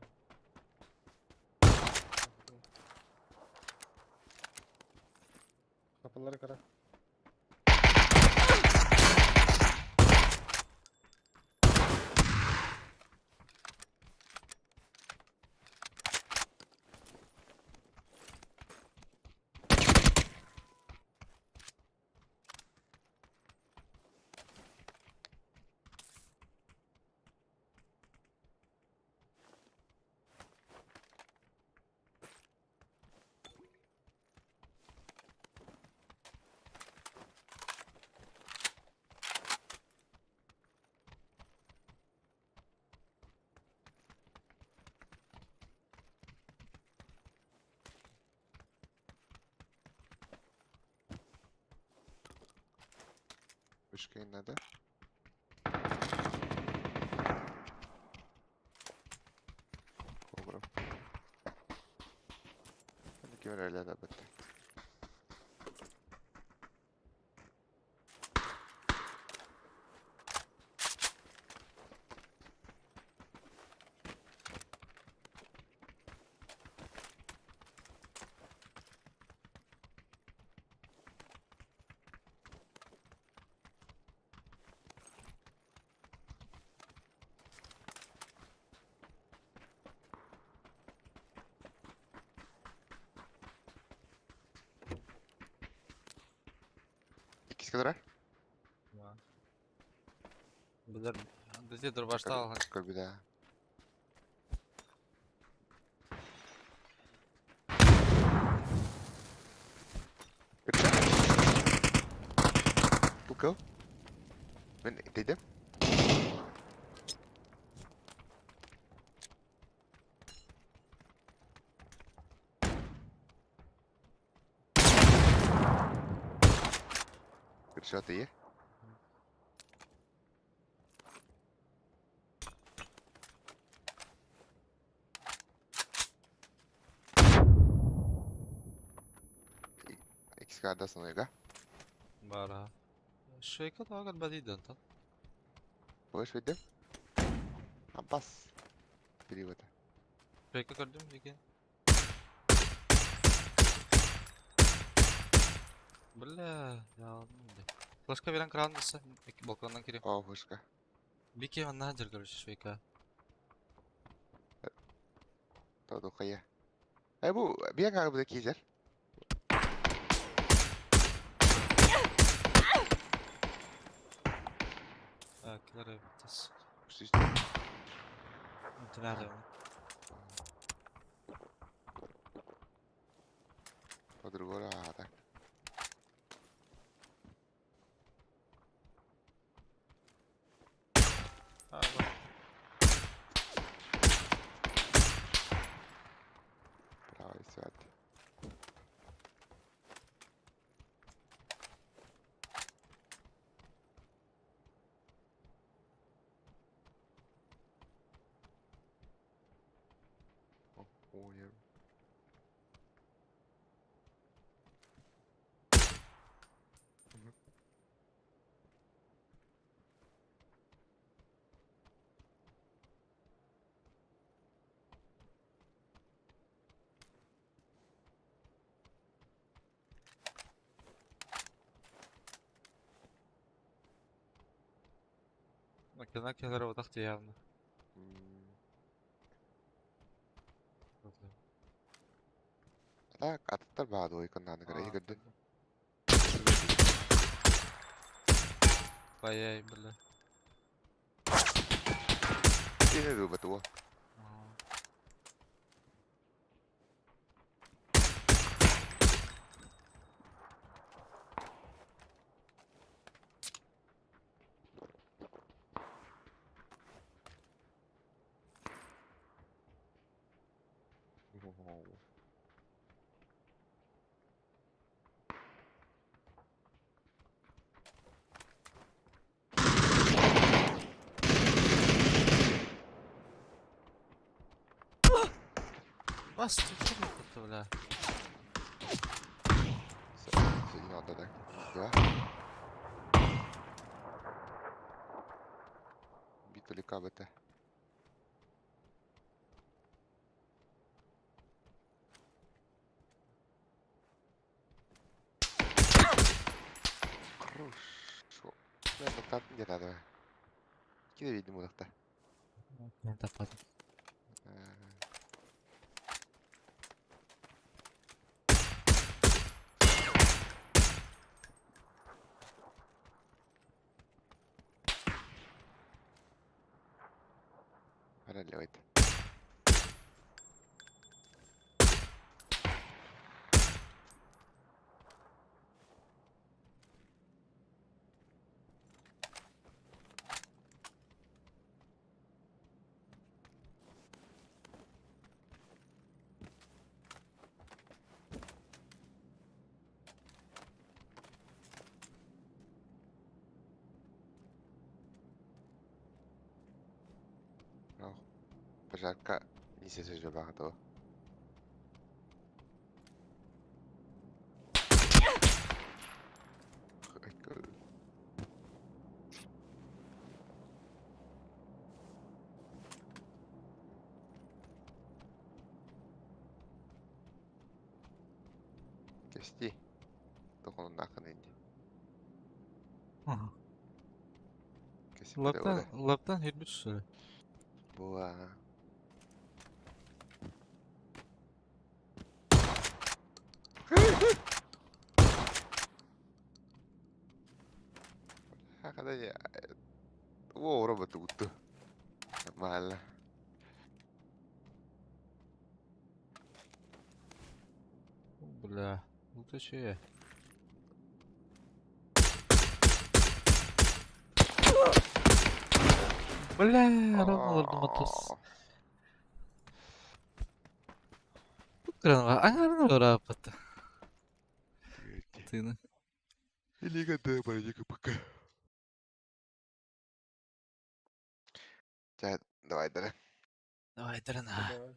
Kapıları kıra. Вышка надо. Кобра. Ким эрэ да бытта. Иккис кадра? Билер, бізде дұрбашта алған. Көрбүдэ. Go. Мен dedim. Good shot iyi. Икки карда саныга. Бара. Шойка тагын бадиден та. Boş verdim. Abbas. Перевода. Шойка көрдүм деген. Бля, я Флешка берен кран десе, балконнан кире. О, флешка. Бике анна жер короче швейка. Тодухая. Э бу биэ хаалбыта киизэр. Килер эбитис. Үс Интенада. По-другому аата. Правый свет. О, понял. Кена келер отақ явно. Так, атыттар баады ойконнааны кара көрдүн. Баяй, бля. Кини дубат уо. Бас, ты бля. Битулика бete. Хорошо. Ben тоқтаттым деді ады. Киде видим олақта. Мен таппадым. Параллель. Пожарка не сөз бағыты. Кести. Тоқонун ақын инди. Лаптан, лаптан хүрбүт түсірі. Буа. Hakikaten Wow, roba tutto. Malla. Бля, ну ты че? Бля, ровно олордум атас. Аңарны ыраппыт. Тыны. Илига да барыга пока. Ча, давай, да. Давай, Драна. Давай.